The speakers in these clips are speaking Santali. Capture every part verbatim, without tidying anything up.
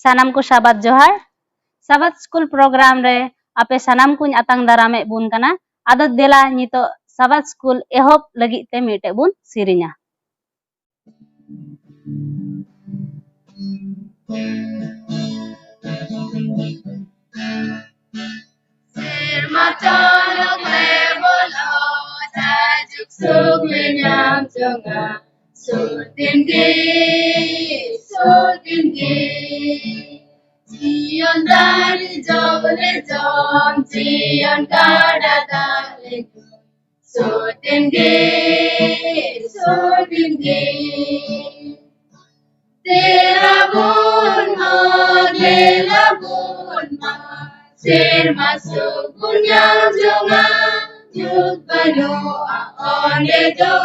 ᱥᱟᱱᱟᱢ ᱠᱚ ᱥᱟᱵᱟᱫ ᱡᱚᱦᱟᱨ᱾ ᱥᱟᱵᱟᱫ ᱥᱠᱩᱞ ᱯᱨᱳᱜᱨᱟᱢ ᱨᱮ ᱟᱯᱮ ᱥᱟᱱᱟᱢ ᱠᱚᱧ ᱟᱛᱟᱝ ᱫᱟᱨᱟᱢᱮᱫ ᱵᱚᱱ ᱠᱟᱱᱟ᱾ ᱟᱫᱚ ᱫᱮᱞᱟ ᱱᱤᱛᱚᱜ ᱥᱟᱵᱟᱫ ᱥᱠᱩᱞ ᱮᱦᱚᱵ ᱞᱟᱹᱜᱤᱫ ᱛᱮ ᱢᱤᱫᱴᱮᱡ ᱵᱚᱱ ᱥᱮᱨᱮᱧᱟ᱾ ᱥᱮᱨᱢᱟ ᱪᱟᱸᱫᱚ ᱠᱚᱭ ᱵᱚᱞᱚ, ᱡᱟᱭᱡᱩᱜᱽ ᱥᱩᱠ ᱞᱮ ᱧᱟᱢ ᱡᱚᱝᱟ᱾ ᱥᱩᱨ ᱫᱤᱱ ᱜᱮ, ᱥᱩᱨ ᱫᱤᱱ ᱜᱮ᱾ ᱡᱤᱭᱚᱱ ᱫᱟᱨᱮ ᱡᱚ ᱞᱮ ᱡᱚᱢ, ᱡᱤᱭᱚᱱ ᱜᱟᱰᱟ ᱫᱟᱜ ᱞᱮ ᱧᱩ᱾ ᱥᱩᱨ ᱫᱤᱱ ᱜᱮ, ᱥᱩᱨ ᱫᱤᱱ ᱜᱮ᱾ ᱫᱮᱞᱟ ᱵᱚᱱ ᱢᱟ, ᱫᱮᱞᱟ ᱵᱚᱱ ᱢᱟ, ᱥᱮᱨᱢᱟ ᱥᱩᱠ ᱵᱚᱱ ᱧᱟᱢ ᱡᱚᱝᱟ᱾ ᱧᱩᱛ ᱵᱟᱹᱱᱩᱜᱼᱟ ᱚᱸᱰᱮ ᱫᱚ,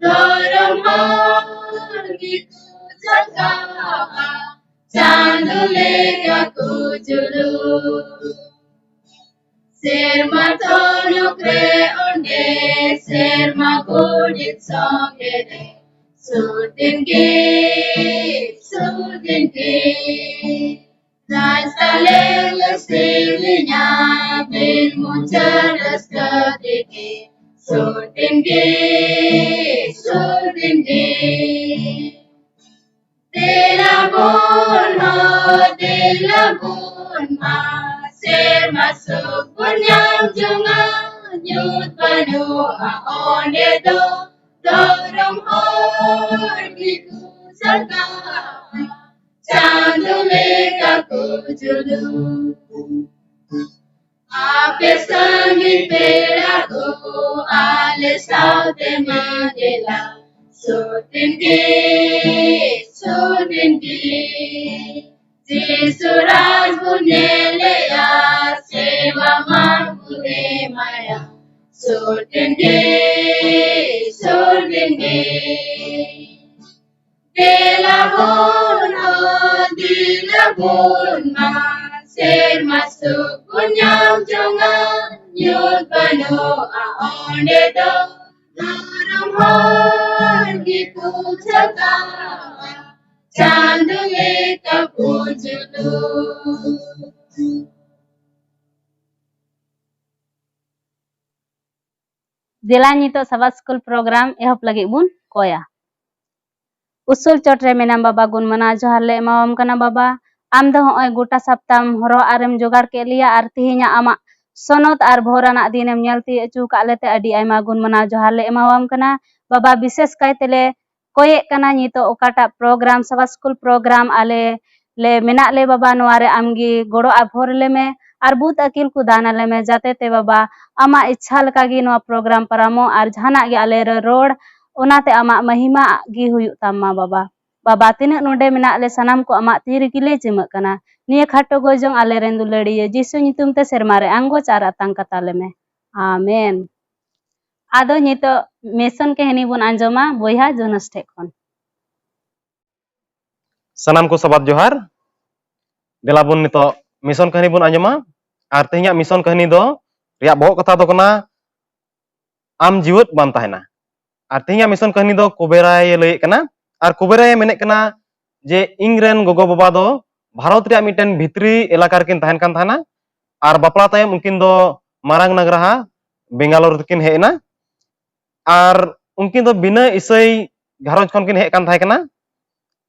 ᱫᱷᱚᱨᱚᱢ ᱦᱚᱲ ᱜᱮᱠᱚ ᱡᱟᱜᱟᱣᱟ, ᱪᱟᱸᱫᱚ ᱞᱮᱠᱟ ᱠᱚ ᱡᱩᱞᱩᱜ᱾ ᱥᱮᱨᱢᱟ ᱛᱚᱱᱚᱠ ᱨᱮ ᱚᱸᱰᱮ, ᱥᱮᱨᱢᱟ ᱜᱚᱰᱮᱛ ᱥᱚᱸᱜᱮ ᱨᱮ, ᱥᱩᱨ ᱫᱤᱱ ᱜᱮ, ᱥᱩᱨ ᱫᱤᱱ ᱜᱮ᱾ ᱨᱟᱥᱛᱟ ᱞᱮ ᱥᱮᱨᱮᱧᱟ, ᱵᱤᱨ ᱢᱩᱪᱟᱹᱫ ᱨᱟᱹᱥᱠᱟᱹ ᱛᱮᱜᱮ, ᱥᱩᱨ ᱫᱤᱱ ᱜᱮ, ᱥᱩᱨ ᱫᱤᱱ ᱜᱮ᱾ ᱫᱮᱞᱟ ᱵᱚᱱ ᱦᱚ, ᱫᱮᱞᱟ ᱵᱚᱱ ᱢᱟ, ᱥᱮᱨᱢᱟ ᱥᱩᱠ ᱵᱚᱱ ᱧᱟᱢ ᱡᱚᱝᱟ᱾ ᱧᱩᱛ ᱵᱟᱹᱱᱩᱜᱼᱟ ᱚᱸᱰᱮ ᱫᱚ, ᱫᱷᱚᱨᱚᱢ ᱦᱚᱲ ᱜᱮᱠᱚ ᱡᱟᱜᱟᱣᱟ, ᱪᱟᱸᱫᱚ ᱞᱮᱠᱟ ᱠᱚ ᱡᱩᱞᱩᱜ᱾ ᱟᱯᱮ ᱥᱟᱺᱜᱤᱧ ᱯᱮᱲᱟ ᱠᱚ, ᱟᱞᱮ ᱥᱟᱶᱛᱮ ᱢᱟ ᱫᱮᱞᱟ, ᱥᱩᱨ ᱫᱤᱱ ᱜᱮ, ᱥᱩᱨ ᱫᱤᱱ ᱜᱮ᱾ ᱡᱤᱥᱩ ᱨᱟᱡᱽ ᱵᱚᱱ ᱧᱮᱞᱮᱭᱟ, ᱥᱮᱵᱟ ᱢᱟᱱ ᱵᱚᱱ ᱮᱢᱟᱭᱟ, ᱥᱩᱨ ᱫᱤᱱ ᱜᱮ, ᱥᱩᱨ ᱫᱤᱱ ᱜᱮ᱾ ᱫᱮᱞᱟ ᱵᱚᱱ ᱢᱟ, ᱫᱮᱞᱟ ᱵᱚᱱ ᱢᱟ, ᱥᱮᱨᱢᱟ ᱥᱩᱠ ᱵᱚᱱ ᱧᱟᱢ ᱡᱚᱝᱟ᱾ ᱧᱩᱛ ᱵᱟᱹᱱᱩᱜᱼᱟ ᱚᱸᱰᱮ ᱫᱚ, ᱫᱷᱚᱨᱚᱢ ᱦᱚᱲ ᱜᱮᱠᱚ ᱡᱟᱜᱟᱣᱟ, ᱪᱟᱸᱫᱚ ᱞᱮᱠᱟ ᱯᱩᱡᱩᱞᱩ᱾ ᱫᱮᱞᱟ ᱱᱤᱛᱚᱜ ᱥᱟᱵᱟᱫ ᱥᱠᱩᱞ ᱯᱨᱳᱜᱨᱟᱢ ᱮᱦᱚᱵ ᱞᱟᱹᱜᱤᱫ ᱵᱚᱱ ᱠᱚᱭᱟ᱾ ᱩᱥᱩᱞ ᱪᱚᱴ ᱨᱮ ᱢᱮᱱᱟᱢ ᱵᱟᱵᱟ, ᱜᱩᱱ ᱢᱟᱱᱟᱣ ᱡᱚᱦᱟᱨ ᱞᱮ ᱮᱢᱟᱣᱟᱢ ᱠᱟᱱᱟ ᱵᱟᱵᱟ᱾ ᱟᱢ ᱫᱚ ᱦᱚᱸᱜᱼᱚᱭ ᱜᱚᱴᱟ ᱥᱟᱯᱛᱟᱢ ᱦᱚᱨᱚᱜ ᱟᱨᱮᱢ ᱡᱚᱜᱟᱲ ᱠᱮᱫ ᱞᱮᱭᱟ ᱟᱨ ᱛᱮᱦᱮᱧᱟᱜ ᱟᱢᱟᱜ ᱥᱚᱱᱚᱛ ᱟᱨ ᱵᱷᱳᱨ ᱟᱱᱟᱜ ᱫᱤᱱᱮᱢ ᱧᱮᱞ ᱛᱤᱭᱳᱜ ᱦᱚᱪᱚ ᱟᱠᱟᱫ ᱞᱮᱛᱮ ᱟᱹᱰᱤ ᱟᱭᱢᱟ ᱜᱩᱱ ᱢᱟᱱᱟᱣ ᱡᱚᱦᱟᱨ ᱞᱮ ᱮᱢᱟᱣᱟᱢ ᱠᱟᱱᱟ ᱵᱟᱵᱟ᱾ ᱵᱤᱥᱮᱥ ᱠᱟᱭ ᱛᱮᱞᱮ ᱠᱚᱭᱮᱜ ᱠᱟᱱᱟ ᱱᱤᱛᱚᱜ ᱚᱠᱟᱴᱟᱜ ᱯᱨᱳᱜᱨᱟᱢ, ᱥᱟᱵᱟᱫ ᱥᱠᱩᱞ ᱯᱨᱳᱜᱨᱟᱢ ᱟᱞᱮ ᱞᱮ ᱢᱮᱱᱟᱜ ᱞᱮ ᱵᱟᱵᱟ, ᱱᱚᱣᱟ ᱨᱮ ᱟᱢᱜᱮ ᱜᱚᱲᱚ ᱟᱨ ᱵᱷᱳᱨ ᱞᱮᱢᱮ ᱟᱨ ᱵᱩᱫ ᱟᱹᱠᱤᱞ ᱠᱚ ᱫᱟᱱ ᱟᱞᱮ ᱢᱮ, ᱡᱟᱛᱮ ᱛᱮ ᱵᱟᱵᱟ ᱟᱢᱟᱜ ᱤᱪᱪᱷᱟ ᱞᱮᱠᱟᱜᱮ ᱱᱚᱣᱟ ᱯᱨᱳᱜᱨᱟᱢ ᱯᱟᱨᱟᱢᱚᱜ ᱟᱨ ᱡᱟᱦᱟᱱᱟᱜ ᱜᱮ ᱟᱞᱮ ᱨᱮ ᱨᱚᱲ, ᱚᱱᱟᱛᱮ ᱟᱢᱟᱜ ᱢᱟᱹᱦᱤᱢᱟ ᱜᱮ ᱦᱩᱭᱩᱜ ᱛᱟᱢ ᱢᱟ ᱵᱟᱵᱟ᱾ ᱵᱟᱵᱟ, ᱛᱤᱱᱟᱹᱜ ᱱᱚᱰᱮ ᱢᱮᱱᱟᱜ ᱞᱮ ᱥᱟᱱᱟᱢ ᱠᱚ ᱟᱢᱟᱜ ᱛᱤ ᱨᱮᱜᱮ ᱞᱮ ᱡᱤᱢᱟᱹᱜ ᱠᱟᱱᱟ᱾ ᱱᱤᱭᱟᱹ ᱠᱷᱟᱴᱚ ᱜᱚᱡᱚᱝ ᱟᱞᱮ ᱨᱮᱱ ᱫᱩᱞᱟᱹᱲᱤᱭᱟᱹ ᱡᱤᱥᱩ ᱧᱩᱛᱩᱢ ᱛᱮ ᱥᱮᱨᱢᱟ ᱨᱮ ᱟᱸᱜᱚᱪ ᱟᱨ ᱟᱛᱟᱝ ᱠᱟᱛᱟ ᱞᱮᱢᱮ᱾ ᱟᱢᱮᱱ᱾ ᱟᱫᱚ ᱱᱤᱛᱚᱜ ᱢᱤᱥᱚᱱ ᱠᱟᱹᱦᱱᱤ ᱵᱚᱱ ᱟᱸᱡᱚᱢᱟ ᱵᱚᱭᱦᱟ ᱡᱳᱱᱟᱥ ᱴᱷᱮᱡ ᱠᱷᱚᱱ᱾ ᱥᱟᱱᱟᱢ ᱠᱚ ᱥᱟᱵᱟᱫ ᱡᱚᱦᱟᱨ᱾ ᱫᱮᱞᱟ ᱵᱚᱱ ᱱᱤᱛᱚᱜ ᱢᱤᱥᱚᱱ ᱠᱟᱹᱦᱱᱤ ᱵᱚᱱ ᱟᱸᱡᱚᱢᱟ᱾ ᱟᱨ ᱛᱮᱦᱮᱧᱟᱜ ᱢᱤᱥᱚᱱ ᱠᱟᱹᱦᱱᱤ ᱫᱚ ᱨᱮᱭᱟᱜ ᱵᱚᱦᱚᱜ ᱠᱟᱛᱷᱟ ᱫᱚ ᱠᱟᱱᱟ, ᱟᱢ ᱡᱤᱣᱮᱫ ᱵᱟᱢ ᱛᱟᱦᱮᱱᱟ᱾ ᱟᱨ ᱛᱮᱦᱮᱧᱟᱜ ᱢᱤᱥᱚᱱ ᱠᱟᱹᱦᱱᱤ ᱫᱚ ᱠᱩᱵᱮᱨᱟᱭ ᱞᱟᱹᱭᱮᱫ ᱠᱟᱱᱟ᱾ ᱟᱨ ᱠᱩᱵᱮᱨᱟᱭ ᱢᱮᱱᱮᱫ ᱠᱟᱱᱟ ᱡᱮ ᱤᱧ ᱨᱮᱱ ᱜᱚᱜᱚ ᱵᱟᱵᱟ ᱫᱚ ᱵᱷᱟᱨᱚᱛ ᱨᱮᱭᱟᱜ ᱢᱤᱫᱴᱮᱱ ᱵᱷᱤᱛᱨᱤ ᱮᱞᱟᱠᱟ ᱨᱮᱠᱤᱱ ᱛᱟᱦᱮᱱ ᱠᱟᱱ ᱛᱟᱦᱮᱱᱟ᱾ ᱟᱨ ᱵᱟᱯᱞᱟ ᱛᱟᱭᱚᱢ ᱩᱱᱠᱤᱱ ᱫᱚ ᱢᱟᱨᱟᱝ ᱱᱟᱜᱽᱨᱟᱦᱟ ᱵᱮᱝᱜᱟᱞᱳᱨ ᱛᱮᱠᱤᱱ ᱦᱮᱡ ᱮᱱᱟ᱾ ᱟᱨ ᱩᱱᱠᱤᱱ ᱫᱚ ᱵᱤᱱᱟᱹ ᱤᱥᱟᱹᱭ ᱜᱷᱟᱨᱚᱸᱡᱽ ᱠᱷᱚᱱ ᱠᱤᱱ ᱦᱮᱡ ᱠᱟᱱ ᱛᱟᱦᱮᱸ ᱠᱟᱱᱟ᱾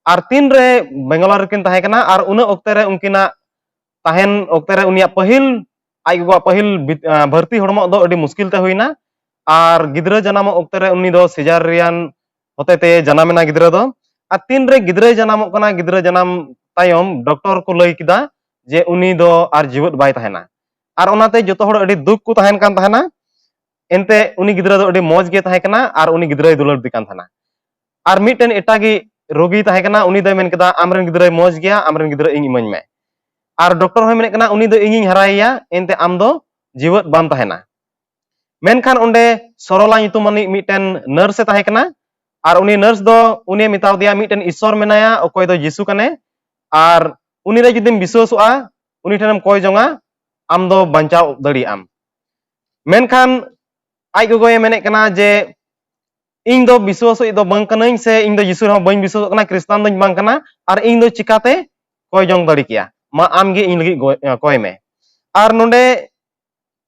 ᱟᱨ ᱛᱤᱱ ᱨᱮ ᱵᱮᱝᱜᱟᱞᱳᱨ ᱨᱮᱠᱤᱱ ᱛᱟᱦᱮᱸ ᱠᱟᱱᱟ, ᱟᱨ ᱩᱱᱟᱹᱜ ᱚᱠᱛᱮ ᱨᱮ ᱩᱱᱠᱤᱱᱟᱜ ᱛᱟᱦᱮᱱ ᱚᱠᱛᱮ ᱨᱮ ᱩᱱᱤᱭᱟᱜ ᱯᱟᱹᱦᱤᱞ, ᱟᱡ ᱜᱚᱜᱚᱣᱟᱜ ᱯᱟᱹᱦᱤᱞ ᱵᱤᱛ-, ᱟᱸ, ᱵᱷᱟᱹᱨᱛᱤ ᱦᱚᱲᱢᱚᱜ ᱫᱚ ᱟᱹᱰᱤ ᱢᱩᱥᱠᱤᱞ ᱛᱮ ᱦᱩᱭᱱᱟ᱾ ᱟᱨ ᱜᱤᱫᱽᱨᱟᱹ ᱡᱟᱱᱟᱢᱚᱜ ᱚᱠᱛᱮ ᱨᱮ ᱩᱱᱤ ᱫᱚ ᱥᱤᱡᱟᱨᱤᱭᱟᱱ ᱦᱚᱛᱮ ᱛᱮ ᱡᱟᱱᱟᱢ ᱮᱱᱟ ᱜᱤᱫᱽᱨᱟᱹ ᱫᱚ᱾ ᱟᱨ ᱛᱤᱱ ᱨᱮ ᱜᱤᱫᱽᱨᱟᱹᱭ ᱡᱟᱱᱟᱢᱚᱜ ᱠᱟᱱᱟ, ᱜᱤᱫᱽᱨᱟᱹ ᱡᱟᱱᱟᱢ ᱛᱟᱭᱚᱢ ᱰᱚᱠᱴᱚᱨ ᱠᱚ ᱞᱟᱹᱭ ᱠᱮᱫᱟ ᱡᱮ ᱩᱱᱤ ᱫᱚ ᱟᱨ ᱡᱤᱣᱮᱫ ᱵᱟᱭ ᱛᱟᱦᱮᱱᱟ᱾ ᱟᱨ ᱚᱱᱟᱛᱮ ᱡᱚᱛᱚ ᱦᱚᱲ ᱟᱹᱰᱤ ᱫᱩᱠ ᱠᱚ ᱛᱟᱦᱮᱱ ᱠᱟᱱ ᱛᱟᱦᱮᱱᱟ᱾ ᱮᱱᱛᱮ ᱩᱱᱤ ᱜᱤᱫᱽᱨᱟᱹ ᱫᱚ ᱟᱹᱰᱤ ᱢᱚᱡᱽ ᱜᱮ ᱛᱟᱦᱮᱸ ᱠᱟᱱᱟ ᱟᱨ ᱩᱱᱤ ᱜᱤᱫᱽᱨᱟᱹᱭ ᱫᱩᱞᱟᱹᱲ ᱫᱮ ᱠᱟᱱ ᱛᱟᱦᱮᱱᱟ᱾ ᱟᱨ ᱢᱤᱫᱴᱮᱱ ᱮᱴᱟᱜᱤᱡ ᱨᱳᱜᱤ ᱛᱟᱦᱮᱸ ᱠᱟᱱᱟ, ᱩᱱᱤ ᱫᱚᱭ ᱢᱮᱱ ᱠᱮᱫᱟ, "ᱟᱢᱨᱮᱱ ᱜᱤᱫᱽᱨᱟᱹᱭ ᱢᱚᱡᱽ ᱜᱮᱭᱟ, ᱟᱢᱨᱮᱱ ᱜᱤᱫᱽᱨᱟᱹ ᱤᱧ ᱤᱢᱟᱹᱧ ᱢᱮ᱾" ᱟᱨ ᱰᱚᱠᱴᱚᱨ ᱦᱚᱸᱭ ᱢᱮᱱᱮᱫ ᱠᱟᱱᱟ, "ᱩᱱᱤ ᱫᱚ ᱤᱧᱤᱧ ᱦᱟᱨᱟᱭᱮᱭᱟ, ᱮᱱᱛᱮ ᱟᱢ ᱫᱚ ᱡᱤᱣᱮᱫ ᱵᱟᱢ ᱛᱟᱦᱮᱱᱟ᱾" ᱢᱮᱱᱠᱷᱟᱱ ᱚᱸᱰᱮ ᱥᱚᱨᱚᱞᱟ ᱧᱩᱛᱩᱢᱟᱱᱤᱡ ᱢᱤᱫᱴᱮᱱ ᱱᱟᱨᱥ ᱮ ᱛᱟᱦᱮᱸ ᱠᱟᱱᱟ᱾ ᱟᱨ ᱩᱱᱤ ᱱᱟᱨᱥ ᱫᱚ ᱩᱱᱤᱭ ᱢᱮᱛᱟᱣ ᱫᱮᱭᱟ, "ᱢᱤᱫᱴᱮᱱ ᱤᱥᱥᱚᱨ ᱢᱮᱱᱟᱭᱟ, ᱚᱠᱚᱭ ᱫᱚ ᱡᱤᱥᱩ ᱠᱟᱱᱮ, ᱟᱨ ᱩᱱᱤ ᱨᱮ ᱡᱩᱫᱤᱢ ᱵᱤᱥᱣᱟᱹᱥᱚᱜᱼᱟ, ᱩᱱᱤ ᱴᱷᱮᱱᱮᱢ ᱠᱚᱭ ᱡᱚᱝᱟ, ᱟᱢ ᱫᱚ ᱵᱟᱧᱪᱟᱣ ᱫᱟᱲᱮᱭᱟᱜ ᱟᱢ᱾" ᱢᱮᱱᱠᱷᱟᱱ ᱟᱡ ᱜᱚᱜᱚᱭ ᱢᱮᱱᱮᱫ ᱠᱟᱱᱟ ᱡᱮ, ᱤᱧ ᱫᱚ ᱵᱤᱥᱣᱟᱥᱤ ᱫᱚ ᱵᱟᱝ ᱠᱟᱹᱱᱟᱹᱧ, ᱥᱮ ᱤᱧ ᱫᱚ ᱡᱤᱥᱩ ᱨᱮᱦᱚᱸ ᱵᱟᱹᱧ ᱵᱤᱥᱣᱟᱥᱚᱜ ᱠᱟᱱᱟ, ᱠᱷᱨᱤᱥᱴᱟᱱ ᱫᱚᱧ ᱵᱟᱝ ᱠᱟᱱᱟ, ᱟᱨ ᱤᱧ ᱫᱚ ᱪᱤᱠᱟᱛᱮ ᱠᱚᱭ ᱡᱚᱝ ᱫᱟᱲᱮ ᱠᱮᱭᱟ? ᱢᱟ ᱟᱢ ᱜᱮ ᱤᱧ ᱞᱟᱹᱜᱤᱫ ᱜᱚ-, ᱠᱚᱭ ᱢᱮ᱾ ᱟᱨ ᱱᱚᱰᱮ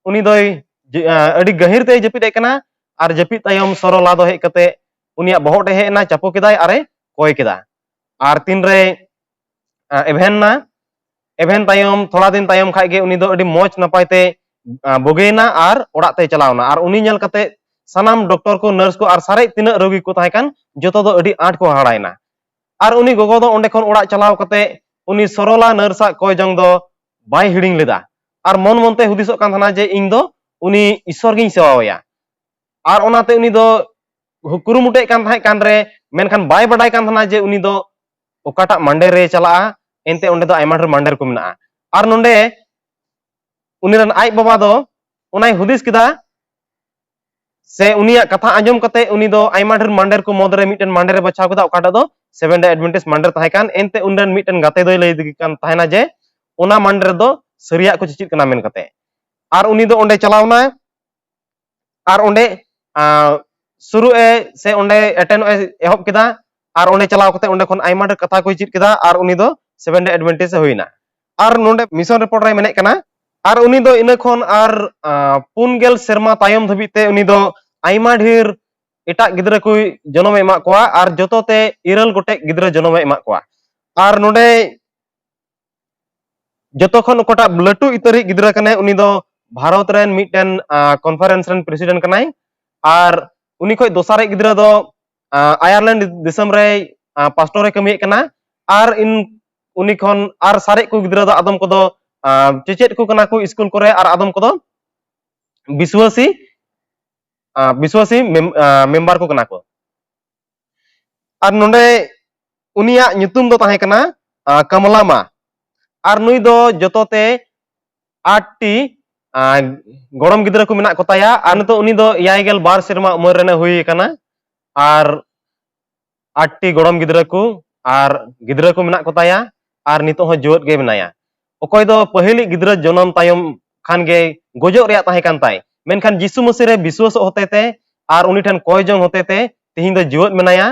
ᱩᱱᱤ ᱫᱚᱭ ᱡᱮ-, ᱟᱹᱰᱤ ᱜᱟᱹᱦᱤᱨ ᱛᱮᱭ ᱡᱟᱹᱯᱤᱫ ᱮᱫ ᱠᱟᱱᱟ, ᱟᱨ ᱡᱟᱹᱯᱤᱫ ᱛᱟᱭᱚᱢ ᱥᱚᱨᱚᱞᱟ ᱫᱚ ᱦᱮᱡ ᱠᱟᱛᱮ ᱩᱱᱤᱭᱟᱜ ᱵᱚᱦᱚᱜ ᱴᱷᱮᱱ ᱦᱮᱡ ᱮᱱᱟ, ᱪᱟᱯᱚ ᱠᱮᱫᱟᱭ ᱟᱨᱮ ᱠᱚᱭ ᱠᱮᱫᱟ᱾ ᱟᱨ ᱛᱤᱱᱨᱮ, ᱟ, ᱮᱵᱷᱮᱱ ᱱᱟ, ᱮᱵᱷᱮᱱ ᱛᱟᱭᱚᱢ ᱛᱷᱚᱲᱟ ᱫᱤᱱ ᱛᱟᱭᱚᱢ ᱠᱷᱟᱡ ᱜᱮ ᱩᱱᱤ ᱫᱚ ᱟᱹᱰᱤ ᱢᱚᱡᱽ ᱱᱟᱯᱟᱭ ᱛᱮ, ᱟ, ᱵᱩᱜᱤᱭᱮᱱᱟ ᱟᱨ ᱚᱲᱟᱜ ᱛᱮᱭ ᱪᱟᱞᱟᱣ ᱮᱱᱟ᱾ ᱟᱨ ᱩᱱᱤ ᱧᱮᱞ ᱠᱟᱛᱮ ᱥᱟᱱᱟᱢ ᱰᱚᱠᱴᱚᱨ ᱠᱚ, ᱱᱟᱨᱥ ᱠᱚ ᱟᱨ ᱥᱟᱨᱮᱡ ᱛᱤᱱᱟᱹᱜ ᱨᱳᱜᱤ ᱠᱚ ᱛᱟᱦᱮᱸ ᱠᱟᱱ, ᱡᱚᱛᱚ ᱫᱚ ᱟᱹᱰᱤ ᱟᱸᱴ ᱠᱚ ᱦᱟᱦᱟᱲᱟᱭᱮᱱᱟ᱾ ᱟᱨ ᱩᱱᱤ ᱜᱚᱜᱚ ᱫᱚ ᱚᱸᱰᱮ ᱠᱷᱚᱱ ᱚᱲᱟᱜ ᱪᱟᱞᱟᱣ ᱠᱟᱛᱮ ᱩᱱᱤ ᱥᱚᱨᱚᱞᱟ ᱱᱟᱨᱥᱟᱜ ᱠᱚᱭ ᱡᱚᱝ ᱫᱚ ᱵᱟᱭ ᱦᱤᱲᱤᱧ ᱞᱮᱫᱟ᱾ ᱟᱨ ᱢᱚᱱ ᱢᱚᱱᱛᱮ ᱦᱩᱫᱤᱥᱚᱜ ᱠᱟᱱ ᱛᱟᱦᱮᱱᱟ ᱡᱮ ᱤᱧ ᱫᱚ ᱩᱱᱤ ᱤᱥᱥᱚᱨ ᱜᱤᱧ ᱥᱮᱵᱟᱣᱟᱭᱟ᱾ ᱟᱨ ᱚᱱᱟᱛᱮ ᱩᱱᱤ ᱫᱚ ᱠᱩᱨᱩᱢᱩᱴᱩᱭᱮᱫ ᱠᱟᱱ ᱛᱟᱦᱮᱸ ᱠᱟᱱ ᱨᱮ, ᱢᱮᱱᱠᱷᱟᱱ ᱵᱟᱭ ᱵᱟᱰᱟᱭ ᱠᱟᱱ ᱛᱟᱦᱮᱱᱟ ᱡᱮ ᱩᱱᱤ ᱫᱚ ᱚᱠᱟᱴᱟᱜ ᱢᱟᱱᱰᱮᱨ ᱨᱮ ᱪᱟᱞᱟᱜᱼᱟ᱾ ᱮᱱᱛᱮ ᱚᱸᱰᱮ ᱫᱚ ᱟᱭᱢᱟ ᱰᱷᱮᱨ ᱢᱟᱱᱰᱮᱨ ᱠᱚ ᱢᱮᱱᱟᱜᱼᱟ᱾ ᱟᱨ ᱱᱚᱰᱮ ᱩᱱᱤ ᱨᱮᱱ ᱟᱡ ᱵᱟᱵᱟ ᱫᱚ ᱚᱱᱟᱭ ᱦᱩᱫᱤᱥ ᱠᱮᱫᱟ, ᱥᱮ ᱩᱱᱤᱭᱟᱜ ᱠᱟᱛᱷᱟ ᱟᱸᱡᱚᱢ ᱠᱟᱛᱮ ᱩᱱᱤ ᱫᱚ ᱟᱭᱢᱟ ᱰᱷᱮᱨ ᱢᱟᱱᱰᱮᱨ ᱠᱚ ᱢᱩᱫᱽᱨᱮ ᱢᱤᱫᱴᱮᱱ ᱢᱟᱱᱰᱮᱨ ᱮ ᱵᱟᱪᱷᱟᱣ ᱠᱮᱫᱟ, ᱚᱠᱟᱴᱟᱜ ᱫᱚ ᱥᱮᱵᱷᱮᱱ ᱰᱮ ᱮᱰᱵᱷᱮᱱᱴᱤᱥᱴ ᱢᱟᱱᱰᱮᱨ ᱛᱟᱦᱮᱸ ᱠᱟᱱ᱾ ᱮᱱᱛᱮ ᱩᱱᱤ ᱨᱮᱱ ᱢᱤᱫᱴᱮᱱ ᱜᱟᱛᱮ ᱫᱚᱭ ᱞᱟᱹᱭ ᱠᱟᱱ ᱛᱟᱦᱮᱱᱟ ᱡᱮ ᱚᱱᱟ ᱢᱟᱱᱰᱮᱨ ᱫᱚ ᱥᱟᱹᱨᱤᱭᱟᱜ ᱠᱚ ᱪᱮᱪᱮᱫ ᱠᱟᱱᱟ ᱢᱮᱱ ᱠᱟᱛᱮ᱾ ᱟᱨ ᱩᱱᱤ ᱫᱚ ᱚᱸᱰᱮ ᱪᱟᱞᱟᱣ ᱮᱱᱟᱭ, ᱟᱨ ᱚᱸᱰᱮ, ᱟᱸ, ᱥᱩᱨᱩᱜ ᱮ ᱥᱮ ᱚᱸᱰᱮ ᱮᱴᱮᱱᱚᱜ ᱮ ᱮᱦᱚᱵ ᱠᱮᱫᱟ᱾ ᱟᱨ ᱚᱸᱰᱮ ᱪᱟᱞᱟᱣ ᱠᱟᱛᱮ ᱚᱸᱰᱮ ᱠᱷᱚᱱ ᱟᱭᱢᱟ ᱰᱷᱮᱨ ᱠᱟᱛᱷᱟ ᱠᱚᱭ ᱪᱮᱫ ᱠᱮᱫᱟ᱾ ᱟᱨ ᱩᱱᱤ ᱫᱚ ᱥᱮᱵᱷᱮᱱ ᱰᱮ ᱮᱰᱵᱷᱮᱱᱴᱤᱥᱴ ᱮ ᱦᱩᱭᱱᱟ᱾ ᱟᱨ ᱱᱚᱰᱮ ᱢᱤᱥᱚᱱ ᱨᱤᱯᱳᱨᱴ ᱨᱮ ᱢᱮᱱᱮᱫ ᱠᱟᱱᱟ, ᱟᱨ ᱩᱱᱤ ᱫᱚ ᱤᱱᱟᱹ ᱠᱷᱚᱱ ᱟᱨ, ᱟᱸ, ᱯᱩᱱ ᱜᱮᱞ ᱥᱮᱨᱢᱟ ᱛᱟᱭᱚᱢ ᱫᱷᱟᱹᱵᱤᱡ ᱛᱮ ᱩᱱᱤ ᱫᱚ ᱟᱭᱢᱟ ᱰᱷᱮᱨ ᱮᱴᱟᱜ ᱜᱤᱫᱽᱨᱟᱹ ᱠᱚᱭ ᱡᱚᱱᱚᱢᱮ ᱮᱢᱟᱜ ᱠᱚᱣᱟ᱾ ᱟᱨ ᱡᱚᱛᱚ ᱛᱮ ᱤᱨᱟᱹᱞ ᱜᱚᱴᱮᱡ ᱜᱤᱫᱽᱨᱟᱹ ᱡᱚᱱᱚᱢᱮ ᱮᱢᱟᱜ ᱠᱚᱣᱟ᱾ ᱟᱨ ᱱᱚᱰᱮ ᱡᱚᱛᱚ ᱠᱷᱚᱱ ᱚᱠᱟᱴᱟᱜ ᱞᱟᱹᱴᱩ ᱤᱛᱟᱹᱨᱤᱡ ᱜᱤᱫᱽᱨᱟᱹ ᱠᱟᱱᱟᱭ, ᱩᱱᱤ ᱫᱚ ᱵᱷᱟᱨᱚᱛ ᱨᱮᱱ ᱢᱤᱫᱴᱮᱱ, ᱟ, ᱠᱚᱱᱯᱷᱟᱨᱮᱱᱥ ᱨᱮᱱ ᱯᱨᱮᱥᱤᱰᱮᱱᱴ ᱠᱟᱱᱟᱭ᱾ ᱟᱨ ᱩᱱᱤ ᱠᱷᱚᱱ ᱫᱚᱥᱟᱨᱤᱡ ᱜᱤᱫᱽᱨᱟᱹ ᱫᱚ, ᱟ, ᱟᱭᱟᱨᱞᱮᱱᱰ ᱫᱤᱥᱚᱢ ᱨᱮ, ᱟ, ᱯᱟᱥᱴᱚᱨ ᱮ ᱠᱟᱹᱢᱤᱭᱮᱫ ᱠᱟᱱᱟ᱾ ᱟᱨ ᱤᱱ-, ᱩᱱᱤ ᱠᱷᱚᱱ ᱟᱨ ᱥᱟᱨᱮᱡ ᱠᱚ ᱜᱤᱫᱽᱨᱟᱹ ᱫᱚ ᱟᱫᱚᱢ ᱠᱚᱫᱚ, ᱟ, ᱪᱮᱪᱮᱫ ᱠᱚ ᱠᱟᱱᱟ ᱠᱚ ᱥᱠᱩᱞ ᱠᱚᱨᱮ, ᱟᱨ ᱟᱫᱚᱢ ᱠᱚᱫᱚ ᱵᱤᱥᱣᱟᱹᱥᱤ, ᱟ, ᱵᱤᱥᱣᱟᱹᱥᱤ ᱢᱮᱢ-, ᱟ, ᱢᱮᱢᱵᱟᱨ ᱠᱚ ᱠᱟᱱᱟ ᱠᱚ᱾ ᱟᱨ ᱱᱚᱰᱮ ᱩᱱᱤᱭᱟᱜ ᱧᱩᱛᱩᱢ ᱫᱚ ᱛᱟᱦᱮᱸ ᱠᱟᱱᱟ, ᱟ, ᱠᱟᱢᱞᱟ ᱢᱟ᱾ ᱟᱨ ᱱᱩᱭ ᱫᱚ ᱡᱚᱛᱚ ᱛᱮ ᱟᱴ ᱴᱤ, ᱟ, ᱜᱚᱲᱚᱢ ᱜᱤᱫᱽᱨᱟᱹ ᱠᱚ ᱢᱮᱱᱟᱜ ᱠᱚᱛᱟᱭᱟ᱾ ᱟᱨ ᱱᱤᱛᱚᱜ ᱩᱱᱤ ᱫᱚ ᱮᱭᱟᱭ ᱜᱮᱞ ᱵᱟᱨ ᱥᱮᱨᱢᱟ ᱩᱢᱮᱨ ᱨᱮᱱᱮ ᱦᱩᱭ ᱟᱠᱟᱱᱟ᱾ ᱟᱨ ᱟᱴ ᱴᱤ ᱜᱚᱲᱚᱢ ᱜᱤᱫᱽᱨᱟᱹ ᱠᱚ ᱟᱨ ᱜᱤᱫᱽᱨᱟᱹ ᱠᱚ ᱢᱮᱱᱟᱜ ᱠᱚᱛᱟᱭᱟ᱾ ᱟᱨ ᱱᱤᱛᱚᱜ ᱦᱚᱸ ᱡᱤᱣᱮᱫ ᱜᱮ ᱢᱮᱱᱟᱭᱟ᱾ ᱚᱠᱚᱭ ᱫᱚ ᱯᱟᱹᱦᱤᱞᱤᱡ ᱜᱤᱫᱽᱨᱟᱹ ᱡᱚᱱᱚᱢ ᱛᱟᱭᱚᱢ ᱠᱷᱟᱱ ᱜᱮ ᱜᱚᱡᱚᱜ ᱨᱮᱭᱟᱜ ᱛᱟᱦᱮᱸ ᱠᱟᱱ ᱛᱟᱭ, ᱢᱮᱱᱠᱷᱟᱱ ᱡᱤᱥᱩ ᱢᱟᱹᱥᱤ ᱨᱮ ᱵᱤᱥᱣᱟᱹᱥᱚᱜ ᱦᱚᱛᱮ ᱛᱮ ᱟᱨ ᱩᱱᱤ ᱴᱷᱮᱱ ᱠᱚᱭ ᱡᱚᱝ ᱦᱚᱛᱮ ᱛᱮ ᱛᱤᱦᱤᱧ ᱫᱚ ᱡᱤᱣᱮᱫ ᱢᱮᱱᱟᱭᱟ᱾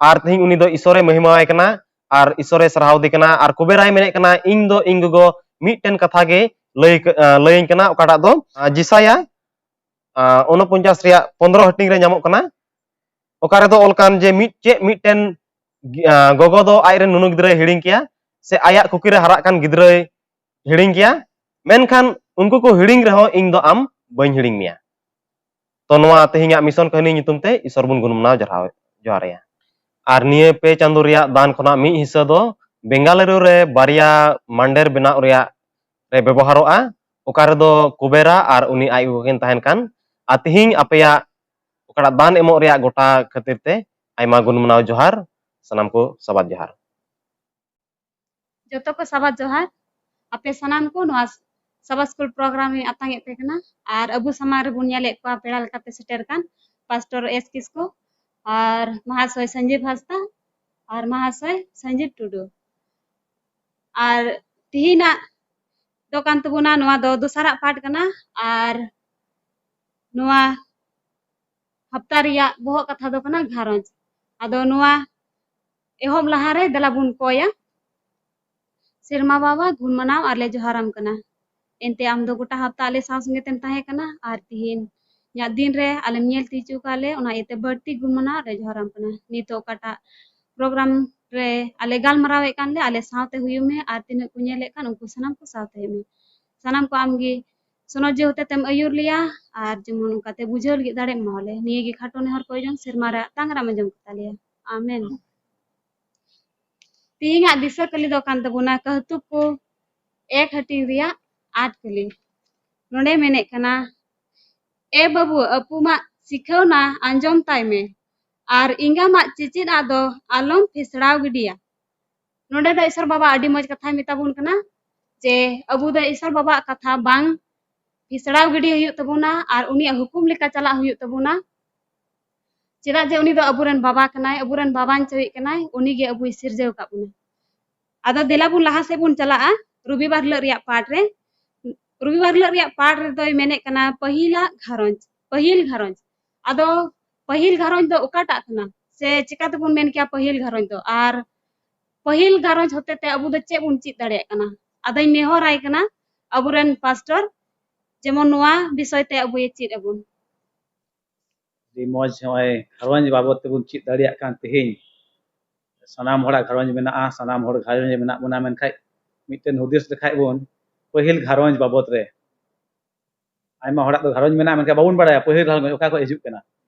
ᱟᱨ ᱛᱤᱦᱤᱧ ᱩᱱᱤ ᱫᱚ ᱤᱥᱚᱨᱮ ᱢᱚᱦᱤᱢᱟᱣᱟᱭ ᱠᱟᱱᱟ ᱟᱨ ᱤᱥᱚᱨᱮ ᱥᱟᱨᱦᱟᱣ ᱫᱮ ᱠᱟᱱᱟ᱾ ᱟᱨ ᱠᱩᱵᱮᱨᱟᱭ ᱢᱮᱱᱮᱫ ᱠᱟᱱᱟ, "ᱤᱧ ᱫᱚ ᱤᱧ ᱜᱚᱜᱚ ᱢᱤᱫᱴᱮᱱ ᱠᱟᱛᱷᱟ ᱜᱮ ᱞᱟᱹᱭ ᱠᱟ-, ᱟᱸ, ᱞᱟᱹᱭᱟᱹᱧ ᱠᱟᱱᱟ", ᱚᱠᱟᱴᱟᱜ ᱫᱚ, ᱟᱸ, ᱡᱤᱥᱟᱭᱟ, ᱟᱸ, ᱩᱱᱚᱯᱚᱧᱪᱟᱥ ᱨᱮᱭᱟᱜ ᱯᱚᱱᱫᱽᱨᱚ ᱦᱟᱹᱴᱤᱧ ᱨᱮ ᱧᱟᱢᱚᱜ ᱠᱟᱱᱟ᱾ ᱚᱠᱟ ᱨᱮᱫᱚ ᱚᱞ ᱠᱟᱱ ᱡᱮ ᱢᱤᱫ ᱪᱮᱫ ᱢᱤᱫᱴᱮᱱ ᱜᱤ-, ᱟᱸ, ᱜᱚᱜᱚ ᱫᱚ ᱟᱡᱨᱮᱱ ᱱᱩᱱᱩ ᱜᱤᱫᱽᱨᱟᱹᱭ ᱦᱤᱲᱤᱧ ᱠᱮᱭᱟ, ᱥᱮ ᱟᱭᱟᱜ ᱠᱩᱠᱷᱤ ᱨᱮ ᱦᱟᱨᱟᱜ ᱠᱟᱱ ᱜᱤᱫᱽᱨᱟᱹᱭ ᱦᱤᱲᱤᱧ ᱠᱮᱭᱟ, ᱢᱮᱱᱠᱷᱟᱱ ᱩᱱᱠᱩ ᱠᱚ ᱦᱤᱲᱤᱧ ᱨᱮᱦᱚᱸ ᱤᱧ ᱫᱚ ᱟᱢ ᱵᱟᱹᱧ ᱦᱤᱲᱤᱧ ᱢᱮᱭᱟ᱾ ᱛᱚ ᱱᱚᱣᱟ ᱛᱮᱦᱮᱧᱟᱜ ᱢᱤᱥᱚᱱ ᱠᱟᱹᱦᱱᱤ ᱧᱩᱛᱩᱢ ᱛᱮ ᱤᱥᱚᱨ ᱵᱚᱱ ᱜᱩᱱᱢᱟᱱᱟᱣ ᱡᱚᱦᱟᱨ, ᱡᱚᱦᱟᱨ ᱟᱭᱟ᱾ ᱟᱨ ᱱᱤᱭᱟᱹ ᱯᱮ ᱪᱟᱸᱫᱳ ᱨᱮᱭᱟᱜ ᱫᱟᱱ ᱠᱷᱚᱱᱟᱜ ᱢᱤᱫ ᱦᱤᱥᱥᱟᱹ ᱫᱚ ᱵᱮᱝᱜᱟᱞᱩᱨᱩ ᱨᱮ ᱵᱟᱨᱭᱟ ᱢᱟᱱᱰᱮᱨ ᱵᱮᱱᱟᱣ ᱨᱮᱭᱟᱜ ᱨᱮ ᱵᱮᱵᱚᱦᱟᱨᱚᱜᱼᱟ, ᱚᱠᱟ ᱨᱮᱫᱚ ᱠᱩᱵᱮᱨᱟ ᱟᱨ ᱩᱱᱤ ᱟᱡ ᱜᱚᱜᱚ ᱠᱤᱱ ᱛᱟᱦᱮᱱ ᱠᱟᱱ᱾ ᱟᱨ ᱛᱤᱦᱤᱧ ᱟᱯᱮᱭᱟᱜ ᱚᱠᱟᱴᱟᱜ ᱫᱟᱱ ᱮᱢᱚᱜ ᱨᱮᱭᱟᱜ ᱜᱚᱴᱟ ᱠᱷᱟᱹᱛᱤᱨ ᱛᱮ ᱟᱭᱢᱟ ᱜᱩᱱ ᱢᱟᱱᱟᱣ ᱡᱚᱦᱟᱨ, ᱥᱟᱱᱟᱢ ᱠᱚ ᱥᱟᱵᱟᱫ ᱡᱚᱦᱟᱨ᱾ ᱡᱚᱛᱚ ᱠᱚ ᱥᱟᱵᱟᱫ ᱡᱚᱦᱟᱨ᱾ ᱟᱯᱮ ᱥᱟᱱᱟᱢ ᱠᱚ ᱱᱚᱣᱟ ᱥᱟᱵᱟᱫ ᱥᱠᱩᱞ ᱯᱨᱳᱜᱨᱟᱢ ᱤᱧ ᱟᱛᱟᱝ ᱮᱫ ᱯᱮ ᱠᱟᱱᱟ᱾ ᱟᱨ ᱟᱵᱚ ᱥᱟᱢᱟᱝ ᱨᱮᱵᱚᱱ ᱧᱮᱞᱮᱫ ᱠᱚᱣᱟ ᱯᱮᱲᱟ ᱞᱮᱠᱟᱛᱮ ᱥᱮᱴᱮᱨ ᱠᱟᱱ ᱯᱟᱥᱴᱚᱨ ᱮᱥ ᱠᱤᱥᱠᱩ ᱟᱨ ᱢᱟᱦᱟᱥᱚᱭ ᱥᱚᱧᱡᱤᱵ ᱦᱟᱸᱥᱫᱟ ᱟᱨ ᱢᱟᱦᱟᱥᱚᱭ ᱥᱚᱧᱡᱤᱵ ᱴᱩᱰᱩ᱾ ᱟᱨ ᱛᱤᱦᱤᱧᱟᱜ ᱫᱚ ᱠᱟᱱ ᱛᱟᱵᱚᱱᱟ, ᱱᱚᱣᱟ ᱫᱚ ᱫᱚᱥᱟᱨᱟᱜ ᱯᱟᱴ ᱠᱟᱱᱟ᱾ ᱟᱨ ᱱᱚᱣᱟ ᱦᱟᱯᱛᱟ ᱨᱮᱭᱟᱜ ᱵᱚᱦᱚᱜ ᱠᱟᱛᱷᱟ ᱫᱚ ᱠᱟᱱᱟ ᱜᱷᱟᱨᱚᱸᱡᱽ᱾ ᱟᱫᱚ ᱱᱚᱣᱟ ᱮᱦᱚᱵ ᱞᱟᱦᱟᱨᱮ ᱫᱮᱞᱟ ᱵᱚᱱ ᱠᱚᱭᱟ᱾ ᱥᱮᱨᱢᱟ ᱵᱟᱵᱟ, ᱜᱩᱱ ᱢᱟᱱᱟᱣ ᱟᱨ ᱞᱮ ᱡᱚᱦᱟᱨᱟᱢ ᱠᱟᱱᱟ᱾ ᱮᱱᱛᱮ ᱟᱢ ᱫᱚ ᱜᱚᱴᱟ ᱦᱟᱯᱛᱟ ᱟᱞᱮ ᱥᱟᱶ ᱥᱚᱸᱜᱮ ᱛᱮᱢ ᱛᱟᱦᱮᱸ ᱠᱟᱱᱟ ᱟᱨ ᱛᱤᱦᱤᱧ ᱧᱟᱜ ᱫᱤᱱ ᱨᱮ ᱟᱞᱮᱢ ᱧᱮᱞ ᱛᱤ ᱦᱚᱪᱚ ᱟᱠᱟᱫ ᱞᱮ, ᱚᱱᱟ ᱤᱭᱟᱹᱛᱮ ᱵᱟᱹᱲᱛᱤ ᱜᱩᱱ ᱢᱟᱱᱟᱣ ᱟᱨ ᱞᱮ ᱡᱚᱦᱟᱨᱟᱢ ᱠᱟᱱᱟ᱾ ᱱᱤᱛᱚᱜ ᱚᱠᱟᱴᱟᱜ ᱯᱨᱳᱜᱨᱟᱢ ᱨᱮ ᱟᱞᱮ ᱜᱟᱞᱢᱟᱨᱟᱣᱮᱫ ᱠᱟᱱ ᱞᱮ, ᱟᱞᱮ ᱥᱟᱶᱛᱮ ᱦᱩᱭᱩᱜ ᱢᱮ ᱟᱨ ᱛᱤᱱᱟᱹᱜ ᱠᱚ ᱧᱮᱞᱮᱫ ᱠᱟᱱ ᱩᱱᱠᱩ ᱥᱟᱱᱟᱢ ᱠᱚ ᱥᱟᱶᱛᱮ ᱦᱩᱭᱩᱜ ᱢᱮ᱾ ᱥᱟᱱᱟᱢ ᱠᱚ ᱟᱢᱜᱮ ᱥᱚᱱᱚᱛ ᱡᱤᱣᱤ ᱦᱚᱛᱮ ᱛᱮᱢ ᱟᱹᱭᱩᱨ ᱞᱮᱭᱟ ᱟᱨ ᱡᱮᱢᱚᱱ ᱚᱱᱠᱟᱛᱮ ᱵᱩᱡᱷᱟᱹᱣ ᱞᱟᱹᱜᱤᱫ ᱫᱟᱲᱮ ᱮᱢᱟᱣᱟᱞᱮ᱾ ᱱᱤᱭᱟᱹ ᱜᱮ ᱠᱷᱟᱴᱚ ᱱᱮᱦᱚᱨ ᱠᱚᱭ ᱡᱚᱝ ᱥᱮᱨᱢᱟ ᱨᱮ ᱟᱛᱟᱝ ᱨᱮᱢ ᱟᱸᱡᱚᱢ ᱠᱟᱛᱟ ᱞᱮᱭᱟ᱾ ᱟᱢᱮᱱ᱾ ᱛᱮᱦᱮᱧᱟᱜ ᱫᱤᱥᱟᱹ ᱠᱟᱹᱞᱤ ᱫᱚ ᱠᱟᱱ ᱛᱟᱵᱚᱱᱟ ᱠᱟᱹᱦᱛᱩ ᱠᱚ ᱮᱠ ᱦᱟᱹᱴᱤᱧ ᱨᱮᱭᱟᱜ ᱟᱴ ᱠᱟᱹᱞᱤ᱾ ᱱᱚᱰᱮ ᱢᱮᱱᱮᱫ ᱠᱟᱱᱟ, ᱮ ᱵᱟᱹᱵᱩ, ᱟᱹᱯᱩᱢᱟᱜ ᱥᱤᱠᱷᱟᱹᱣᱱᱟ ᱟᱸᱡᱚᱢ ᱛᱟᱭ ᱢᱮ, ᱟᱨ ᱮᱸᱜᱟᱢᱟᱜ ᱪᱮᱪᱮᱫ ᱟᱜ ᱫᱚ ᱟᱞᱚᱢ ᱯᱷᱮᱥᱲᱟᱣ ᱜᱤᱰᱤᱭᱟ᱾ ᱱᱚᱰᱮ ᱫᱚ ᱤᱥᱚᱨ ᱵᱟᱵᱟ ᱟᱹᱰᱤ ᱢᱚᱡᱽ ᱠᱟᱛᱷᱟᱭ ᱢᱮᱛᱟ ᱵᱚᱱ ᱠᱟᱱᱟ ᱡᱮ ᱟᱵᱚ ᱫᱚ ᱤᱥᱚᱨ ᱵᱟᱵᱟᱣᱟᱜ ᱠᱟᱛᱷᱟ ᱵᱟᱝ ᱯᱷᱮᱥᱲᱟᱣ ᱜᱤᱰᱤ ᱦᱩᱭᱩᱜ ᱛᱟᱵᱚᱱᱟ ᱟᱨ ᱩᱱᱤᱭᱟᱜ ᱦᱩᱠᱩᱢ ᱞᱮᱠᱟ ᱪᱟᱞᱟᱜ ᱦᱩᱭᱩᱜ ᱛᱟᱵᱚᱱᱟ᱾ ᱪᱮᱫᱟᱜ ᱡᱮ ᱩᱱᱤ ᱫᱚ ᱟᱵᱚᱨᱮᱱ ᱵᱟᱵᱟ ᱠᱟᱱᱟᱭ, ᱟᱵᱚᱨᱮᱱ ᱵᱟᱵᱟᱧᱪᱟᱹᱣᱤᱡ ᱠᱟᱱᱟᱭ, ᱩᱱᱤ ᱜᱮ ᱟᱵᱚᱭ ᱥᱤᱨᱡᱟᱹᱣ ᱟᱠᱟᱫ ᱵᱚᱱᱟ᱾ ᱟᱫᱚ ᱫᱮᱞᱟ ᱵᱚᱱ ᱞᱟᱦᱟ ᱥᱮᱫ ᱵᱚᱱ ᱪᱟᱞᱟᱜᱼᱟ ᱨᱚᱵᱤᱵᱟᱨ ᱦᱤᱞᱳᱜ ᱨᱮᱭᱟᱜ ᱯᱟᱴ ᱨᱮ᱾ ᱨᱚᱵᱤᱵᱟᱨ ᱦᱤᱞᱳᱜ ᱨᱮᱭᱟᱜ ᱯᱟᱴ ᱨᱮᱫᱚᱭ ᱢᱮᱱᱮᱫ ᱠᱟᱱᱟ ᱯᱟᱹᱦᱤᱞᱟᱜ ᱜᱷᱟᱨᱚᱸᱡᱽ, ᱯᱟᱹᱦᱤᱞ ᱜᱷᱟᱨᱚᱸᱡᱽ᱾ ᱟᱫᱚ ᱯᱟᱹᱦᱤᱞ ᱜᱷᱟᱨᱚᱸᱡᱽ ᱫᱚ ᱚᱠᱟᱴᱟᱜ ᱠᱟᱱᱟ? ᱥᱮ ᱪᱤᱠᱟᱹ ᱛᱮᱵᱚᱱ ᱢᱮᱱ ᱠᱮᱭᱟ ᱯᱟᱹᱦᱤᱞ ᱜᱷᱟᱨᱚᱸᱡᱽ ᱫᱚ? ᱟᱨ ᱯᱟᱹᱦᱤᱞ ᱜᱷᱟᱨᱚᱸᱡᱽ ᱦᱚᱛᱮ ᱛᱮ ᱟᱵᱚ ᱫᱚ ᱪᱮᱫ ᱵᱚᱱ ᱪᱮᱫ ᱫᱟᱲᱮᱭᱟᱜ ᱠᱟᱱᱟ? ᱟᱫᱚᱧ ᱱᱮᱦᱚᱨᱟᱭ ᱠᱟᱱᱟ, ᱟᱵᱚᱨᱮᱱ ᱯᱟᱥᱴᱚᱨ ᱡᱮᱢᱚᱱ ᱱᱚᱣᱟ ᱵᱤᱥᱚᱭ ᱛᱮ ᱟᱵᱚᱭ ᱪᱮᱫ ᱟᱵᱚᱱ᱾ ᱟᱹᱰᱤ ᱢᱚᱡᱽ᱾ ᱱᱚᱜᱼᱚᱭ ᱜᱷᱟᱨᱚᱸᱡᱽ ᱵᱟᱵᱚᱫ ᱛᱮᱵᱚᱱ ᱪᱮᱫ ᱫᱟᱲᱮᱭᱟᱜ ᱠᱟᱱ ᱛᱮᱦᱮᱧ᱾ ᱥᱟᱱᱟᱢ ᱦᱚᱲᱟᱜ ᱜᱷᱟᱨᱚᱸᱡᱽ ᱢᱮᱱᱟᱜᱼᱟ, ᱥᱟᱱᱟᱢ ᱦᱚᱲ ᱜᱷᱟᱨᱚᱸᱡᱽ ᱨᱮ ᱢᱮᱱᱟᱜ ᱵᱚᱱᱟ, ᱢᱮᱱᱠᱷᱟᱱ ᱢᱤᱫᱴᱮᱱ ᱦᱩᱫᱤᱥ ᱞᱮᱠᱷᱟᱡ ᱵᱚᱱ ᱯᱟᱹᱦᱤᱞ ᱜᱷᱟᱨᱚᱸᱡᱽ ᱵᱟᱵᱚᱫ ᱨᱮ᱾ ᱟᱭᱢᱟ ᱦᱚᱲᱟᱜ ᱫᱚ ᱜᱷᱟᱨᱚᱸᱡᱽ ᱢᱮᱱᱟᱜᱼᱟ, ᱢᱮᱱᱠᱷᱟᱱ ᱵᱟᱵᱚᱱ ᱵᱟᱲᱟᱭᱟ ᱯᱟᱹᱦᱤᱞ ᱜᱷᱟᱨᱚᱸᱡᱽ ᱚᱠᱟ ᱠᱷᱚᱱ ᱦᱤᱡᱩᱜ ᱠᱟᱱᱟ᱾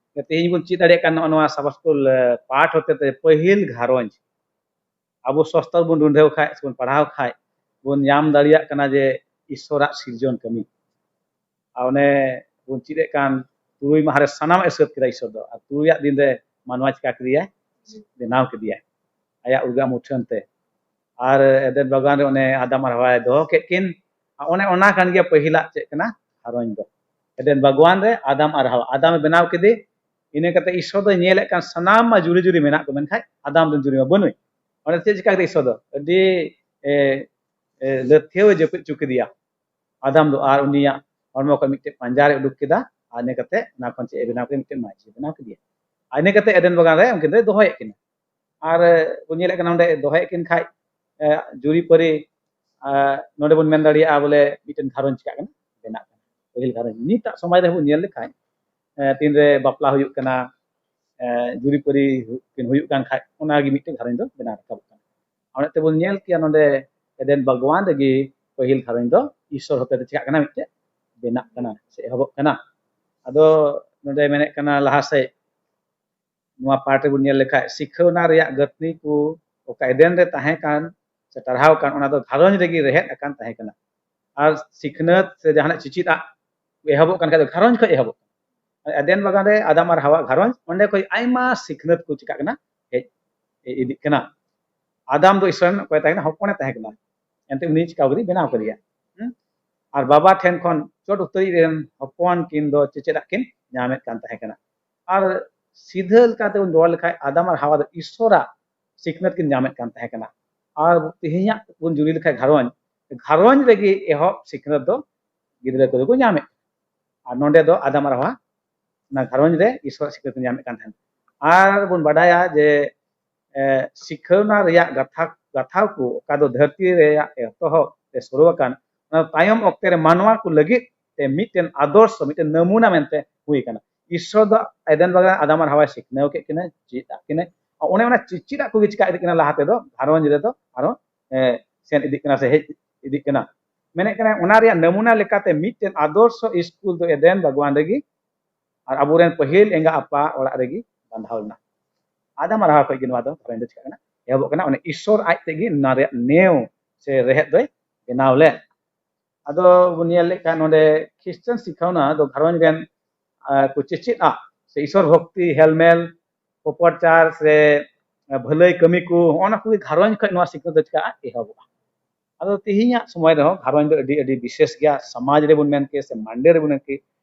ᱛᱮᱦᱮᱧ ᱵᱚᱱ ᱪᱮᱫ ᱫᱟᱲᱮᱭᱟᱜ ᱠᱟᱱ ᱱᱚᱜᱼᱚ ᱱᱚᱣᱟ ᱥᱟᱵᱟᱥᱠᱩᱞ ᱯᱟᱴ ᱦᱚᱛᱮ ᱛᱮ ᱯᱟᱹᱦᱤᱞ ᱜᱷᱟᱨᱚᱸᱡᱽ ᱟᱵᱚ ᱥᱚᱥᱛᱚᱨ ᱵᱚᱱ ᱨᱩᱸᱰᱷᱟᱹᱣ ᱠᱷᱟᱡ ᱥᱮᱵᱚᱱ ᱯᱟᱲᱦᱟᱣ ᱠᱷᱟᱡ ᱵᱚᱱ ᱧᱟᱢ ᱫᱟᱲᱮᱭᱟᱜ ᱠᱟᱱᱟ ᱡᱮ ᱤᱥᱥᱚᱨᱟᱜ ᱥᱤᱨᱡᱚᱱ ᱠᱟᱹᱢᱤ᱾ ᱟᱨ ᱚᱱᱮ ᱵᱚᱱ ᱪᱮᱫ ᱮᱫ ᱠᱟᱱ ᱛᱩᱨᱩᱭ ᱢᱟᱦᱟ ᱨᱮ ᱥᱟᱱᱟᱢᱟᱜ ᱮ ᱥᱟᱹᱛ ᱠᱮᱫᱟ ᱤᱥᱥᱚᱨ ᱫᱚ, ᱟᱨ ᱛᱩᱨᱩᱭᱟᱜ ᱫᱤᱱ ᱨᱮ ᱢᱟᱱᱣᱟ ᱪᱤᱠᱟ ᱠᱮᱫᱮᱭᱟᱭ? ᱵᱮᱱᱟᱣ ᱠᱮᱫᱮᱭᱟᱭ ᱟᱭᱟᱜ ᱩᱨᱜᱟᱹ ᱢᱩᱴᱷᱟᱹᱱ ᱛᱮ᱾ ᱟᱨ ᱮᱫᱮᱱ ᱵᱟᱜᱟᱱ ᱨᱮ ᱚᱱᱮ ᱟᱫᱟᱢ ᱟᱨ ᱦᱟᱣᱟᱭ ᱫᱚᱦᱚ ᱠᱮᱫ ᱠᱤᱱ᱾ ᱟᱨ ᱚᱱᱮ ᱚᱱᱟ ᱠᱟᱱ ᱜᱮᱭᱟ ᱯᱟᱹᱦᱤᱞᱟᱜ ᱪᱮᱫ ᱠᱟᱱᱟ? ᱜᱷᱟᱨᱚᱸᱡᱽ ᱫᱚ᱾ ᱮᱫᱮᱱ ᱵᱟᱜᱣᱟᱱ ᱨᱮ ᱟᱫᱟᱢ ᱟᱨ ᱦᱟᱣᱟ, ᱟᱫᱟᱢᱮ ᱵᱮᱱᱟᱣ ᱠᱮᱫᱮ, ᱤᱱᱟᱹ ᱠᱟᱛᱮ ᱤᱥᱥᱚᱨ ᱫᱚᱭ ᱧᱮᱞᱮᱫ ᱠᱟᱱ ᱥᱟᱱᱟᱢ ᱢᱟ ᱡᱩᱨᱤ ᱡᱩᱨᱤ ᱢᱮᱱᱟᱜ ᱠᱚ, ᱢᱮᱱᱠᱷᱟᱱ ᱟᱫᱟᱢ ᱫᱚ ᱡᱩᱨᱤ ᱢᱟ ᱵᱟᱹᱱᱩᱭ᱾ ᱚᱸᱰᱮ ᱪᱮᱫ ᱪᱤᱠᱟ ᱠᱮᱫᱟ ᱤᱥᱥᱚᱨ ᱫᱚ? ᱟᱹᱰᱤ ᱮ, ᱮ, ᱞᱟᱹᱛᱷᱤᱭᱟᱹᱣ ᱮ ᱡᱟᱹᱯᱤᱫ ᱦᱚᱪᱚ ᱠᱮᱫᱮᱭᱟ᱾ ᱟᱫᱟᱢ ᱫᱚ ᱟᱨ ᱩᱱᱤᱭᱟᱜ ᱦᱚᱲᱢᱚ ᱠᱷᱚᱱ ᱢᱤᱫᱴᱮᱱ ᱯᱟᱸᱡᱟ ᱨᱮ ᱩᱰᱩᱠ ᱠᱮᱫᱟ, ᱟᱨ ᱤᱱᱟᱹ ᱠᱟᱛᱮ ᱚᱱᱟ ᱠᱷᱚᱱ ᱪᱮᱫ ᱮ ᱵᱮᱱᱟᱣ ᱠᱮᱫᱟ? ᱢᱤᱫᱴᱮᱱ ᱢᱟᱹᱪᱤ ᱵᱮᱱᱟᱣ ᱠᱮᱫᱮᱭᱟ᱾ ᱟᱨ ᱤᱱᱟᱹ ᱠᱟᱛᱮ ᱮᱫᱮᱱ ᱵᱟᱜᱟᱱ ᱨᱮ ᱩᱱᱠᱤᱱ ᱫᱚᱭ ᱫᱚᱦᱚᱭᱮᱫ ᱠᱤᱱᱟ᱾ ᱟᱨ ᱵᱚᱱ ᱧᱮᱞᱮᱫ ᱠᱟᱱᱟ ᱱᱚᱰᱮ ᱫᱚᱦᱚᱭᱮᱫ ᱠᱤᱱ ᱠᱷᱟᱡ ᱮ, ᱡᱩᱨᱤᱯᱟᱹᱨᱤ ᱟᱨ ᱱᱚᱰᱮ ᱵᱚᱱ ᱢᱮᱱ ᱫᱟᱲᱮᱭᱟᱜᱼᱟ ᱵᱚᱞᱮ ᱢᱤᱫᱴᱮᱱ ᱜᱷᱟᱨᱚᱸᱡᱽ ᱪᱤᱠᱟᱜ ᱠᱟᱱᱟ? ᱵᱮᱱᱟᱜ ᱠᱟᱱᱟ᱾ ᱯᱟᱹᱦᱤᱞ ᱜᱷᱟᱨᱚᱸᱡᱽ ᱱᱤᱛᱟᱜ ᱥᱚᱢᱟᱡᱽ ᱨᱮ ᱵᱚᱱ ᱧᱮᱞ ᱞᱮᱠᱷᱟᱡ ᱮ, ᱛᱤᱱᱨᱮ ᱵᱟᱯᱞᱟ ᱦᱩᱭᱩᱜ ᱠᱟᱱᱟ, ᱮ, ᱡᱩᱨᱤᱯᱟᱹᱨᱤ ᱦᱩᱭᱩᱜ ᱠᱟᱱ ᱠᱷᱟᱡ ᱚᱱᱟᱜᱮ ᱢᱤᱫᱴᱮᱱ ᱜᱷᱟᱨᱚᱸᱡᱽ ᱫᱚ ᱵᱮᱱᱟᱣ ᱨᱟᱠᱟᱵᱚᱜ ᱠᱟᱱᱟ᱾ ᱚᱱᱟ ᱛᱮᱵᱚᱱ ᱧᱮᱞ ᱠᱮᱭᱟ ᱱᱚᱰᱮ ᱮᱫᱮᱱ ᱵᱟᱜᱽᱣᱟᱱ ᱨᱮᱜᱮ ᱯᱟᱹᱦᱤᱞ ᱜᱷᱟᱨᱚᱸᱡᱽ ᱫᱚ ᱤᱥᱥᱚᱨ ᱦᱚᱛᱮ ᱛᱮ ᱪᱤᱠᱟᱜ ᱠᱟᱱᱟ? ᱢᱤᱫᱴᱮᱡ ᱵᱮᱱᱟᱜ ᱠᱟᱱᱟ ᱥᱮ ᱮᱦᱚᱵᱚᱜ ᱠᱟᱱᱟ᱾ ᱟᱫᱚ ᱱᱚᱰᱮ ᱢᱮᱱᱮᱫ ᱠᱟᱱᱟ ᱞᱟᱦᱟ ᱥᱮᱫ ᱱᱚᱣᱟ ᱯᱟᱴ ᱨᱮᱵᱚᱱ ᱧᱮᱞ ᱞᱮᱠᱷᱟᱡ ᱥᱤᱠᱷᱟᱹᱣᱱᱟ ᱨᱮᱭᱟᱜ ᱜᱟᱹᱛᱷᱱᱤ ᱠᱚ ᱚᱠᱟ ᱮᱫᱮᱱ ᱨᱮ ᱛᱟᱦᱮᱸ ᱠᱟᱱ ᱥᱮ ᱴᱟᱨᱦᱟᱣ ᱠᱟᱱ, ᱚᱱᱟ ᱫᱚ ᱜᱷᱟᱨᱚᱸᱡᱽ ᱨᱮᱜᱮ ᱨᱮᱦᱮᱫ ᱟᱠᱟᱱ ᱛᱟᱦᱮᱸ ᱠᱟᱱᱟ᱾ ᱟᱨ ᱥᱤᱠᱷᱱᱟᱹᱛ ᱥᱮ ᱡᱟᱦᱟᱱᱟᱜ ᱪᱮᱪᱮᱫ ᱟᱜ ᱮᱦᱚᱵᱚᱜ ᱠᱟᱱ ᱠᱷᱟᱡ ᱫᱚ ᱜᱷᱟᱨᱚᱸᱡᱽ ᱠᱷᱚᱱ ᱮᱦᱚᱵᱚᱜ ᱠᱟᱱᱟ᱾ ᱮᱫᱮᱱ ᱵᱟᱜᱟᱱ ᱨᱮ ᱟᱫᱟᱢ ᱟᱨ ᱦᱟᱣᱟ ᱜᱷᱟᱨᱚᱸᱡᱽ, ᱚᱸᱰᱮ ᱠᱷᱚᱱ ᱟᱭᱢᱟ ᱥᱤᱠᱷᱱᱟᱹᱛ ᱠᱚ ᱪᱤᱠᱟᱜ ᱠᱟᱱᱟ, ᱦᱮᱡ ᱤᱫᱤᱜ ᱠᱟᱱᱟ᱾ ᱟᱫᱟᱢ ᱫᱚ ᱤᱥᱚᱨ ᱨᱮᱱ ᱚᱠᱚᱭ ᱛᱟᱦᱮᱸ ᱠᱟᱱᱟ? ᱦᱚᱯᱚᱱᱮ ᱛᱟᱦᱮᱸ ᱠᱟᱱᱟ᱾ ᱮᱱᱛᱮ ᱩᱱᱤ ᱪᱤᱠᱟ ᱠᱟᱫᱮᱭᱟ? ᱵᱮᱱᱟᱣ ᱠᱟᱫᱮᱭᱟ᱾ ᱦᱩᱸ? ᱟᱨ ᱵᱟᱵᱟ ᱴᱷᱮᱱ ᱠᱷᱚᱱ ᱪᱚᱴ ᱩᱛᱟᱹᱨᱤᱡ ᱨᱮᱱ ᱦᱚᱯᱚᱱ ᱠᱤᱱ ᱫᱚ ᱪᱮᱪᱮᱫ ᱟᱜ ᱠᱤᱱ ᱧᱟᱢᱮᱫ ᱠᱟᱱ ᱛᱟᱦᱮᱸ ᱠᱟᱱᱟ᱾ ᱟᱨ ᱥᱤᱫᱷᱟᱹ ᱞᱮᱠᱟᱛᱮ ᱵᱚᱱ ᱨᱚᱲ ᱞᱮᱠᱷᱟᱡ ᱟᱫᱟᱢ ᱟᱨ ᱦᱟᱣᱟ ᱫᱚ ᱤᱥᱥᱚᱨᱟᱜ ᱥᱤᱠᱷᱱᱟᱹᱛ ᱠᱤᱱ ᱧᱟᱢᱮᱫ ᱠᱟᱱ ᱛᱟᱦᱮᱸ ᱠᱟᱱᱟ᱾ ᱟᱨ ᱛᱮᱦᱮᱧᱟᱜ ᱵᱚᱱ ᱡᱩᱨᱤ ᱞᱮᱠᱷᱟᱡ ᱜᱷᱟᱨᱚᱸᱡᱽ, ᱜᱷᱟᱨᱚᱸᱡᱽ ᱨᱮᱜᱮ ᱮᱦᱚᱵ ᱥᱤᱠᱷᱱᱟᱹᱛ ᱫᱚ ᱜᱤᱫᱽᱨᱟᱹ ᱠᱚᱫᱚ ᱠᱚ ᱧᱟᱢᱮᱫ ᱠᱟᱱᱟ᱾ ᱟᱨ ᱱᱚᱰᱮ ᱫᱚ ᱟᱫᱟᱢ ᱟᱨ ᱦᱟᱣᱟ ᱚᱱᱟ ᱜᱷᱟᱨᱚᱸᱡᱽ ᱨᱮ ᱤᱥᱚᱨᱟᱜ ᱥᱤᱠᱷᱱᱟᱹᱛ ᱧᱟᱢᱮᱫ ᱠᱟᱱ ᱛᱟᱦᱮᱸᱱᱟ᱾ ᱟᱨ ᱵᱚᱱ ᱵᱟᱰᱟᱭᱟ ᱡᱮ ᱮ, ᱥᱤᱠᱷᱟᱹᱣᱱᱟ ᱨᱮᱭᱟᱜ ᱜᱟᱛᱷᱟ ᱜᱟᱛᱷᱟᱣ ᱠᱚ ᱚᱠᱟ ᱫᱚ ᱫᱷᱟᱹᱨᱛᱤ ᱨᱮᱭᱟᱜ ᱮᱛᱚᱦᱚᱵ ᱨᱮ ᱥᱩᱨᱩ ᱟᱠᱟᱱ, ᱚᱱᱟ ᱛᱟᱭᱚᱢ ᱚᱠᱛᱮ ᱨᱮ ᱢᱟᱱᱣᱟ ᱠᱚ ᱞᱟᱹᱜᱤᱫ ᱛᱮ ᱢᱤᱫᱴᱮᱱ ᱟᱫᱚᱨᱥᱚ, ᱢᱤᱫᱴᱮᱱ ᱱᱟᱢᱩᱱᱟ ᱢᱮᱱᱛᱮ ᱦᱩᱭ ᱟᱠᱟᱱᱟ᱾ ᱤᱥᱥᱚᱨ ᱫᱚ ᱮᱫᱮᱱ ᱵᱟᱜᱟᱱ ᱟᱫᱟᱢ ᱟᱨ ᱦᱟᱣᱟᱭ ᱥᱤᱠᱷᱱᱟᱹᱣ ᱠᱮᱫ ᱠᱤᱱᱟᱹ, ᱪᱮᱫ ᱟᱫ ᱠᱤᱱᱟᱹ᱾ ᱚᱱᱮ ᱚᱱᱟ ᱪᱮᱫ ᱟᱫ ᱠᱚᱜᱮ ᱪᱤᱠᱟ ᱤᱫᱤᱜ ᱠᱟᱱᱟ ᱞᱟᱦᱟ ᱛᱮᱫᱚ ᱜᱷᱟᱨᱚᱸᱡᱽ ᱨᱮᱫᱚ ᱟᱨᱚ ᱮ, ᱥᱮᱱ ᱤᱫᱤᱜ ᱠᱟᱱᱟ ᱥᱮ ᱦᱮᱡ ᱤᱫᱤᱜ ᱠᱟᱱᱟ᱾ ᱢᱮᱱᱮᱫ ᱠᱟᱱᱟ ᱚᱱᱟ ᱨᱮᱭᱟᱜ ᱱᱟᱢᱩᱱᱟ ᱞᱮᱠᱟᱛᱮ ᱢᱤᱫᱴᱮᱱ ᱟᱫᱚᱨᱥᱚ ᱥᱠᱩᱞ ᱫᱚ ᱮᱫᱮᱱ ᱵᱟᱜᱽᱣᱟᱱ ᱨᱮᱜᱮ ᱟᱨ ᱟᱵᱚᱨᱮᱱ ᱯᱟᱹᱦᱤᱞ ᱮᱸᱜᱟ ᱟᱯᱟ ᱚᱲᱟᱜ ᱨᱮᱜᱮ ᱵᱟᱸᱫᱷᱟᱣ ᱞᱮᱱᱟ᱾ ᱟᱫᱟᱢ ᱟᱨ ᱦᱟᱣᱟ ᱠᱷᱚᱱ ᱜᱮ ᱱᱚᱣᱟ ᱫᱚ ᱜᱷᱟᱨᱚᱸᱡᱽ ᱫᱚ ᱪᱤᱠᱟᱹᱜ ᱠᱟᱱᱟ, ᱮᱦᱚᱵᱚᱜ ᱠᱟᱱᱟ᱾ ᱚᱱᱮ ᱤᱥᱥᱚᱨ ᱟᱡ ᱛᱮᱜᱮ ᱱᱚᱣᱟ ᱨᱮᱭᱟᱜ ᱱᱮᱣ ᱥᱮ ᱨᱮᱦᱮᱫ ᱫᱚᱭ ᱵᱮᱱᱟᱣ ᱞᱮᱫ᱾ ᱟᱫᱚ ᱵᱚᱱ ᱧᱮᱞ ᱞᱮᱠᱷᱟᱱ ᱱᱚᱰᱮ ᱠᱷᱨᱤᱥᱴᱟᱱ ᱥᱤᱠᱷᱟᱹᱣᱱᱟ ᱫᱚ ᱜᱷᱟᱨᱚᱸᱡᱽ ᱨᱮᱱ ᱟᱨ ᱠᱚ ᱪᱮᱪᱮᱫᱼᱟ ᱥᱮ ᱤᱥᱚᱨ ᱵᱷᱚᱠᱛᱤ, ᱦᱮᱞᱢᱮᱞ, ᱯᱚᱯᱚᱨᱪᱟᱨ ᱥᱮ ᱵᱷᱟᱹᱞᱟᱹᱭ ᱠᱟᱹᱢᱤ ᱠᱚ, ᱦᱚᱸᱜᱼᱚ ᱱᱟ ᱠᱚᱜᱮ ᱜᱷᱟᱨᱚᱸᱡᱽ ᱠᱷᱚᱱ ᱱᱚᱣᱟ ᱥᱤᱠᱷᱱᱟᱹᱛ ᱫᱚ ᱪᱤᱠᱟᱹᱜᱼᱟ, ᱮᱦᱚᱵᱚᱜᱼᱟ᱾ ᱟᱫᱚ ᱛᱮᱦᱮᱧᱟᱜ ᱥᱚᱢᱚᱭ ᱨᱮᱦᱚᱸ ᱜᱷᱟᱨᱚᱸᱡᱽ ᱫᱚ ᱟᱹᱰᱤ, ᱟᱹᱰᱤ ᱵᱤᱥᱮᱥ ᱜᱮᱭᱟ, ᱥᱚᱢᱟᱡᱽ ᱨᱮᱵᱚᱱ ᱢᱮᱱ ᱠᱮ ᱥᱮ ᱢᱟᱱᱰᱮ ᱨᱮᱵᱚᱱ ᱢᱮᱱ ᱠᱮ,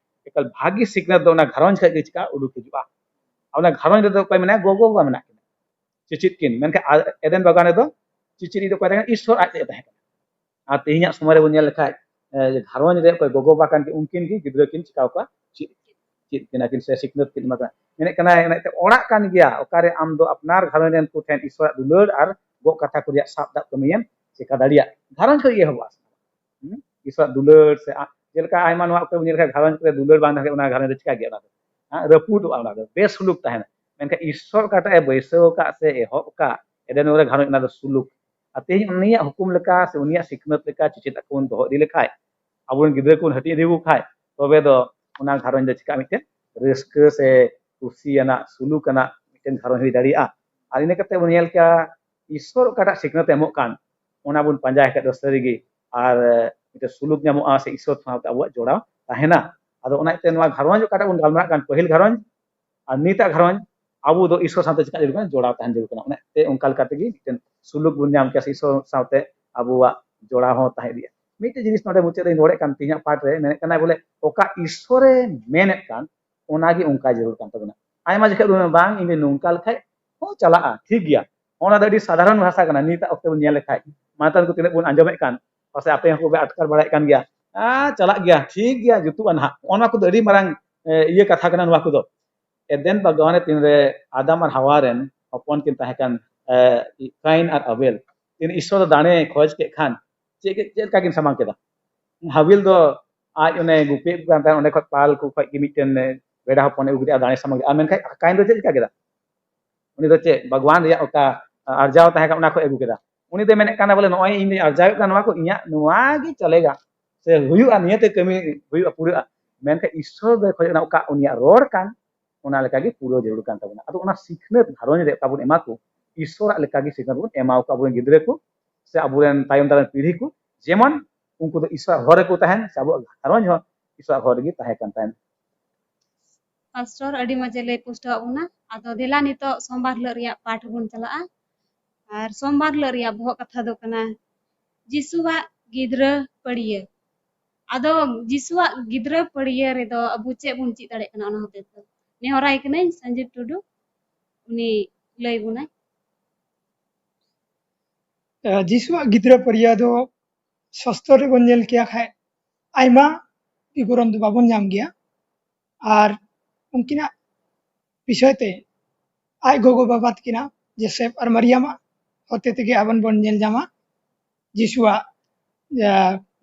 ᱮᱠᱟᱞ ᱵᱷᱟᱹᱜᱤ ᱥᱤᱠᱷᱱᱟᱹᱛ ᱫᱚ ᱚᱱᱟ ᱜᱷᱟᱨᱚᱸᱡᱽ ᱠᱷᱚᱱ ᱜᱮ ᱪᱤᱠᱟ ᱩᱰᱩᱠ ᱦᱤᱡᱩᱜᱼᱟ᱾ ᱟᱨ ᱚᱱᱟ ᱜᱷᱟᱨᱚᱸᱡᱽ ᱨᱮᱫᱚ ᱚᱠᱚᱭ ᱢᱮᱱᱟᱭᱟ? ᱜᱚᱜᱚ ᱵᱟᱵᱟ ᱢᱮᱱᱟᱜ ᱠᱤᱱᱟ, ᱪᱮᱪᱮᱫ ᱠᱤᱱ᱾ ᱢᱮᱱᱠᱷᱟᱱ ᱟ-, ᱮᱫᱮᱱ ᱵᱟᱜᱟᱱ ᱨᱮᱫᱚ ᱪᱮᱪᱮᱫ ᱫᱚ ᱚᱠᱚᱭ ᱛᱟᱦᱮᱸ ᱠᱟᱱᱟ? ᱤᱥᱥᱚᱨ ᱟᱡ ᱛᱮᱜᱮ ᱛᱟᱦᱮᱸ ᱠᱟᱱᱟ᱾ ᱟᱨ ᱛᱮᱦᱮᱧᱟᱜ ᱥᱚᱢᱚᱭ ᱨᱮᱵᱚᱱ ᱧᱮᱞ ᱞᱮᱠᱷᱟᱡ, ᱮ, ᱜᱷᱟᱨᱚᱸᱡᱽ ᱨᱮ ᱚᱠᱚᱭ ᱜᱚᱜᱚ ᱵᱟᱵᱟ ᱠᱟᱱ ᱠᱤᱱ, ᱩᱱᱠᱤᱱ ᱜᱮ ᱜᱤᱫᱽᱨᱟᱹ ᱠᱤᱱ ᱪᱤᱠᱟᱹᱣ ᱠᱚᱣᱟ, ᱪᱮᱫ, ᱪᱮᱫ ᱠᱤᱱᱟ ᱠᱤᱱ ᱥᱮ ᱥᱤᱠᱷᱱᱟᱹᱛ ᱠᱤᱱ ᱮᱢᱟ ᱠᱚᱣᱟ᱾ ᱢᱮᱱᱮᱫ ᱠᱟᱱᱟᱭ, ᱮᱱᱛᱮ ᱚᱲᱟᱜ ᱠᱟᱱ ᱜᱮᱭᱟ, ᱚᱠᱟᱨᱮ ᱟᱢ ᱫᱚ ᱟᱯᱱᱟᱨ ᱜᱷᱟᱨᱚᱸᱡᱽ ᱨᱮᱱ ᱠᱚ ᱴᱷᱮᱱ ᱤᱥᱚᱨᱟᱜ ᱫᱩᱞᱟᱹᱲ ᱟᱨ ᱜᱚᱜ ᱠᱟᱛᱷᱟ ᱠᱚ ᱨᱮᱭᱟᱜ ᱥᱟᱵ ᱫᱟᱵ ᱠᱟᱹᱢᱤᱭᱮᱢ ᱪᱮᱠᱟ ᱫᱟᱲᱮᱭᱟᱜ, ᱜᱷᱟᱨᱚᱸᱡᱽ ᱠᱷᱚᱱ ᱜᱮ ᱮᱦᱚᱵᱚᱜᱼᱟ᱾ ᱦᱩᱸ? ᱤᱥᱚᱨᱟᱜ ᱫᱩᱞᱟᱹᱲ ᱥᱮ ᱟ-, ᱡᱮᱞᱮᱠᱟ ᱟᱭᱢᱟ ᱱᱚᱣᱟ ᱚᱠᱛᱚ ᱵᱚᱱ ᱧᱮᱞ ᱞᱮᱠᱷᱟᱱ ᱜᱷᱟᱨᱚᱸᱡᱽ ᱠᱚᱨᱮ ᱫᱩᱞᱟᱹᱲ ᱵᱟᱝ ᱛᱟᱦᱮᱸ ᱠᱷᱟᱱ ᱚᱱᱟ ᱜᱷᱟᱨᱚᱸᱡᱽ ᱨᱮ ᱪᱤᱠᱟ ᱜᱮᱭᱟ ᱚᱱᱟ ᱫᱚ? ᱦᱮᱸ, ᱨᱟᱹᱯᱩᱫᱚᱜᱼᱟ ᱚᱱᱟ ᱫᱚ, ᱵᱮᱥ ᱥᱩᱞᱩᱠ ᱛᱟᱦᱮᱱᱟ᱾ ᱢᱮᱱᱠᱷᱟᱱ ᱤᱥᱚᱨ ᱚᱠᱟᱴᱟᱜ ᱮ ᱵᱟᱹᱭᱥᱟᱹᱣ ᱟᱠᱟᱫ ᱥᱮ ᱮᱦᱚᱵ ᱟᱠᱟᱫ ᱮᱫᱮᱱ ᱨᱮ ᱜᱷᱟᱨᱚᱸᱡᱽ, ᱚᱱᱟ ᱫᱚ ᱥᱩᱞᱩᱠ᱾ ᱟᱨ ᱛᱮᱦᱮᱧ ᱩᱱᱤᱭᱟᱜ ᱦᱩᱠᱩᱢ ᱞᱮᱠᱟ ᱥᱮ ᱩᱱᱤᱭᱟᱜ ᱥᱤᱠᱷᱱᱟᱹᱛ ᱞᱮᱠᱟ ᱪᱮᱪᱮᱫ ᱟᱠᱚ ᱵᱚᱱ ᱫᱚᱦᱚ ᱤᱫᱤ ᱞᱮᱠᱷᱟᱡ, ᱟᱵᱚᱨᱮᱱ ᱜᱤᱫᱽᱨᱟᱹ ᱠᱚᱵᱚᱱ ᱦᱟᱹᱴᱤᱧ ᱤᱫᱤ ᱟᱠᱚ ᱠᱷᱟᱡ, ᱛᱚᱵᱮ ᱫᱚ ᱚᱱᱟ ᱜᱷᱟᱨᱚᱸᱡᱽ ᱫᱚ ᱪᱤᱠᱟᱹᱜᱼᱟ? ᱢᱤᱫᱴᱮᱱ ᱨᱟᱹᱥᱠᱟᱹ ᱥᱮ ᱠᱩᱥᱤᱭᱟᱱᱟᱜ, ᱥᱩᱞᱩᱠ ᱟᱱᱟᱜ ᱢᱤᱫᱴᱮᱱ ᱜᱷᱟᱨᱚᱸᱡᱽ ᱦᱩᱭ ᱫᱟᱲᱮᱭᱟᱜᱼᱟ᱾ ᱟᱨ ᱤᱱᱟᱹ ᱠᱟᱛᱮ ᱵᱚᱱ ᱧᱮᱞ ᱠᱮᱭᱟ, ᱤᱥᱚᱨ ᱚᱠᱟᱴᱟᱜ ᱥᱤᱠᱷᱱᱟᱹᱛ ᱮ ᱮᱢᱚᱜ ᱠᱟᱱ, ᱚᱱᱟ ᱵᱚᱱ ᱯᱟᱸᱡᱟᱭ ᱠᱷᱟᱡ ᱫᱚ ᱥᱟᱹᱨᱤᱜᱮ ᱟᱨ ᱢᱤᱫᱴᱮᱱ ᱥᱩᱞᱩᱠ ᱧᱟᱢᱚᱜᱼᱟ ᱥᱮ ᱤᱥᱚᱨ ᱥᱟᱶᱛᱮ ᱟᱵᱚᱣᱟᱜ ᱡᱚᱲᱟᱣ ᱛᱟᱦᱮᱱᱟ᱾ ᱟᱫᱚ ᱚᱱᱟ ᱤᱭᱟᱹᱛᱮ ᱱᱚᱣᱟ ᱜᱷᱟᱨᱚᱸᱡᱽ ᱚᱠᱟᱴᱟᱜ ᱵᱚᱱ ᱜᱟᱞᱢᱟᱨᱟᱜ ᱠᱟᱱ, ᱯᱟᱹᱦᱤᱞ ᱜᱷᱟᱨᱚᱸᱡᱽ ᱟᱨ ᱱᱤᱛᱟᱜ ᱜᱷᱟᱨᱚᱸᱡᱽ, ᱟᱵᱚ ᱫᱚ ᱤᱥᱚᱨ ᱥᱟᱶᱛᱮ ᱪᱮᱠᱟ ᱡᱟᱹᱨᱩᱲ ᱠᱟᱱᱟ? ᱡᱚᱲᱟᱣ ᱛᱟᱦᱮᱱ ᱡᱟᱹᱨᱩᱲ ᱠᱟᱱᱟ᱾ ᱚᱱᱟᱛᱮ ᱚᱱᱠᱟ ᱞᱮᱠᱟ ᱛᱮᱜᱮ ᱢᱤᱫᱴᱮᱱ ᱥᱩᱞᱩᱠ ᱵᱚᱱ ᱧᱟᱢ ᱠᱮᱭᱟ ᱥᱮ ᱤᱥᱚᱨ ᱥᱟᱶᱛᱮ ᱟᱵᱚᱣᱟᱜ ᱡᱚᱲᱟᱣ ᱦᱚᱸ ᱛᱟᱦᱮᱸ ᱤᱫᱤᱜᱼᱟ᱾ ᱢᱤᱫᱴᱮᱡ ᱡᱤᱱᱤᱥ ᱱᱚᱰᱮ ᱢᱩᱪᱟᱹᱫ ᱨᱮᱧ ᱨᱚᱲᱮᱫ ᱠᱟᱱ, ᱛᱮᱦᱮᱧᱟᱜ ᱯᱟᱴ ᱨᱮ ᱢᱮᱱᱮᱫ ᱠᱟᱱᱟᱭ ᱵᱚᱞᱮ, ᱚᱠᱟ ᱤᱥᱚᱨᱮ ᱢᱮᱱᱮᱫ ᱠᱟᱱ, ᱚᱱᱟᱜᱮ ᱚᱱᱠᱟ ᱡᱟᱹᱨᱩᱲ ᱠᱟᱱ ᱛᱟᱵᱚᱱᱟ᱾ ᱟᱭᱢᱟ ᱡᱚᱠᱷᱮᱡ ᱵᱚᱱ ᱢᱮᱱᱟ, "ᱵᱟᱝ, ᱤᱧ ᱫᱚ ᱱᱚᱝᱠᱟ ᱞᱮᱠᱷᱟᱡ ᱦᱚᱸ ᱪᱟᱞᱟᱜᱼᱟ, ᱴᱷᱤᱠ ᱜᱮᱭᱟ, ᱚᱱᱟ ᱫᱚ ᱟᱹᱰᱤ ᱥᱟᱫᱷᱟᱨᱚᱱ ᱵᱷᱟᱥᱟ ᱠᱟᱱᱟ, ᱱᱤᱛᱟᱜ ᱚᱠᱛᱮ ᱵᱚᱱ ᱧᱮᱞ ᱞᱮᱠᱷᱟᱡ, ᱢᱟᱛᱟᱞ ᱠᱚ ᱛᱤᱱᱟᱹᱜ ᱵᱚᱱ ᱟᱸᱡᱚᱢᱮᱫ ᱠᱟᱱ, ᱯᱟᱥᱮᱡ ᱟᱯᱮ ᱦᱚᱸ ᱯᱮ ᱟᱴᱠᱟᱨ ᱵᱟᱲᱟᱭᱮᱫ ᱠᱟᱱ ᱜᱮᱭᱟ, ᱟ, ᱪᱟᱞᱟᱜ ᱜᱮᱭᱟ, ᱴᱷᱤᱠ ᱜᱮᱭᱟ, ᱡᱩᱛᱩᱜᱼᱟ ᱱᱟᱦᱟᱜ", ᱚᱱᱟ ᱠᱚᱫᱚ ᱟᱹᱰᱤ ᱢᱟᱨᱟᱝ ᱮ, ᱤᱭᱟᱹ ᱠᱟᱛᱷᱟ ᱠᱟᱱᱟ ᱱᱚᱣᱟ ᱠᱚᱫᱚ᱾ ᱮᱫᱮᱱ ᱵᱟᱜᱽᱣᱟᱱ ᱨᱮ ᱛᱤᱱᱨᱮ ᱟᱫᱟᱢ ᱟᱨ ᱦᱟᱣᱟ ᱨᱮᱱ ᱦᱚᱯᱚᱱ ᱠᱤᱱ ᱛᱟᱦᱮᱸ ᱠᱟᱱ, ᱮ, ᱠᱟᱭᱤᱱ ᱟᱨ ᱟᱵᱮᱞ, ᱛᱤᱱ ᱤᱥᱥᱚᱨ ᱫᱚ ᱫᱟᱲᱮ ᱠᱷᱚᱡᱽ ᱠᱮᱫ ᱠᱷᱟᱱ ᱪᱮᱫ ᱪᱮᱫ ᱞᱮᱠᱟ ᱠᱤᱱ ᱥᱟᱢᱟᱝ ᱠᱮᱫᱟ? ᱦᱟᱵᱤᱞ ᱫᱚ ᱟᱡ ᱚᱱᱮ ᱜᱩᱯᱤᱭᱮᱫ ᱠᱚ ᱠᱟᱱ ᱛᱟᱦᱮᱸᱫ, ᱚᱸᱰᱮ ᱠᱷᱚᱱ ᱯᱟᱞ ᱠᱚ ᱠᱷᱚᱱ ᱜᱮ ᱢᱤᱫᱴᱮᱱ ᱵᱷᱮᱰᱟ ᱦᱚᱯᱚᱱᱮ ᱟᱹᱜᱩ ᱠᱮᱫᱮᱭᱟ, ᱫᱟᱲᱮ ᱥᱟᱢᱟᱝ ᱠᱮᱫᱟ᱾ ᱟᱨ ᱢᱮᱱᱠᱷᱟᱱ ᱠᱟᱭᱤᱱ ᱫᱚ ᱪᱮᱫ ᱪᱤᱠᱟ ᱠᱮᱫᱟ? ᱩᱱᱤ ᱫᱚ ᱪᱮᱫ ᱵᱟᱜᱽᱣᱟᱱ ᱨᱮᱭᱟᱜ ᱚᱠᱟ ᱟᱨᱡᱟᱣ ᱛᱟᱦᱮᱸ ᱠᱟᱱᱟ, ᱚᱱᱟ ᱠᱷᱚᱱ ᱟᱹᱜᱩ ᱠᱮᱫᱟ᱾ ᱩᱱᱤ ᱫᱚᱭ ᱢᱮᱱᱮᱫ ᱠᱟᱱᱟ ᱵᱚᱞᱮ, ᱱᱚᱜᱼᱚᱭ ᱤᱧ ᱫᱚᱧ ᱟᱨᱡᱟᱣᱮᱫ ᱠᱟᱱᱟ, ᱱᱚᱣᱟ ᱠᱚ ᱤᱧᱟᱹᱜ, ᱱᱚᱣᱟ ᱜᱮ ᱪᱟᱞᱮᱜᱟ, ᱥᱮ ᱦᱩᱭᱩᱜᱼᱟ, ᱱᱤᱭᱟᱹᱛᱮ ᱠᱟᱹᱢᱤ ᱦᱩᱭᱩᱜᱼᱟ, ᱯᱩᱨᱟᱹᱜᱼᱟ᱾ ᱢᱮᱱᱠᱷᱟᱱ ᱤᱥᱥᱚᱨ ᱫᱚᱭ ᱠᱷᱚᱡᱚᱜ ᱠᱟᱱᱟ ᱚᱠᱟ ᱩᱱᱤᱭᱟᱜ ᱨᱚᱲ ᱠᱟᱱ, ᱚᱱᱟ ᱞᱮᱠᱟᱜᱮ ᱯᱩᱨᱟᱹᱣ ᱡᱟᱹᱨᱩᱲ ᱠᱟᱱ ᱛᱟᱵᱚᱱᱟ᱾ ᱟᱫᱚ ᱚᱱᱟ ᱥᱤᱠᱷᱱᱟᱹᱛ ᱜᱷᱟᱨᱚᱸᱡᱽ ᱨᱮ ᱚᱠᱟ ᱵᱚᱱ ᱮᱢᱟ ᱠᱚ, ᱤᱥᱥᱚᱨᱟᱜ ᱞᱮᱠᱟᱜᱮ ᱥᱤᱠᱷᱱᱟᱹᱛ ᱵᱚᱱ ᱮᱢᱟ ᱠᱚ ᱟᱵᱚᱨᱮᱱ ᱜᱤᱫᱽᱨᱟᱹ ᱠᱚ, ᱥᱮ ᱟᱵᱚᱨᱮᱱ ᱛᱟᱭᱚᱢ ᱫᱟᱨᱟᱢ ᱯᱤᱲᱦᱤ ᱠᱚ, ᱡᱮᱢᱚᱱ ᱩᱱᱠᱩ ᱫᱚ ᱤᱥᱥᱚᱨᱟᱜ ᱦᱚᱨ ᱨᱮᱠᱚ ᱛᱟᱦᱮᱱ, ᱥᱮ ᱟᱵᱚᱣᱟᱜ ᱜᱷᱟᱨᱚᱸᱡᱽ ᱦᱚᱸ ᱤᱥᱥᱚᱨᱟᱜ ᱦᱚᱨ ᱨᱮᱜᱮ ᱛᱟᱦᱮᱸ ᱠᱟᱱ ᱛᱟᱦᱮᱱ᱾ ᱯᱟᱥᱴᱚᱨ ᱟᱹᱰᱤ ᱢᱚᱡᱽ ᱮ ᱞᱟᱹᱭ ᱯᱩᱥᱴᱟᱹᱣᱟᱜ ᱵᱚᱱᱟ᱾ ᱟᱫᱚ ᱫᱮᱞᱟ ᱱᱤᱛᱚᱜ ᱥᱳᱢᱵᱟᱨ ᱦᱤᱞᱳᱜ ᱨᱮᱭᱟᱜ ᱯᱟᱴ ᱵᱚᱱ ᱪᱟᱞᱟᱜᱼᱟ᱾ ᱟᱨ ᱥᱳᱢᱵᱟᱨ ᱦᱤᱞᱳᱜ ᱨᱮᱭᱟᱜ ᱵᱚᱦᱚᱜ ᱠᱟᱛᱷᱟ ᱫᱚ ᱠᱟᱱᱟ ᱡᱤᱥᱩᱣᱟᱜ ᱜᱤᱫᱽᱨᱟᱹ ᱯᱟᱹᱲᱤᱭᱟᱹ᱾ ᱟᱫᱚ ᱡᱤᱥᱩᱣᱟᱜ ᱜᱤᱫᱽᱨᱟᱹ ᱯᱟᱹᱲᱤᱭᱟᱹ ᱨᱮᱫᱚ ᱟᱵᱚ ᱪᱮᱫ ᱵᱚᱱ ᱪᱮᱫ ᱫᱟᱲᱮᱭᱟᱜ ᱠᱟᱱᱟ, ᱚᱱᱟ ᱦᱚᱛᱮ ᱛᱮ ᱱᱮᱦᱚᱨᱟᱭ ᱠᱟᱹᱱᱟᱹᱧ ᱥᱚᱧᱡᱤᱵ ᱴᱩᱰᱩ, ᱩᱱᱤ ᱞᱟᱹᱭ ᱵᱚᱱᱟᱭ᱾ ᱡᱤᱥᱩᱣᱟᱜ ᱜᱤᱫᱽᱨᱟᱹ ᱯᱟᱹᱲᱤᱭᱟᱹ ᱫᱚ ᱥᱟᱥᱛᱚᱨ ᱨᱮᱵᱚᱱ ᱧᱮᱞ ᱠᱮᱭᱟ ᱠᱷᱟᱡ ᱟᱭᱢᱟ ᱵᱤᱵᱚᱨᱚᱱ ᱫᱚ ᱵᱟᱵᱚᱱ ᱧᱟᱢ ᱜᱮᱭᱟ᱾ ᱟᱨ ᱩᱱᱠᱤᱱᱟᱜ ᱵᱤᱥᱚᱭ ᱛᱮ ᱟᱡ ᱜᱚᱜᱚ ᱵᱟᱵᱟ ᱛᱟᱹᱠᱤᱱᱟᱜ, ᱡᱳᱥᱮᱯ ᱟᱨ ᱢᱟᱨᱤᱭᱟᱢᱟᱜ ᱦᱚᱛᱮ ᱛᱮᱜᱮ ᱟᱵᱚᱱ ᱵᱚᱱ ᱧᱮᱞ ᱧᱟᱢᱟ ᱡᱤᱥᱩᱣᱟᱜ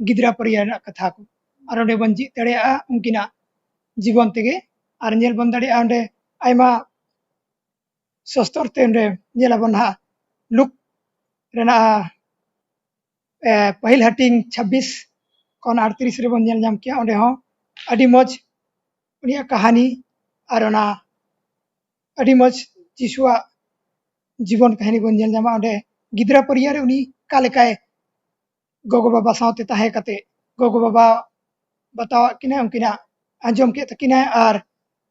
ᱜᱤᱫᱽᱨᱟᱹ ᱯᱟᱹᱲᱤᱭᱟᱹ ᱨᱮᱱᱟᱜ ᱠᱟᱛᱷᱟ ᱠᱚ᱾ ᱟᱨ ᱚᱸᱰᱮ ᱵᱚᱱ ᱪᱮᱫ ᱫᱟᱲᱮᱭᱟᱜᱼᱟ ᱩᱱᱠᱤᱱᱟᱜ ᱡᱤᱵᱚᱱ ᱛᱮᱜᱮ᱾ ᱟᱨ ᱧᱮᱞ ᱵᱚᱱ ᱫᱟᱲᱮᱭᱟᱜᱼᱟ ᱚᱸᱰᱮ ᱟᱭᱢᱟ ᱥᱚᱥᱛᱚᱨ ᱛᱮ ᱚᱸᱰᱮ ᱧᱮᱞ ᱟᱵᱚᱱ ᱱᱟᱦᱟᱜ ᱞᱩᱠ ᱨᱮᱱᱟᱜ ᱯᱟᱹᱦᱤᱞ ᱦᱟᱹᱴᱤᱧ ᱪᱷᱟᱵᱵᱤᱥ ᱠᱷᱚᱱ ᱟᱴᱛᱨᱤᱥ ᱨᱮᱵᱚᱱ ᱧᱮᱞ ᱧᱟᱢ ᱠᱮᱭᱟ᱾ ᱚᱸᱰᱮ ᱦᱚᱸ ᱟᱹᱰᱤ ᱢᱚᱡᱽ ᱩᱱᱤᱭᱟᱜ ᱠᱟᱹᱦᱱᱤ ᱟᱨ ᱚᱱᱟ ᱟᱹᱰᱤ ᱢᱚᱡᱽ ᱡᱤᱥᱩᱣᱟᱜ ᱡᱤᱵᱚᱱ ᱠᱟᱹᱦᱱᱤ ᱵᱚᱱ ᱧᱮᱞ ᱧᱟᱢᱟ᱾ ᱚᱸᱰᱮ ᱜᱤᱫᱽᱨᱟᱹ ᱯᱟᱹᱨᱤᱭᱟᱹ ᱨᱮ ᱩᱱᱤ ᱚᱠᱟ ᱞᱮᱠᱟᱭ ᱜᱚᱜᱚ ᱵᱟᱵᱟ ᱥᱟᱶᱛᱮ ᱛᱟᱦᱮᱸ ᱠᱟᱛᱮ ᱜᱚᱜᱚ ᱵᱟᱵᱟ ᱵᱟᱛᱟᱣᱟᱜ ᱠᱤᱱᱟᱭ, ᱩᱱᱠᱤᱱᱟᱜ ᱟᱸᱡᱚᱢ ᱠᱮᱫ ᱛᱟᱹᱠᱤᱱᱟᱭ᱾ ᱟᱨ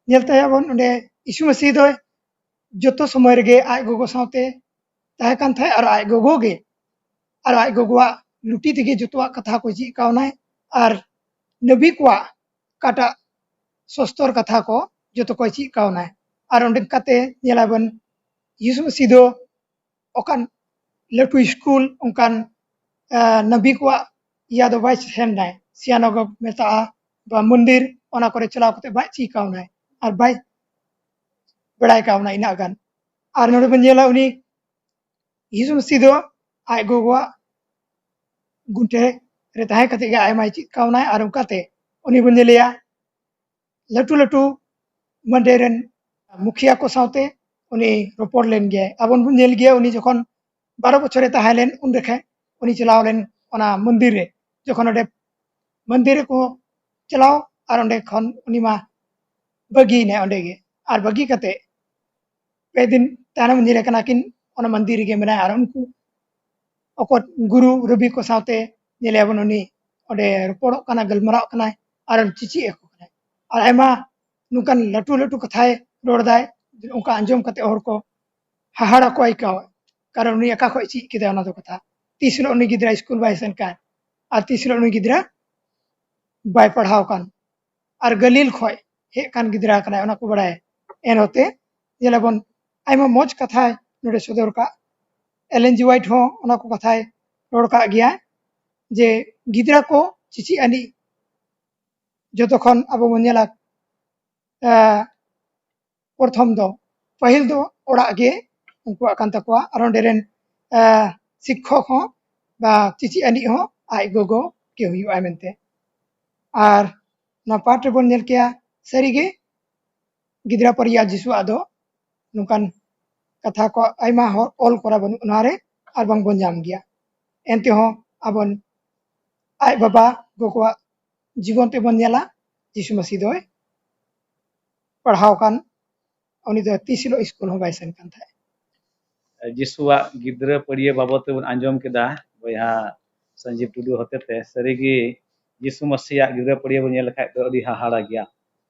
ᱧᱮᱞ ᱛᱟᱭᱟᱵᱚᱱ ᱚᱸᱰᱮ ᱭᱤᱥᱩ ᱢᱟᱹᱥᱤ ᱫᱚᱭ ᱡᱚᱛᱚ ᱥᱚᱢᱚᱭ ᱨᱮᱜᱮ ᱟᱡ ᱜᱚᱜᱚ ᱥᱟᱶᱛᱮ ᱛᱟᱦᱮᱸ ᱠᱟᱱ ᱛᱟᱦᱮᱸᱫ᱾ ᱟᱨ ᱟᱡ ᱜᱚᱜᱚ ᱜᱮ ᱟᱨ ᱟᱡ ᱜᱚᱜᱚᱣᱟᱜ ᱞᱩᱴᱤ ᱛᱮᱜᱮ ᱡᱚᱛᱚᱣᱟᱜ ᱠᱟᱛᱷᱟ ᱠᱚ ᱪᱮᱫ ᱠᱟᱣᱱᱟᱭ᱾ ᱟᱨ ᱱᱟᱹᱵᱤ ᱠᱚᱣᱟᱜ ᱚᱠᱟᱴᱟᱜ ᱥᱚᱥᱛᱚᱨ ᱠᱟᱛᱷᱟ ᱠᱚ ᱡᱚᱛᱚ ᱠᱚ ᱪᱮᱫ ᱠᱟᱣᱱᱟᱭ᱾ ᱟᱨ ᱚᱸᱰᱮ ᱠᱟᱛᱮ ᱧᱮᱞᱟᱵᱚᱱ ᱭᱤᱥᱩ ᱢᱟᱹᱥᱤ ᱫᱚ ᱚᱠᱟᱱ ᱞᱟᱹᱴᱩ ᱥᱠᱩᱞ ᱚᱱᱠᱟᱱ ᱱᱟᱹᱵᱤ ᱠᱚᱣᱟᱜ ᱤᱭᱟ ᱫᱚ ᱵᱟᱭ ᱥᱮᱱ ᱫᱟᱭ᱾ ᱥᱤᱭᱟᱱᱚᱜᱚ ᱢᱮᱛᱟᱜᱼᱟ ᱵᱟ ᱢᱚᱱᱫᱤᱨ, ᱚᱱᱟ ᱠᱚᱨᱮ ᱪᱟᱞᱟᱣ ᱠᱟᱛᱮ ᱵᱟᱭ ᱪᱮᱫ ᱠᱟᱣᱱᱟᱭ ᱟᱨ ᱵᱟᱭ ᱵᱟᱲᱟᱭ ᱠᱟᱣᱱᱟ ᱤᱱᱟᱹᱜ ᱜᱟᱱ᱾ ᱟᱨ ᱱᱚᱰᱮ ᱵᱚᱱ ᱧᱮᱞᱟ ᱩᱱᱤ ᱡᱤᱥᱩ ᱢᱟᱹᱥᱤ ᱫᱚ ᱟᱡ ᱜᱚᱜᱚᱣᱟᱜ ᱜᱩᱱᱴᱷᱮ ᱨᱮ ᱛᱟᱦᱮᱸ ᱠᱟᱛᱮ ᱜᱮ ᱟᱭᱢᱟᱭ ᱪᱮᱫ ᱠᱟᱣᱱᱟᱭ᱾ ᱟᱨ ᱚᱱᱠᱟᱛᱮ ᱩᱱᱤ ᱵᱚᱱ ᱧᱮᱞᱮᱭᱟ ᱞᱟᱹᱴᱩ ᱞᱟᱹᱴᱩ ᱢᱟᱹᱱᱰᱤ ᱨᱮᱱ ᱢᱩᱠᱷᱤᱭᱟᱹ ᱠᱚ ᱥᱟᱶᱛᱮ ᱩᱱᱤ ᱨᱚᱯᱚᱲ ᱞᱮᱱ ᱜᱮᱭᱟᱭ᱾ ᱟᱵᱚ ᱵᱚᱱ ᱧᱮᱞ ᱜᱮᱭᱟ ᱩᱱᱤ ᱡᱚᱠᱷᱚᱱ ᱵᱟᱨᱚ ᱵᱚᱪᱷᱚᱨᱮ ᱛᱟᱦᱮᱸ ᱞᱮᱱ ᱩᱱ ᱨᱮᱠᱷᱮ ᱩᱱᱤ ᱪᱟᱞᱟᱣ ᱞᱮᱱ ᱚᱱᱟ ᱢᱚᱱᱫᱤᱨ ᱨᱮ, ᱡᱚᱠᱷᱚᱱ ᱚᱸᱰᱮ ᱢᱚᱱᱫᱤᱨ ᱨᱮᱠᱚ ᱪᱟᱞᱟᱣ ᱟᱨ ᱚᱸᱰᱮ ᱠᱷᱚᱱ ᱩᱱᱤ ᱢᱟ ᱵᱟᱹᱜᱤᱭᱮᱱᱟᱭ ᱚᱸᱰᱮ ᱜᱮ᱾ ᱟᱨ ᱵᱟᱹᱜᱤ ᱠᱟᱛᱮ ᱯᱮ ᱫᱤᱱ ᱛᱟᱭᱱᱚᱢ ᱧᱮᱞᱮ ᱠᱟᱱᱟ ᱠᱤᱱ ᱚᱱᱟ ᱢᱚᱱᱫᱤᱨ ᱨᱮᱜᱮ ᱢᱮᱱᱟᱭᱟ᱾ ᱟᱨ ᱩᱱᱠᱩ ᱚᱠᱚᱭ ᱜᱩᱨᱩ ᱨᱟᱹᱵᱤ ᱠᱚ ᱥᱟᱶᱛᱮ ᱧᱮᱞᱮᱭᱟᱵᱚᱱ ᱩᱱᱤ ᱚᱸᱰᱮ ᱨᱚᱯᱚᱲᱚᱜ ᱠᱟᱱᱟ, ᱜᱟᱞᱢᱟᱨᱟᱜ ᱠᱟᱱᱟᱭ ᱟᱨ ᱪᱮᱪᱮᱫ ᱟᱠᱚ ᱠᱟᱱᱟᱭ᱾ ᱟᱨ ᱟᱭᱢᱟ ᱱᱚᱝᱠᱟᱱ ᱞᱟᱹᱴᱩ ᱞᱟᱹᱴᱩ ᱠᱟᱛᱷᱟᱭ ᱨᱚᱲ ᱫᱟᱭ, ᱚᱱᱠᱟ ᱟᱸᱡᱚᱢ ᱠᱟᱛᱮ ᱦᱚᱲ ᱠᱚ ᱦᱟᱦᱟᱲᱟ ᱠᱚ ᱟᱹᱭᱠᱟᱹᱣᱟ᱾ ᱠᱟᱨᱚᱱ ᱩᱱᱤ ᱚᱠᱟ ᱠᱷᱚᱱ ᱪᱮᱫ ᱠᱮᱫᱟ ᱚᱱᱟ ᱫᱚ ᱠᱟᱛᱷᱟ᱾ ᱛᱤᱥ ᱦᱤᱞᱳᱜ ᱩᱱᱤ ᱜᱤᱫᱽᱨᱟᱹ ᱥᱠᱩᱞ ᱵᱟᱭ ᱥᱮᱱ ᱠᱟᱱ ᱟᱨ ᱛᱤᱥ ᱦᱤᱞᱳᱜ ᱩᱱᱤ ᱜᱤᱫᱽᱨᱟᱹ ᱵᱟᱭ ᱯᱟᱲᱦᱟᱣ ᱠᱟᱱ᱾ ᱟᱨ ᱜᱟᱹᱞᱤᱞ ᱠᱷᱚᱱ ᱦᱮᱡ ᱠᱟᱱ ᱜᱤᱫᱽᱨᱟᱹ ᱠᱟᱱᱟᱭ, ᱚᱱᱟ ᱠᱚ ᱵᱟᱲᱟᱭᱟ᱾ ᱮᱱᱦᱚᱛᱮ ᱧᱮᱞᱟᱵᱚᱱ ᱟᱭᱢᱟ ᱢᱚᱡᱽ ᱠᱟᱛᱷᱟᱭ ᱱᱚᱰᱮ ᱥᱚᱫᱚᱨ ᱠᱟᱜ᱾ ᱮᱞᱮᱱ ᱡᱤ ᱣᱟᱭᱤᱴ ᱦᱚᱸ ᱚᱱᱟ ᱠᱚ ᱠᱟᱛᱷᱟᱭ ᱨᱚᱲ ᱠᱟᱜ ᱜᱮᱭᱟ ᱡᱮ ᱜᱤᱫᱽᱨᱟᱹ ᱠᱚ ᱪᱮᱪᱮᱫ ᱟᱹᱱᱤᱡ ᱡᱚᱛᱚ ᱠᱷᱚᱱ ᱟᱵᱚ ᱵᱚᱱ ᱧᱮᱞᱟ, ᱮ, ᱯᱨᱚᱛᱷᱚᱢ ᱫᱚ ᱯᱟᱹᱦᱤᱞ ᱫᱚ ᱚᱲᱟᱜ ᱜᱮ ᱩᱱᱠᱩᱣᱟᱜ ᱠᱟᱱ ᱛᱟᱠᱚᱣᱟ᱾ ᱟᱨ ᱚᱸᱰᱮ ᱨᱮᱱ, ᱮ, ᱥᱤᱠᱠᱷᱚᱠ ᱦᱚᱸ ᱵᱟ ᱪᱮᱪᱮᱫ ᱟᱹᱱᱤᱡ ᱦᱚᱸ ᱟᱡ ᱜᱚᱜᱚ ᱜᱮ ᱦᱩᱭᱩᱜᱼᱟ ᱢᱮᱱᱛᱮ᱾ ᱟᱨ ᱱᱚᱣᱟ ᱯᱟᱴ ᱨᱮᱵᱚᱱ ᱧᱮᱞ ᱠᱮᱭᱟ, ᱥᱟᱹᱨᱤᱜᱮ ᱜᱤᱫᱽᱨᱟᱹ ᱯᱟᱹᱨᱤᱭᱟ ᱡᱤᱥᱩᱣᱟᱜ ᱫᱚ ᱱᱚᱝᱠᱟᱱ ᱠᱟᱛᱷᱟ ᱠᱚ ᱟᱭᱢᱟ ᱦᱚᱲ ᱚᱞ ᱠᱚᱨᱟ ᱵᱟᱹᱱᱩᱜ ᱱᱚᱣᱟ ᱨᱮ, ᱟᱨ ᱵᱟᱝ ᱵᱚᱱ ᱧᱟᱢ ᱜᱮᱭᱟ᱾ ᱮᱱᱛᱮᱦᱚᱸ ᱟᱵᱚᱱ ᱟᱡ ᱵᱟᱵᱟ ᱜᱚᱜᱚᱣᱟᱜ ᱡᱤᱵᱚᱱ ᱛᱮᱵᱚᱱ ᱧᱮᱞᱟ, ᱡᱤᱥᱩ ᱢᱟᱹᱥᱤ ᱫᱚᱭ ᱯᱟᱲᱦᱟᱣ ᱠᱟᱱ, ᱩᱱᱤ ᱫᱚ ᱛᱤᱥ ᱦᱤᱞᱳᱜ ᱥᱠᱩᱞ ᱦᱚᱸ ᱵᱟᱭ ᱥᱮᱱ ᱠᱟᱱ ᱛᱟᱦᱮᱸᱫ᱾ ᱡᱤᱥᱩᱣᱟᱜ ᱜᱤᱫᱽᱨᱟᱹ ᱯᱟᱹᱲᱤᱭᱟᱹ ᱵᱟᱵᱚᱫ ᱛᱮᱵᱚᱱ ᱟᱸᱡᱚᱢ ᱠᱮᱫᱟ ᱵᱚᱭᱦᱟ ᱥᱚᱧᱡᱤᱵ ᱴᱩᱰᱩ ᱦᱚᱛᱮᱛᱮ᱾ ᱥᱟᱹᱨᱤᱜᱮ ᱡᱤᱥᱩ ᱢᱟᱹᱥᱤᱭᱟᱜ ᱜᱤᱫᱽᱨᱟᱹ ᱯᱟᱹᱲᱤᱭᱟᱹ ᱵᱚᱱ ᱧᱮᱞ ᱞᱮᱠᱷᱟᱡ ᱫᱚ ᱟᱹᱰᱤ ᱦᱟᱦᱟᱲᱟ ᱜᱮᱭᱟ᱾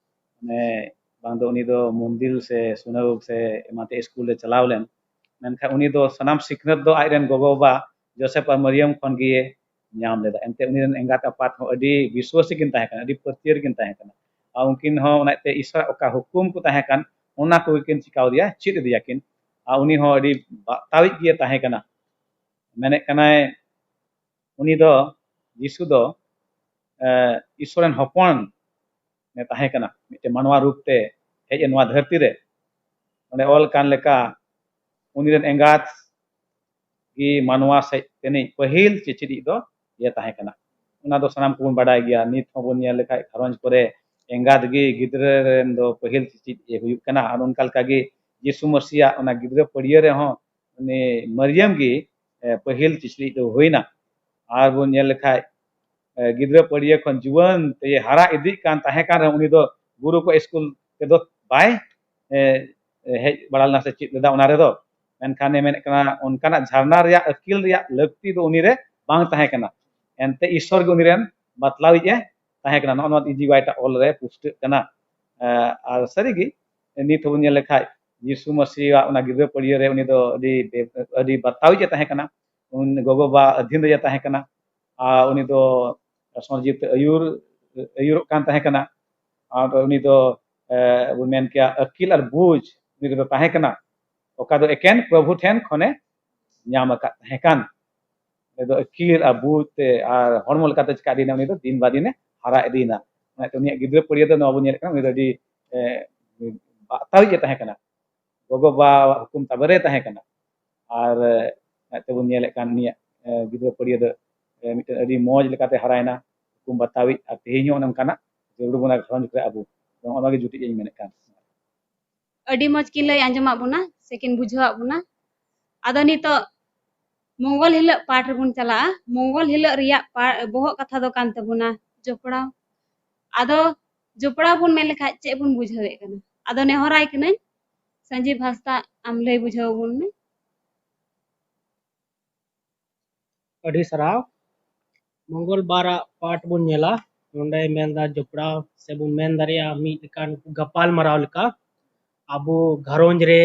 ᱢᱟᱱᱮ ᱵᱟᱝ ᱫᱚ ᱩᱱᱤ ᱫᱚ ᱢᱚᱱᱫᱤᱨ ᱥᱮ ᱥᱩᱱᱟᱜᱚᱜᱽ ᱥᱮ ᱮᱢᱟᱱ ᱛᱮ ᱥᱠᱩᱞ ᱨᱮ ᱪᱟᱞᱟᱣ ᱞᱮᱱ, ᱢᱮᱱᱠᱷᱟᱱ ᱩᱱᱤ ᱫᱚ ᱥᱟᱱᱟᱢ ᱥᱤᱠᱷᱱᱟᱹᱛ ᱫᱚ ᱟᱡ ᱨᱮᱱ ᱜᱚᱜᱚ ᱵᱟᱵᱟ ᱡᱳᱥᱮᱯ ᱟᱨ ᱢᱟᱨᱤᱭᱟᱢ ᱠᱷᱚᱱ ᱜᱮ ᱧᱟᱢ ᱞᱮᱫᱟ᱾ ᱮᱱᱛᱮ ᱩᱱᱤ ᱨᱮᱱ ᱮᱸᱜᱟᱛ ᱟᱯᱟᱛ ᱦᱚᱸ ᱟᱹᱰᱤ ᱵᱤᱥᱣᱟᱹᱥᱤ ᱠᱤᱱ ᱛᱟᱦᱮᱸ ᱠᱟᱱᱟ, ᱟᱹᱰᱤ ᱯᱟᱹᱛᱭᱟᱹᱨ ᱠᱤᱱ ᱛᱟᱦᱮᱸ ᱠᱟᱱᱟ᱾ ᱟᱨ ᱩᱱᱠᱤᱱ ᱦᱚᱸ ᱚᱱᱟᱛᱮ ᱤᱥᱚᱨᱟᱜ ᱚᱠᱟ ᱦᱩᱠᱩᱢ ᱠᱚ ᱛᱟᱦᱮᱸ ᱠᱟᱱ, ᱚᱱᱟ ᱠᱚᱜᱮ ᱠᱤᱱ ᱪᱤᱠᱟᱹ ᱟᱫᱮᱭᱟ, ᱪᱮᱫ ᱟᱫᱮᱭᱟ ᱠᱤᱱ᱾ ᱟᱨ ᱩᱱᱤ ᱦᱚᱸ ᱟᱹᱰᱤ ᱵᱟᱛᱟᱣᱤᱡ ᱜᱮ ᱛᱟᱦᱮᱸ ᱠᱟᱱᱟ᱾ ᱢᱮᱱᱮᱫ ᱠᱟᱱᱟᱭ ᱩᱱᱤ ᱫᱚ, ᱡᱤᱥᱩ ᱫᱚ, ᱮ, ᱤᱥᱚᱨ ᱨᱮᱱ ᱦᱚᱯᱚᱱ ᱛᱟᱦᱮᱸ ᱠᱟᱱᱟ, ᱢᱤᱫᱴᱮᱱ ᱢᱟᱱᱣᱟ ᱨᱩᱯ ᱛᱮ ᱦᱮᱡ ᱮᱱ ᱱᱚᱣᱟ ᱫᱷᱟᱹᱨᱛᱤ ᱨᱮ᱾ ᱚᱸᱰᱮ ᱚᱞ ᱠᱟᱱ ᱞᱮᱠᱟ, ᱩᱱᱤ ᱨᱮᱱ ᱮᱸᱜᱟᱛ ᱜᱮ ᱢᱟᱱᱣᱟ ᱥᱮᱡ ᱛᱮᱱᱤᱡ ᱯᱟᱹᱦᱤᱞ ᱪᱮᱪᱮᱫᱤᱡ ᱫᱚ ᱤᱭᱟᱹ ᱛᱟᱦᱮᱸ ᱠᱟᱱᱟ᱾ ᱚᱱᱟ ᱫᱚ ᱥᱟᱱᱟᱢ ᱠᱚᱵᱚᱱ ᱵᱟᱰᱟᱭ ᱜᱮᱭᱟ᱾ ᱱᱤᱛ ᱦᱚᱸᱵᱚᱱ ᱧᱮᱞ ᱞᱮᱠᱷᱟᱡ, ᱜᱷᱟᱨᱚᱸᱡᱽ ᱠᱚᱨᱮ ᱮᱸᱜᱟᱛ ᱜᱮ ᱜᱤᱫᱽᱨᱟᱹ ᱨᱮᱱ ᱫᱚ ᱯᱟᱹᱦᱤᱞ ᱪᱮᱪᱮᱫ ᱮ ᱦᱩᱭᱩᱜ ᱠᱟᱱᱟ᱾ ᱟᱨ ᱚᱱᱠᱟ ᱞᱮᱠᱟᱜᱮ ᱡᱤᱥᱩ ᱢᱟᱹᱥᱤᱭᱟᱜ ᱚᱱᱟ ᱜᱤᱫᱽᱨᱟᱹ ᱯᱟᱹᱲᱭᱟᱹ ᱨᱮᱦᱚᱸ ᱩᱱᱤ ᱢᱟᱨᱤᱭᱟᱢ ᱜᱮ, ᱮ, ᱯᱟᱹᱦᱤᱞ ᱪᱮᱪᱮᱫᱤᱡ ᱫᱚ ᱦᱩᱭᱱᱟ᱾ ᱟᱨ ᱵᱚᱱ ᱧᱮᱞ ᱞᱮᱠᱷᱟᱡ, ᱮ, ᱜᱤᱫᱽᱨᱟᱹ ᱯᱟᱹᱲᱭᱟᱹ ᱠᱷᱚᱱ ᱡᱩᱣᱟᱹᱱ ᱛᱮ ᱦᱟᱨᱟ ᱤᱫᱤᱜ ᱠᱟᱱ ᱛᱟᱦᱮᱸ ᱠᱟᱱ ᱨᱮᱦᱚᱸ, ᱩᱱᱤ ᱫᱚ ᱜᱩᱨᱩ ᱠᱚ ᱥᱠᱩᱞ ᱛᱮᱫᱚ ᱵᱟᱭ, ᱮ, ᱮ, ᱦᱮᱡ ᱵᱟᱲᱟ ᱞᱮᱱᱟ ᱥᱮ ᱪᱮᱫ ᱞᱮᱫᱟ ᱚᱱᱟ ᱨᱮᱫᱚ᱾ ᱢᱮᱱᱠᱷᱟᱱᱮ ᱢᱮᱱᱮᱫ ᱠᱟᱱᱟ, ᱚᱱᱠᱟᱱᱟᱜ ᱡᱷᱟᱨᱱᱟ ᱨᱮᱭᱟᱜ ᱟᱹᱠᱤᱞ ᱨᱮᱭᱟᱜ ᱞᱟᱹᱠᱛᱤ ᱫᱚ ᱩᱱᱤ ᱨᱮ ᱵᱟᱝ ᱛᱟᱦᱮᱸ ᱠᱟᱱᱟ᱾ ᱮᱱᱛᱮ ᱤᱥᱥᱚᱨ ᱜᱮ ᱩᱱᱤ ᱨᱮᱱ ᱵᱟᱛᱞᱟᱣᱤᱡ ᱮ ᱛᱟᱦᱮᱸ ᱠᱟᱱᱟ᱾ ᱱᱚᱜᱼᱚ ᱱᱚᱣᱟ ᱤᱡᱤ ᱣᱟᱭᱤᱴ ᱟᱜ ᱚᱞ ᱨᱮ ᱯᱩᱥᱴᱟᱹᱜ ᱠᱟᱱᱟ᱾ ᱮ, ᱟᱨ ᱥᱟᱹᱨᱤᱜᱮ ᱱᱤᱛ ᱦᱚᱸᱵᱚᱱ ᱧᱮᱞ ᱞᱮᱠᱷᱟᱡ, ᱡᱤᱥᱩ ᱢᱟᱹᱥᱤᱭᱟᱜ ᱚᱱᱟ ᱜᱤᱫᱽᱨᱟᱹ ᱯᱟᱹᱲᱭᱟᱹ ᱨᱮ ᱩᱱᱤ ᱫᱚ ᱟᱹᱰᱤ ᱵᱮ-, ᱟᱹᱰᱤ ᱵᱟᱛᱞᱟᱣᱤᱡ ᱮ ᱛᱟᱦᱮᱸ ᱠᱟᱱᱟ᱾ ᱩᱱᱤ ᱜᱚᱜᱚ ᱵᱟᱵᱟ ᱟᱹᱫᱷᱤᱱ ᱨᱮ ᱛᱟᱦᱮᱸ ᱠᱟᱱᱟ᱾ ᱟᱨ ᱩᱱᱤ ᱫᱚ ᱥᱚᱨᱡᱤᱛ ᱛᱮ ᱟᱹᱭᱩᱨ, ᱟᱹᱭᱩᱨᱚᱜ ᱠᱟᱱ ᱛᱟᱦᱮᱸ ᱠᱟᱱᱟ᱾ ᱟᱨ ᱩᱱᱤ ᱫᱚ, ᱮ, ᱵᱚᱱ ᱢᱮᱱ ᱠᱮᱭᱟ, ᱟᱹᱠᱤᱞ ᱟᱨ ᱵᱩᱡᱽ ᱩᱱᱤ ᱨᱮᱫᱚ ᱛᱟᱦᱮᱸ ᱠᱟᱱᱟ, ᱚᱠᱟ ᱫᱚ ᱮᱠᱮᱱ ᱯᱨᱚᱵᱷᱩ ᱴᱷᱮᱱ ᱠᱷᱚᱱᱮ ᱧᱟᱢ ᱟᱠᱟᱫ ᱛᱟᱦᱮᱸ ᱠᱟᱱ᱾ ᱩᱱᱤ ᱫᱚ ᱟᱹᱠᱤᱞ ᱟᱨ ᱵᱩᱡᱽ ᱛᱮ ᱟᱨ ᱦᱚᱲᱢᱚ ᱞᱮᱠᱟᱛᱮ ᱪᱤᱠᱟ ᱤᱫᱤᱭᱮᱱᱟ, ᱩᱱᱤ ᱫᱚ ᱫᱤᱱ ᱵᱟ ᱫᱤᱱᱮ ᱦᱟᱨᱟ ᱤᱫᱤᱭᱮᱱᱟ᱾ ᱚᱱᱟᱛᱮ ᱩᱱᱤᱭᱟᱜ ᱜᱤᱫᱽᱨᱟᱹ ᱯᱟᱹᱲᱭᱟᱹ ᱫᱚ ᱱᱚᱣᱟ ᱵᱚᱱ ᱧᱮᱞᱮᱫ ᱠᱟᱱᱟ, ᱩᱱᱤ ᱫᱚ ᱟᱹᱰᱤ, ᱮ, ᱵᱟᱛᱞᱟᱣᱤᱡ ᱮ ᱛᱟᱦᱮᱸ ᱠᱟᱱᱟ᱾ ᱜᱚᱜᱚ-ᱵᱟᱵᱟᱣᱟᱜ ᱦᱩᱠᱩᱢ ᱛᱟᱵᱮ ᱨᱮ ᱛᱟᱦᱮᱸ ᱠᱟᱱᱟ᱾ ᱟᱨ, ᱮ, ᱛᱮᱵᱚᱱ ᱧᱮᱞᱮᱫ ᱠᱟᱱ ᱩᱱᱤᱭᱟᱜ, ᱮ, ᱜᱤᱫᱽᱨᱟᱹ ᱯᱟᱹᱲᱭᱟᱹ ᱫᱚ, ᱮ, ᱢᱤᱫᱴᱮᱱ ᱟᱹᱰᱤ ᱢᱚᱡᱽ ᱞᱮᱠᱟᱛᱮ ᱦᱟᱨᱟᱭᱮᱱᱟ, ᱦᱩᱠᱩᱢ ᱵᱟᱛᱟᱣᱤᱡ, ᱟᱨ ᱛᱮᱦᱮᱧ ᱦᱚᱸ ᱚᱱᱮ ᱚᱱᱠᱟᱱᱟᱜ ᱡᱟᱹᱨᱩᱲ ᱵᱚᱱᱟ ᱜᱷᱟᱨᱚᱸᱡᱽ ᱨᱮ ᱟᱵᱚ᱾ ᱱᱚᱜᱼᱚ ᱱᱚᱣᱟ ᱜᱮ ᱡᱩᱴᱤᱡ ᱤᱧ ᱢᱮᱱᱮᱫ ᱠᱟᱱ᱾ ᱟᱹᱰᱤ ᱢᱚᱡᱽ ᱠᱤᱱ ᱞᱟᱹᱭ ᱟᱸᱡᱚᱢᱟᱫ ᱵᱚᱱᱟ ᱥᱮ ᱠᱤᱱ ᱵᱩᱡᱷᱟᱹᱣᱟᱫ ᱵᱚᱱᱟ᱾ ᱟᱫᱚ ᱱᱤᱛᱚᱜ ᱢᱚᱝᱜᱚᱞ ᱦᱤᱞᱳᱜ ᱯᱟᱴ ᱨᱮᱵᱚᱱ ᱪᱟᱞᱟᱜᱼᱟ᱾ ᱢᱚᱝᱜᱚᱞ ᱦᱤᱞᱳᱜ ᱨᱮᱭᱟᱜ ᱯᱟ-, ᱵᱚᱦᱚᱜ ᱠᱟᱛᱷᱟ ᱫᱚ ᱠᱟᱱ ᱛᱟᱵᱚᱱᱟ ᱡᱚᱯᱲᱟᱣ᱾ ᱟᱫᱚ ᱡᱚᱯᱲᱟᱣ ᱵᱚᱱ ᱢᱮᱱ ᱞᱮᱠᱷᱟᱡ ᱪᱮᱫ ᱵᱚᱱ ᱵᱩᱡᱷᱟᱹᱣᱮᱫ ᱠᱟᱱᱟ? ᱟᱫᱚ ᱱᱮᱦᱚᱨᱟᱭ ᱠᱟᱹᱱᱟᱹᱧ, ᱥᱟᱸᱡᱤᱵ ᱦᱟᱸᱥᱫᱟ, ᱟᱢ ᱞᱟᱹᱭ ᱵᱩᱡᱷᱟᱹᱣ ᱟᱵᱚᱱ ᱢᱮ᱾ ᱟᱹᱰᱤ ᱥᱟᱨᱦᱟᱣ᱾ ᱢᱚᱝᱜᱚᱞ ᱵᱟᱨᱟᱜ ᱯᱟᱴ ᱵᱚᱱ ᱧᱮᱞᱟ᱾ ᱱᱚᱰᱮ ᱢᱮᱱᱫᱟ ᱡᱚᱯᱲᱟᱣ, ᱥᱮ ᱵᱚᱱ ᱢᱮᱱ ᱫᱟᱲᱮᱭᱟᱜᱼᱟ, ᱢᱤᱫ ᱞᱮᱠᱟᱱ ᱜᱟᱯᱟᱞ ᱢᱟᱨᱟᱣ ᱞᱮᱠᱟ, ᱟᱵᱚ ᱜᱷᱟᱨᱚᱸᱡᱽ ᱨᱮ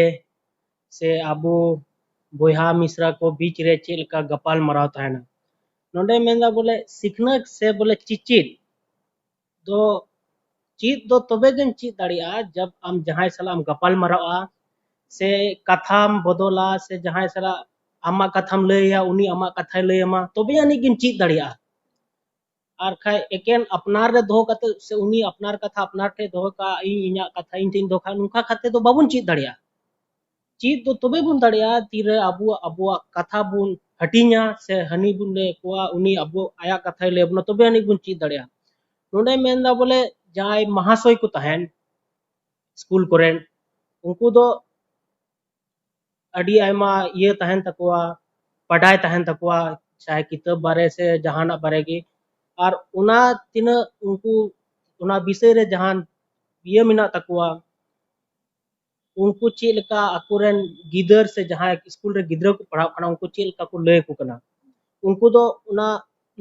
ᱥᱮ ᱟᱵᱚ ᱵᱚᱭᱦᱟ ᱢᱤᱥᱨᱟ ᱠᱚ ᱵᱤᱪ ᱨᱮ ᱪᱮᱫ ᱞᱮᱠᱟ ᱜᱟᱯᱟᱞ ᱢᱟᱨᱟᱣ ᱛᱟᱦᱮᱱᱟ᱾ ᱱᱚᱰᱮ ᱢᱮᱱᱫᱟ ᱵᱚᱞᱮ ᱥᱤᱠᱷᱱᱟᱹᱛ ᱥᱮ ᱵᱚᱞᱮ ᱪᱮᱪᱮᱫ ᱫᱚ, ᱪᱮᱫ ᱫᱚ ᱛᱚᱵᱮ ᱜᱮᱢ ᱪᱮᱫ ᱫᱟᱲᱮᱭᱟᱜᱼᱟ, ᱡᱟᱵ ᱟᱢ ᱡᱟᱦᱟᱸᱭ ᱥᱟᱞᱟᱜ ᱮᱢ ᱜᱟᱯᱟᱞ ᱢᱟᱨᱟᱣᱟ, ᱥᱮ ᱠᱟᱛᱷᱟᱢ ᱵᱚᱫᱚᱞᱟ, ᱥᱮ ᱡᱟᱦᱟᱸᱭ ᱥᱟᱞᱟᱜ ᱟᱢᱟᱜ ᱠᱟᱛᱷᱟᱢ ᱞᱟᱹᱭᱟ, ᱩᱱᱤ ᱟᱢᱟᱜ ᱠᱟᱛᱷᱟᱭ ᱞᱟᱹᱭ ᱟᱢᱟ, ᱛᱚᱵᱮ ᱟᱹᱱᱤᱡ ᱜᱮᱢ ᱪᱮᱫ ᱫᱟᱲᱮᱭᱟᱜᱼᱟ᱾ ᱟᱨ ᱠᱷᱟᱡ ᱮᱠᱮᱱ ᱟᱯᱱᱟᱨ ᱨᱮ ᱫᱚᱦᱚ ᱠᱟᱛᱮ ᱥᱮ ᱩᱱᱤ ᱟᱯᱱᱟᱨ ᱠᱟᱛᱷᱟ ᱟᱯᱱᱟᱨ ᱴᱷᱮᱱ ᱫᱚᱦᱚ ᱠᱟᱜᱼᱟ, ᱤᱧ ᱤᱧᱟᱹᱜ ᱠᱟᱛᱷᱟ ᱤᱧ ᱴᱷᱮᱱ ᱫᱚᱦᱚ ᱠᱟᱜᱼᱟ, ᱱᱚᱝᱠᱟ ᱠᱟᱛᱮ ᱫᱚ ᱵᱟᱵᱚᱱ ᱪᱮᱫ ᱫᱟᱲᱮᱭᱟᱜᱼᱟ᱾ ᱪᱮᱫ ᱫᱚ ᱛᱚᱵᱮ ᱵᱚᱱ ᱫᱟᱲᱮᱭᱟᱜᱼᱟ ᱛᱤᱨᱮ ᱟᱵᱚ ᱟᱵᱚᱣᱟᱜ ᱠᱟᱛᱷᱟ ᱵᱚᱱ ᱦᱟᱹᱴᱤᱧᱟ ᱥᱮ ᱦᱟᱹᱱᱤ ᱵᱚᱱ ᱞᱟᱹᱭ ᱟᱠᱚᱣᱟ, ᱩᱱᱤ ᱟᱵᱚ ᱟᱭᱟᱜ ᱠᱟᱛᱷᱟᱭ ᱞᱟᱹᱭ ᱟᱵᱚᱱᱟ, ᱛᱚᱵᱮ ᱟᱹᱱᱤᱡ ᱵᱚᱱ ᱪᱮᱫ ᱫᱟᱲᱮᱭᱟᱜᱼᱟ᱾ ᱱᱚᱰᱮ ᱢᱮᱱᱫᱟ ᱵᱚᱞᱮ ᱡᱟᱦᱟᱸᱭ ᱢᱟᱦᱟᱥᱚᱭ ᱠᱚ ᱛᱟᱦᱮᱱ ᱥᱠᱩᱞ ᱠᱚᱨᱮᱱ, ᱩᱱᱠᱩ ᱫᱚ ᱟᱹᱰᱤ ᱟᱭᱢᱟ ᱤᱭᱟᱹ ᱛᱟᱦᱮᱱ ᱛᱟᱠᱚᱣᱟ, ᱵᱟᱰᱟᱭ ᱛᱟᱦᱮᱱ ᱛᱟᱠᱚᱣᱟ, ᱪᱟᱦᱮ ᱠᱤᱛᱟᱹᱵ ᱵᱟᱨᱮ ᱥᱮ ᱡᱟᱦᱟᱱᱟᱜ ᱵᱟᱨᱮ ᱜᱮ᱾ ᱟᱨ ᱚᱱᱟ ᱛᱤᱱᱟᱹᱜ ᱩᱱᱠᱩ ᱚᱱᱟ ᱵᱤᱥᱚᱭ ᱨᱮ ᱡᱟᱦᱟᱱ ᱤᱭᱟᱹ ᱢᱮᱱᱟᱜ ᱛᱟᱠᱚᱣᱟ, ᱩᱱᱠᱩ ᱪᱮᱫ ᱞᱮᱠᱟ ᱟᱠᱚᱨᱮᱱ ᱜᱤᱫᱟᱹᱨ ᱥᱮ ᱡᱟᱦᱟᱸᱭ ᱥᱠᱩᱞ ᱨᱮ ᱜᱤᱫᱽᱨᱟᱹ ᱠᱚ ᱯᱟᱲᱦᱟᱜ ᱠᱟᱱᱟ, ᱩᱱᱠᱩ ᱪᱮᱫ ᱞᱮᱠᱟ ᱠᱚ ᱞᱟᱹᱭ ᱟᱠᱚ ᱠᱟᱱᱟ, ᱩᱱᱠᱩ ᱫᱚ ᱚᱱᱟ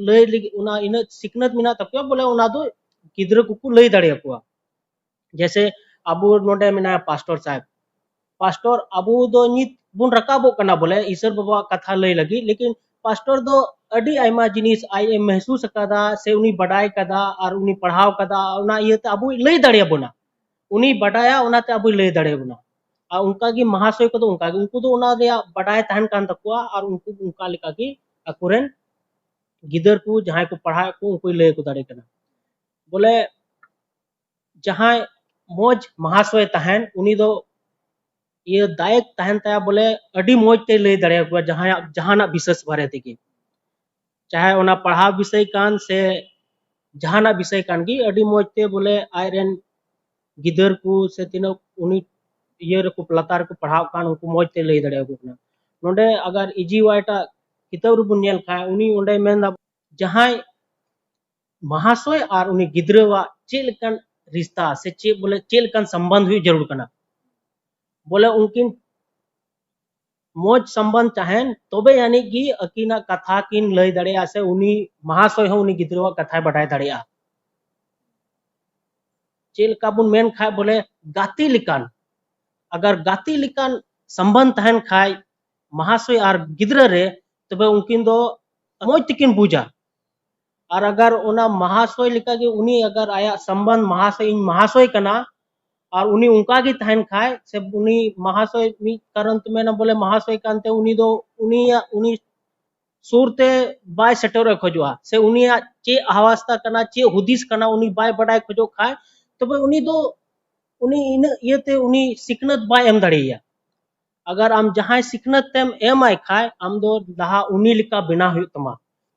ᱞᱟᱹᱭ ᱞᱟᱹᱜᱤᱫ ᱚᱱᱟ ᱤᱱᱟᱹᱜ ᱥᱤᱠᱷᱱᱟᱹᱛ ᱢᱮᱱᱟᱜ ᱛᱟᱠᱚᱣᱟ, ᱵᱚᱞᱮ ᱚᱱᱟ ᱫᱚ ᱜᱤᱫᱽᱨᱟᱹ ᱠᱚᱠᱚ ᱞᱟᱹᱭ ᱫᱟᱲᱮᱭᱟᱠᱚᱣᱟ᱾ ᱡᱮᱭᱥᱮ ᱟᱵᱚ ᱱᱚᱰᱮ ᱢᱮᱱᱟᱭᱟ ᱯᱟᱥᱴᱚᱨ ᱥᱟᱦᱮᱵ, ᱯᱟᱥᱴᱚᱨ ᱟᱵᱚ ᱫᱚ ᱱᱤᱛ ᱵᱚᱱ ᱨᱟᱠᱟᱵᱚᱜ ᱠᱟᱱᱟ ᱵᱚᱞᱮ ᱤᱥᱚᱨ ᱵᱟᱵᱟᱣᱟᱜ ᱠᱟᱛᱷᱟ ᱞᱟᱹᱭ ᱞᱟᱹᱜᱤᱫ, ᱞᱮᱠᱤᱱ ᱯᱟᱥᱴᱚᱨ ᱫᱚ ᱟᱹᱰᱤ ᱟᱭᱢᱟ ᱡᱤᱱᱤᱥ ᱟᱡ ᱮ ᱢᱮᱦᱥᱩᱥ ᱟᱠᱟᱫᱟ ᱥᱮ ᱩᱱᱤ ᱵᱟᱰᱟᱭ ᱠᱟᱫᱟ ᱟᱨ ᱩᱱᱤ ᱯᱟᱲᱦᱟᱣ ᱠᱟᱫᱟ, ᱚᱱᱟ ᱤᱭᱟᱹᱛᱮ ᱟᱵᱚᱭ ᱞᱟᱹᱭ ᱫᱟᱲᱮᱭᱟᱵᱚᱱᱟ, ᱩᱱᱤ ᱵᱟᱰᱟᱭᱟ, ᱚᱱᱟᱛᱮ ᱟᱵᱚᱭ ᱞᱟᱹᱭ ᱫᱟᱲᱮᱭᱟᱵᱚᱱᱟ᱾ ᱟᱨ ᱚᱱᱠᱟᱜᱮ ᱢᱟᱦᱟᱥᱚᱭ ᱠᱚᱫᱚ ᱚᱱᱠᱟᱜᱮ, ᱩᱱᱠᱩ ᱫᱚ ᱚᱱᱟ ᱨᱮᱭᱟᱜ ᱵᱟᱰᱟᱭ ᱛᱟᱦᱮᱱ ᱠᱟᱱ ᱛᱟᱠᱚᱣᱟ ᱟᱨ ᱩᱱᱠᱩ ᱚᱱᱠᱟ ᱞᱮᱠᱟᱜᱮ ᱟᱠᱚᱨᱮᱱ ᱜᱤᱫᱟᱹᱨ ᱠᱚ ᱡᱟᱦᱟᱸᱭ ᱠᱚ ᱯᱟᱲᱦᱟᱣᱮᱫ ᱠᱚ ᱩᱱᱠᱩᱭ ᱞᱟᱹᱭ ᱟᱠᱚ ᱫᱟᱲᱮ ᱠᱟᱱᱟ᱾ ᱵᱚᱞᱮ ᱡᱟᱦᱟᱸᱭ ᱢᱚᱡᱽ ᱢᱟᱦᱟᱥᱚᱭ ᱛᱟᱦᱮᱱ, ᱩᱱᱤ ᱫᱚ ᱤᱭᱟᱹ ᱫᱟᱭᱮᱠ ᱛᱟᱦᱮᱱ ᱛᱟᱭᱟ, ᱵᱚᱞᱮ ᱟᱹᱰᱤ ᱢᱚᱡᱽ ᱛᱮᱭ ᱞᱟᱹᱭ ᱫᱟᱲᱮᱭᱟᱠᱚᱣᱟ ᱡᱟᱦᱟᱸᱭᱟᱜ ᱡᱟᱦᱟᱱᱟᱜ ᱵᱤᱥᱮᱥ ᱵᱟᱨᱮ ᱛᱮᱜᱮ, ᱪᱟᱦᱮ ᱚᱱᱟ ᱯᱟᱲᱦᱟᱣ ᱵᱤᱥᱚᱭ ᱠᱟᱱ ᱥᱮ ᱡᱟᱦᱟᱱᱟᱜ ᱵᱤᱥᱚᱭ ᱠᱟᱱ ᱜᱮ, ᱟᱹᱰᱤ ᱢᱚᱡᱽ ᱛᱮ ᱵᱚᱞᱮ ᱟᱡᱨᱮᱱ ᱜᱤᱫᱟᱹᱨ ᱠᱚ ᱥᱮ ᱛᱤᱱᱟᱹᱜ ᱩᱱᱤ ᱤᱭᱟᱹ ᱨᱮᱠᱚ ᱞᱟᱛᱟᱨ ᱨᱮᱠᱚ ᱯᱟᱲᱦᱟᱣ ᱠᱟᱱ ᱩᱱᱠᱩ ᱢᱚᱡᱽ ᱛᱮ ᱞᱟᱹᱭ ᱫᱟᱲᱮᱭᱟᱠᱚ ᱠᱟᱱᱟ᱾ ᱱᱚᱰᱮ ᱟᱜᱟᱨ ᱤᱡᱤ ᱣᱟᱭ ᱴᱟᱜ ᱠᱤᱛᱟᱹᱵ ᱨᱮᱵᱚᱱ ᱧᱮᱞ ᱠᱷᱟᱱ, ᱩᱱᱤ ᱚᱸᱰᱮ ᱢᱮᱱᱫᱟ ᱡᱟᱦᱟᱸᱭ ᱢᱟᱦᱟᱥᱚᱭ ᱟᱨ ᱩᱱᱤ ᱜᱤᱫᱽᱨᱟᱹᱣᱟᱜ ᱪᱮᱫ ᱞᱮᱠᱟᱱ ᱨᱤᱥᱛᱟ ᱥᱮ ᱪᱮᱫ ᱵᱚᱞᱮ ᱪᱮᱫ ᱞᱮᱠᱟᱱ ᱥᱚᱢᱵᱚᱱᱫᱷ ᱦᱩᱭᱩᱜ ᱡᱟᱹᱨᱩᱲ ᱠᱟᱱᱟ, ᱵᱚᱞᱮ ᱩᱱᱠᱤᱱ ᱢᱚᱡᱽ ᱥᱚᱢᱵᱚᱱᱫᱷ ᱛᱟᱦᱮᱱ, ᱛᱚᱵᱮ ᱟᱹᱱᱤᱡ ᱜᱮ ᱟᱹᱠᱤᱱᱟᱜ ᱠᱟᱛᱷᱟ ᱠᱤᱱ ᱞᱟᱹᱭ ᱫᱟᱲᱮᱭᱟᱜᱼᱟ ᱥᱮ ᱩᱱᱤ ᱢᱟᱦᱟᱥᱚᱭ ᱦᱚᱸ ᱩᱱᱤ ᱜᱤᱫᱽᱨᱟᱹᱣᱟᱜ ᱠᱟᱛᱷᱟᱭ ᱵᱟᱰᱟᱭ ᱫᱟᱲᱮᱭᱟᱜᱼᱟ᱾ ᱪᱮᱫ ᱞᱮᱠᱟ ᱵᱚᱱ ᱢᱮᱱ ᱠᱷᱟᱡ ᱵᱚᱞᱮ ᱜᱟᱛᱮ ᱞᱮᱠᱟᱱ, ᱟᱜᱟᱨ ᱜᱟᱛᱮ ᱞᱮᱠᱟᱱ ᱥᱚᱢᱵᱚᱱᱫᱷ ᱛᱟᱦᱮᱱ ᱠᱷᱟᱡ ᱢᱟᱦᱟᱥᱚᱭ ᱟᱨ ᱜᱤᱫᱽᱨᱟᱹ ᱨᱮ, ᱛᱚᱵᱮ ᱩᱱᱠᱤᱱ ᱫᱚ ᱢᱚᱡᱽ ᱛᱮᱠᱤᱱ ᱵᱩᱡᱟ᱾ ᱟᱨ ᱟᱜᱟᱨ ᱚᱱᱟ ᱢᱟᱦᱟᱥᱚᱭ ᱞᱮᱠᱟᱜᱮ ᱩᱱᱤ ᱟᱜᱟᱨ ᱟᱭᱟᱜ ᱥᱚᱢᱵᱚᱱᱫᱷ ᱢᱟᱦᱟᱥᱚᱭ, ᱤᱧ ᱢᱟᱦᱟᱥᱚᱭ ᱠᱟᱱᱟ, ᱟᱨ ᱩᱱᱤ ᱚᱱᱠᱟ ᱜᱮ ᱛᱟᱦᱮᱱ ᱠᱷᱟᱡ ᱥᱮ ᱩᱱᱤ ᱢᱟᱦᱟᱥᱚᱭ ᱢᱤᱫ ᱠᱟᱨᱚᱱ ᱛᱮ ᱢᱮᱱᱟ ᱵᱚᱞᱮ ᱢᱟᱦᱟᱥᱚᱭ ᱠᱟᱱᱛᱮ ᱩᱱᱤ ᱫᱚ ᱩᱱᱤᱭᱟᱜ ᱩᱱᱤ ᱥᱩᱨ ᱛᱮ ᱵᱟᱭ ᱥᱮᱴᱮᱨᱚᱜ ᱮ ᱠᱷᱚᱡᱚᱜᱼᱟ, ᱥᱮ ᱩᱱᱤᱭᱟᱜ ᱪᱮᱫ ᱦᱟᱣᱟᱥᱛᱟ ᱠᱟᱱᱟ, ᱪᱮᱫ ᱦᱩᱫᱤᱥ ᱠᱟᱱᱟ, ᱩᱱᱤ ᱵᱟᱭ ᱵᱟᱰᱟᱭ ᱠᱷᱚᱡᱚᱜ ᱠᱷᱟᱡ, ᱛᱚᱵᱮ ᱩᱱᱤ ᱫᱚ, ᱩᱱᱤ ᱤᱱᱟᱹᱜ ᱤᱭᱟᱹᱛᱮ ᱩᱱᱤ ᱥᱤᱠᱷᱱᱟᱹᱛ ᱵᱟᱭ ᱮᱢ ᱫᱟᱲᱮᱭᱟᱭᱟ᱾ ᱟᱜᱟᱨ ᱟᱢ ᱡᱟᱦᱟᱸᱭ ᱥᱤᱠᱷᱱᱟᱹᱛ ᱮᱢ ᱮᱢᱟᱭ ᱠᱷᱟᱡ, ᱟᱢ ᱫᱚ ᱞᱟᱦᱟ ᱩᱱᱤ ᱞᱮᱠᱟ ᱵᱮᱱᱟᱣ ᱦᱩᱭᱩᱜ ᱛᱟᱢᱟ,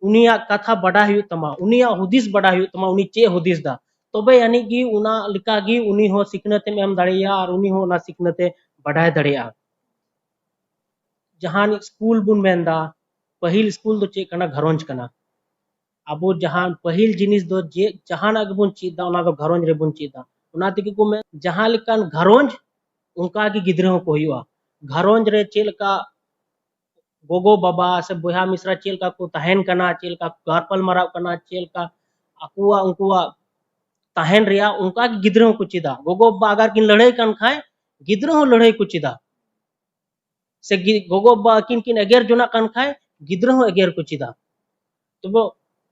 ᱩᱱᱤᱭᱟᱜ ᱠᱟᱛᱷᱟ ᱵᱟᱰᱟᱭ ᱦᱩᱭᱩᱜ ᱛᱟᱢᱟ, ᱩᱱᱤᱭᱟᱜ ᱦᱩᱫᱤᱥ ᱵᱟᱰᱟᱭ ᱦᱩᱭᱩᱜ ᱛᱟᱢᱟ, ᱩᱱᱤ ᱪᱮᱫ ᱮ ᱦᱩᱫᱤᱥ ᱫᱟ, ᱛᱚᱵᱮ ᱟᱹᱱᱤᱡ ᱜᱮ ᱚᱱᱟ ᱞᱮᱠᱟ ᱜᱮ ᱩᱱᱤ ᱦᱚᱸ ᱥᱤᱠᱷᱱᱟᱹᱛ ᱮᱢ ᱮᱢ ᱫᱟᱲᱮᱭᱟᱭᱟ ᱟᱨ ᱩᱱᱤ ᱦᱚᱸ ᱚᱱᱟ ᱥᱤᱠᱷᱱᱟᱹᱛ ᱮ ᱵᱟᱰᱟᱭ ᱫᱟᱲᱮᱭᱟᱜᱼᱟ᱾ ᱡᱟᱦᱟᱱᱤᱡ ᱥᱠᱩᱞ ᱵᱚᱱ ᱢᱮᱱᱫᱟ, ᱯᱟᱹᱦᱤᱞ ᱥᱠᱩᱞ ᱫᱚ ᱪᱮᱫ ᱠᱟᱱᱟ? ᱜᱷᱟᱨᱚᱸᱡᱽ ᱠᱟᱱᱟ᱾ ᱟᱵᱚ ᱡᱟᱦᱟᱸ ᱯᱟᱹᱦᱤᱞ ᱡᱤᱱᱤᱥ ᱫᱚ ᱡᱮ ᱡᱟᱦᱟᱱᱟᱜ ᱜᱮᱵᱚᱱ ᱪᱮᱫ ᱫᱟ, ᱚᱱᱟ ᱫᱚ ᱜᱷᱟᱨᱚᱸᱡᱽ ᱨᱮᱵᱚᱱ ᱪᱮᱫ ᱫᱟ᱾ ᱚᱱᱟ ᱛᱮᱜᱮ ᱠᱚ ᱢᱮᱱ, ᱡᱟᱦᱟᱸ ᱞᱮᱠᱟᱱ ᱜᱷᱟᱨᱚᱸᱡᱽ, ᱚᱱᱠᱟ ᱜᱮ ᱜᱤᱫᱽᱨᱟᱹ ᱦᱚᱸᱠᱚ ᱦᱩᱭᱩᱜᱼᱟ᱾ ᱜᱷᱟᱨᱚᱸᱡᱽ ᱨᱮ ᱪᱮᱫ ᱞᱮᱠᱟ ᱜᱚᱜᱚ ᱵᱟᱵᱟ ᱥᱮ ᱵᱚᱭᱦᱟ ᱢᱤᱥᱨᱟ ᱪᱮᱫ ᱞᱮᱠᱟ ᱠᱚ ᱛᱟᱦᱮᱱ ᱠᱟᱱᱟ, ᱪᱮᱫ ᱞᱮᱠᱟ ᱠᱚ ᱜᱟᱯᱟᱞ ᱢᱟᱨᱟᱣ ᱠᱟᱱᱟ, ᱪᱮᱫ ᱞᱮᱠᱟ ᱟᱠᱚᱣᱟᱜ ᱩᱱᱠᱩᱣᱟᱜ ᱛᱟᱦᱮᱱ ᱨᱮᱭᱟᱜ, ᱚᱱᱠᱟ ᱜᱮ ᱜᱤᱫᱽᱨᱟᱹ ᱦᱚᱸᱠᱚ ᱪᱮᱫᱟ᱾ ᱜᱚᱜᱚ ᱵᱟᱵᱟ ᱟᱜᱟᱨ ᱠᱤᱱ ᱞᱟᱹᱲᱦᱟᱹᱭ ᱠᱟᱱ ᱠᱷᱟᱡ, ᱜᱤᱫᱽᱨᱟᱹ ᱦᱚᱸ ᱞᱟᱹᱲᱦᱟᱹᱭ ᱠᱚ ᱪᱮᱫᱟ᱾ ᱥᱮ ᱜᱤ-, ᱜᱚᱜᱚ ᱵᱟᱵᱟ ᱟᱹᱠᱤᱱ ᱠᱤᱱ ᱮᱜᱮᱨ ᱡᱚᱱᱟᱜ ᱠᱟᱱ ᱠᱷᱟᱡ, ᱜᱤᱫᱽᱨᱟᱹ ᱦᱚᱸ ᱮᱜᱮᱨ ᱠᱚ ᱪᱮᱫᱟ᱾ ᱛᱚᱵᱮ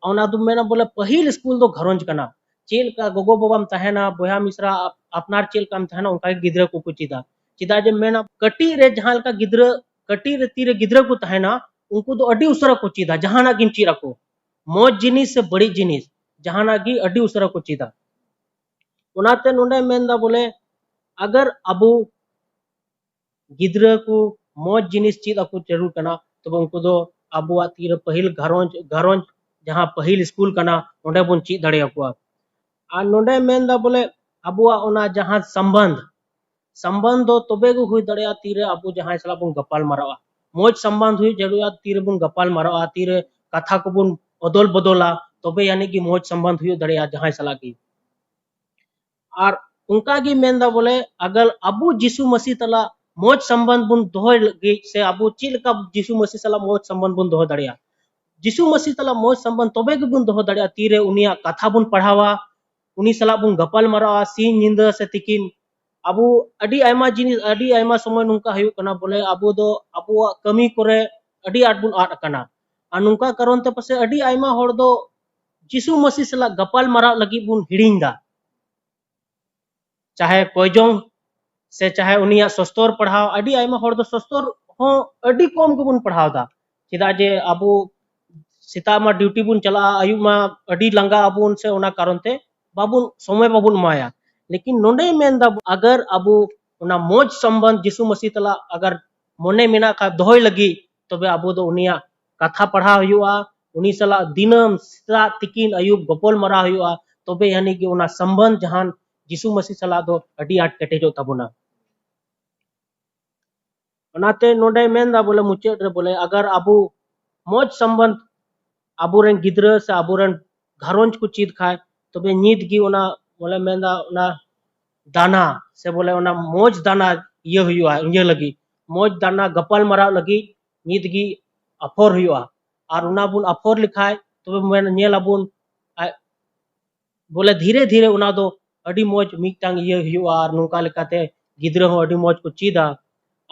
ᱚᱱᱟ ᱫᱚ ᱢᱮᱱᱟ ᱵᱚᱞᱮ ᱯᱟᱹᱦᱤᱞ ᱥᱠᱩᱞ ᱫᱚ ᱜᱷᱟᱨᱚᱸᱡᱽ ᱠᱟᱱᱟ᱾ ᱪᱮᱫ ᱞᱮᱠᱟ ᱜᱚᱜᱚ ᱵᱟᱵᱟᱢ ᱛᱟᱦᱮᱱᱟ, ᱵᱚᱭᱦᱟ ᱢᱤᱥᱨᱟ ᱟᱯ-, ᱟᱯᱱᱟᱨ ᱪᱮᱫ ᱞᱮᱠᱟᱢ ᱛᱟᱦᱮᱱᱟ, ᱚᱱᱠᱟ ᱜᱮ ᱜᱤᱫᱽᱨᱟᱹ ᱠᱚᱠᱚ ᱪᱮᱫᱟ᱾ ᱪᱮᱫᱟᱜ ᱡᱮ ᱢᱮᱱᱟ, ᱠᱟᱹᱴᱤᱡ ᱨᱮ ᱡᱟᱦᱟᱸ ᱞᱮᱠᱟ ᱜᱤᱫᱽᱨᱟᱹ, ᱠᱟᱹᱴᱤᱡ ᱨᱮ ᱛᱤᱨᱮ ᱜᱤᱫᱽᱨᱟᱹ ᱠᱚ ᱛᱟᱦᱮᱱᱟ, ᱩᱱᱠᱩ ᱫᱚ ᱟᱹᱰᱤ ᱩᱥᱟᱹᱨᱟ ᱠᱚ ᱪᱮᱫᱟ, ᱡᱟᱦᱟᱱᱟᱜ ᱜᱮᱢ ᱪᱮᱫ ᱟᱠᱚ, ᱢᱚᱡᱽ ᱡᱤᱱᱤᱥ ᱥᱮ ᱵᱟᱹᱲᱤᱡ ᱡᱤᱱᱤᱥ, ᱡᱟᱦᱟᱱᱟᱜ ᱜᱮ ᱟᱹᱰᱤ ᱩᱥᱟᱹᱨᱟ ᱠᱚ ᱪᱮᱫᱟ᱾ ᱚᱱᱟᱛᱮ ᱱᱚᱰᱮ ᱢᱮᱱᱫᱟ ᱵᱚᱞᱮ, ᱟᱜᱟᱨ ᱟᱵᱚ ᱜᱤᱫᱽᱨᱟᱹ ᱠᱚ ᱢᱚᱡᱽ ᱡᱤᱱᱤᱥ ᱪᱮᱫ ᱟᱠᱚ ᱡᱟᱹᱨᱩᱲ ᱠᱟᱱᱟ, ᱛᱚᱵᱮ ᱩᱱᱠᱩ ᱫᱚ ᱟᱵᱚᱣᱟᱜ ᱛᱤᱨᱮ ᱯᱟᱹᱦᱤᱞ ᱜᱷᱟᱨᱚᱸᱡᱽ, ᱜᱷᱟᱨᱚᱸᱡᱽ ᱡᱟᱦᱟᱸ ᱯᱟᱹᱦᱤᱞ ᱥᱠᱩᱞ ᱠᱟᱱᱟ, ᱚᱸᱰᱮ ᱵᱚᱱ ᱪᱮᱫ ᱫᱟᱲᱮᱭᱟᱠᱚᱣᱟ᱾ ᱟᱨ ᱱᱚᱰᱮ ᱢᱮᱱᱫᱟ ᱵᱚᱞᱮ ᱟᱵᱚᱣᱟᱜ ᱚᱱᱟ ᱡᱟᱦᱟᱸ ᱥᱚᱢᱵᱚᱱᱫᱷ, ᱥᱚᱢᱵᱚᱱᱫᱷ ᱫᱚ ᱛᱚᱵᱮ ᱜᱮ ᱦᱩᱭ ᱫᱟᱲᱮᱭᱟᱜᱼᱟ ᱛᱤᱨᱮ ᱟᱵᱚ ᱡᱟᱦᱟᱸᱭ ᱥᱟᱞᱟᱜ ᱵᱚᱱ ᱜᱟᱯᱟᱞ ᱢᱟᱨᱟᱜᱼᱟ᱾ ᱢᱚᱡᱽ ᱥᱚᱢᱵᱚᱱᱫᱷ ᱦᱩᱭᱩᱜ ᱡᱟᱹᱨᱩᱲᱟ, ᱛᱤᱨᱮᱵᱚᱱ ᱜᱟᱯᱟᱞ ᱢᱟᱨᱟᱜᱼᱟ, ᱛᱤᱨᱮ ᱠᱟᱛᱷᱟ ᱠᱚᱵᱚᱱ ᱚᱫᱚᱞ ᱵᱚᱫᱚᱞᱟ, ᱛᱚᱵᱮ ᱟᱹᱱᱤᱡ ᱜᱮ ᱢᱚᱡᱽ ᱥᱚᱢᱵᱚᱱᱫᱷ ᱦᱩᱭᱩᱜ ᱫᱟᱲᱮᱭᱟᱜᱼᱟ ᱡᱟᱦᱟᱸᱭ ᱥᱟᱞᱟᱜ ᱜᱮ᱾ ᱟᱨ ᱚᱱᱠᱟ ᱜᱮ ᱢᱮᱱᱫᱟ ᱵᱚᱞᱮ, ᱟᱜᱟᱨ ᱟᱵᱚ ᱡᱤᱥᱩ ᱢᱟᱹᱥᱤ ᱥᱟᱞᱟᱜ ᱢᱚᱡᱽ ᱥᱚᱢᱵᱚᱱᱫᱷ ᱵᱚᱱ ᱫᱚᱦᱚᱭ ᱞᱟᱹᱜᱤᱫ, ᱥᱮ ᱟᱵᱚ ᱪᱮᱫ ᱞᱮᱠᱟ ᱡᱤᱥᱩ ᱢᱟᱹᱥᱤ ᱥᱟᱞᱟᱜ ᱢᱚᱡᱽ ᱥᱚᱢᱵᱚᱱᱫᱷ ᱵᱚᱱ ᱫᱚᱦᱚ ᱫᱟᱲᱮᱭᱟᱜᱼᱟ? ᱡᱤᱥᱩ ᱢᱟᱹᱥᱤ ᱥᱟᱞᱟᱜ ᱢᱚᱡᱽ ᱥᱚᱢᱵᱚᱱᱫᱷ ᱛᱚᱵᱮ ᱜᱮᱵᱚᱱ ᱫᱚᱦᱚ ᱫᱟᱲᱮᱭᱟᱜᱼᱟ, ᱛᱤᱨᱮ ᱩᱱᱤᱭᱟᱜ ᱠᱟᱛᱷᱟ ᱵᱚᱱ ᱯᱟᱲᱦᱟᱣᱟ, ᱩᱱᱤ ᱥᱟᱞᱟᱜ ᱵᱚᱱ ᱜᱟᱯᱟᱞ ᱢᱟᱨᱟᱣᱟ ᱥᱤᱧ ᱧᱤᱫᱟᱹ ᱥᱮ ᱛᱤᱠᱤᱱ᱾ ᱟᱵᱚ ᱟᱹᱰᱤ ᱟᱭᱢᱟ ᱡᱤᱱᱤᱥ, ᱟᱹᱰᱤ ᱟᱭᱢᱟ ᱥᱚᱢᱚᱭ ᱱᱚᱝᱠᱟ ᱦᱩᱭᱩᱜ ᱠᱟᱱᱟ ᱵᱚᱞᱮ, ᱟᱵᱚ ᱫᱚ ᱟᱵᱚᱣᱟᱜ ᱠᱟᱹᱢᱤ ᱠᱚᱨᱮ ᱟᱹᱰᱤ ᱟᱸᱴ ᱵᱚᱱ ᱟᱫ ᱟᱠᱟᱱᱟ᱾ ᱟᱨ ᱱᱚᱝᱠᱟ ᱠᱟᱨᱚᱱ ᱛᱮ ᱯᱟᱥᱮᱡ ᱟᱹᱰᱤ ᱟᱭᱢᱟ ᱦᱚᱲ ᱫᱚ ᱡᱤᱥᱩ ᱢᱟᱹᱥᱤ ᱥᱟᱞᱟᱜ ᱜᱟᱯᱟᱞ ᱢᱟᱨᱟᱣ ᱞᱟᱹᱜᱤᱫ ᱵᱚᱱ ᱦᱤᱲᱤᱧ ᱫᱟ᱾ ᱪᱟᱦᱮ ᱠᱚᱭᱡᱚᱝ ᱥᱮ ᱪᱟᱦᱮ ᱩᱱᱤᱭᱟᱜ ᱥᱚᱥᱛᱚᱨ ᱯᱟᱲᱦᱟᱣ, ᱟᱹᱰᱤ ᱟᱭᱢᱟ ᱦᱚᱲ ᱫᱚ ᱥᱚᱥᱛᱚᱨ ᱦᱚᱸ ᱟᱹᱰᱤ ᱠᱚᱢ ᱜᱮᱵᱚᱱ ᱯᱟᱲᱦᱟᱣ ᱫᱟ᱾ ᱪᱮᱫᱟᱜ ᱡᱮ ᱟᱵᱚ ᱥᱮᱛᱟᱜ ᱢᱟ ᱰᱤᱭᱩᱴᱤ ᱵᱚᱱ ᱪᱟᱞᱟᱜᱼᱟ, ᱟᱹᱭᱩᱵ ᱢᱟ ᱟᱹᱰᱤ ᱞᱟᱸᱜᱟ ᱟᱵᱚᱱ, ᱥᱮ ᱚᱱᱟ ᱠᱟᱨᱚᱱ ᱛᱮ ᱵᱟᱵᱚᱱ, ᱥᱚᱢᱚᱭ ᱵᱟᱵᱚᱱ ᱮᱢᱟᱭᱟ᱾ ᱞᱮᱠᱤᱱ ᱱᱚᱰᱮᱭ ᱢᱮᱱᱫᱟ, ᱟᱜᱟᱨ ᱟᱵᱚ ᱚᱱᱟ ᱢᱚᱡᱽ ᱥᱚᱢᱵᱚᱱᱫᱷ ᱡᱤᱥᱩ ᱢᱟᱹᱥᱤ ᱥᱟᱞᱟᱜ ᱟᱜᱟᱨ ᱢᱚᱱᱮ ᱢᱮᱱᱟᱜ ᱠᱷᱟᱱ ᱫᱚᱦᱚᱭ ᱞᱟᱹᱜᱤᱫ, ᱛᱚᱵᱮ ᱟᱵᱚ ᱫᱚ ᱩᱱᱤᱭᱟᱜ ᱠᱟᱛᱷᱟ ᱯᱟᱲᱦᱟᱣ ᱦᱩᱭᱩᱜᱼᱟ, ᱩᱱᱤ ᱥᱟᱞᱟᱜ ᱫᱤᱱᱟᱹᱢ ᱥᱮᱛᱟᱜ ᱛᱤᱠᱤᱱ ᱟᱹᱭᱩᱵ ᱜᱚᱯᱚᱞ ᱢᱟᱨᱟᱣ ᱦᱩᱭᱩᱜᱼᱟ, ᱛᱚᱵᱮ ᱟᱹᱱᱤᱡ ᱜᱮ ᱚᱱᱟ ᱥᱚᱢᱵᱚᱱᱫᱷ ᱡᱟᱦᱟᱱ ᱡᱤᱥᱩ ᱢᱟᱹᱥᱤ ᱥᱟᱞᱟᱜ ᱫᱚ ᱟᱹᱰᱤ ᱟᱸᱴ ᱠᱮᱴᱮᱡᱚᱜ ᱛᱟᱵᱚᱱᱟ᱾ ᱚᱱᱟᱛᱮ ᱱᱚᱰᱮ ᱢᱮᱱᱫᱟ ᱵᱚᱞᱮ ᱢᱩᱪᱟᱹᱫ ᱨᱮ ᱵᱚᱞᱮ ᱟᱜᱟᱨ ᱟᱵᱚ ᱢᱚᱡᱽ ᱥᱚᱢᱵᱚᱱᱫᱷ ᱟᱵᱚᱨᱮᱱ ᱜᱤᱫᱽᱨᱟᱹ ᱥᱮ ᱟᱵᱚᱨᱮᱱ ᱜᱷᱟᱨᱚᱸᱡᱽ ᱠᱚ ᱪᱮᱫ ᱠᱷᱟᱡ, ᱛᱚᱵᱮ ᱱᱤᱛ ᱜᱮ ᱚᱱᱟ ᱵᱚᱞᱮ ᱢᱮᱱᱫᱟ ᱚᱱᱟ ᱫᱟᱱᱟ ᱥᱮ ᱵᱚᱞᱮ ᱚᱱᱟ ᱢᱚᱡᱽ ᱫᱟᱱᱟ ᱤᱭᱟᱹ ᱦᱩᱭᱩᱜᱼᱟ, ᱤᱭᱟᱹ ᱞᱟᱹᱜᱤᱫ ᱢᱚᱡᱽ ᱫᱟᱱᱟ ᱜᱟᱯᱟᱞ ᱢᱟᱨᱟᱣ ᱞᱟᱹᱜᱤᱫ ᱱᱤᱛ ᱜᱮ ᱟᱯᱷᱚᱨ ᱦᱩᱭᱩᱜᱼᱟ᱾ ᱟᱨ ᱚᱱᱟ ᱵᱚᱱ ᱟᱯᱷᱚᱨ ᱞᱮᱠᱷᱟᱡ ᱛᱚᱵᱮ ᱢᱮᱱ ᱧᱮᱞ ᱟᱵᱚᱱ ᱟ- ᱵᱚᱞᱮ ᱫᱷᱤᱨᱮ ᱫᱷᱤᱨᱮ ᱚᱱᱟ ᱫᱚ ᱟᱹᱰᱤ ᱢᱚᱡᱽ ᱢᱤᱫᱴᱟᱝ ᱤᱭᱟᱹ ᱦᱩᱭᱩᱜᱼᱟ, ᱟᱨ ᱱᱚᱝᱠᱟ ᱞᱮᱠᱟᱛᱮ ᱜᱤᱫᱽᱨᱟᱹ ᱦᱚᱸ ᱟᱹᱰᱤ ᱢᱚᱡᱽ ᱠᱚ ᱪᱮᱫᱟ᱾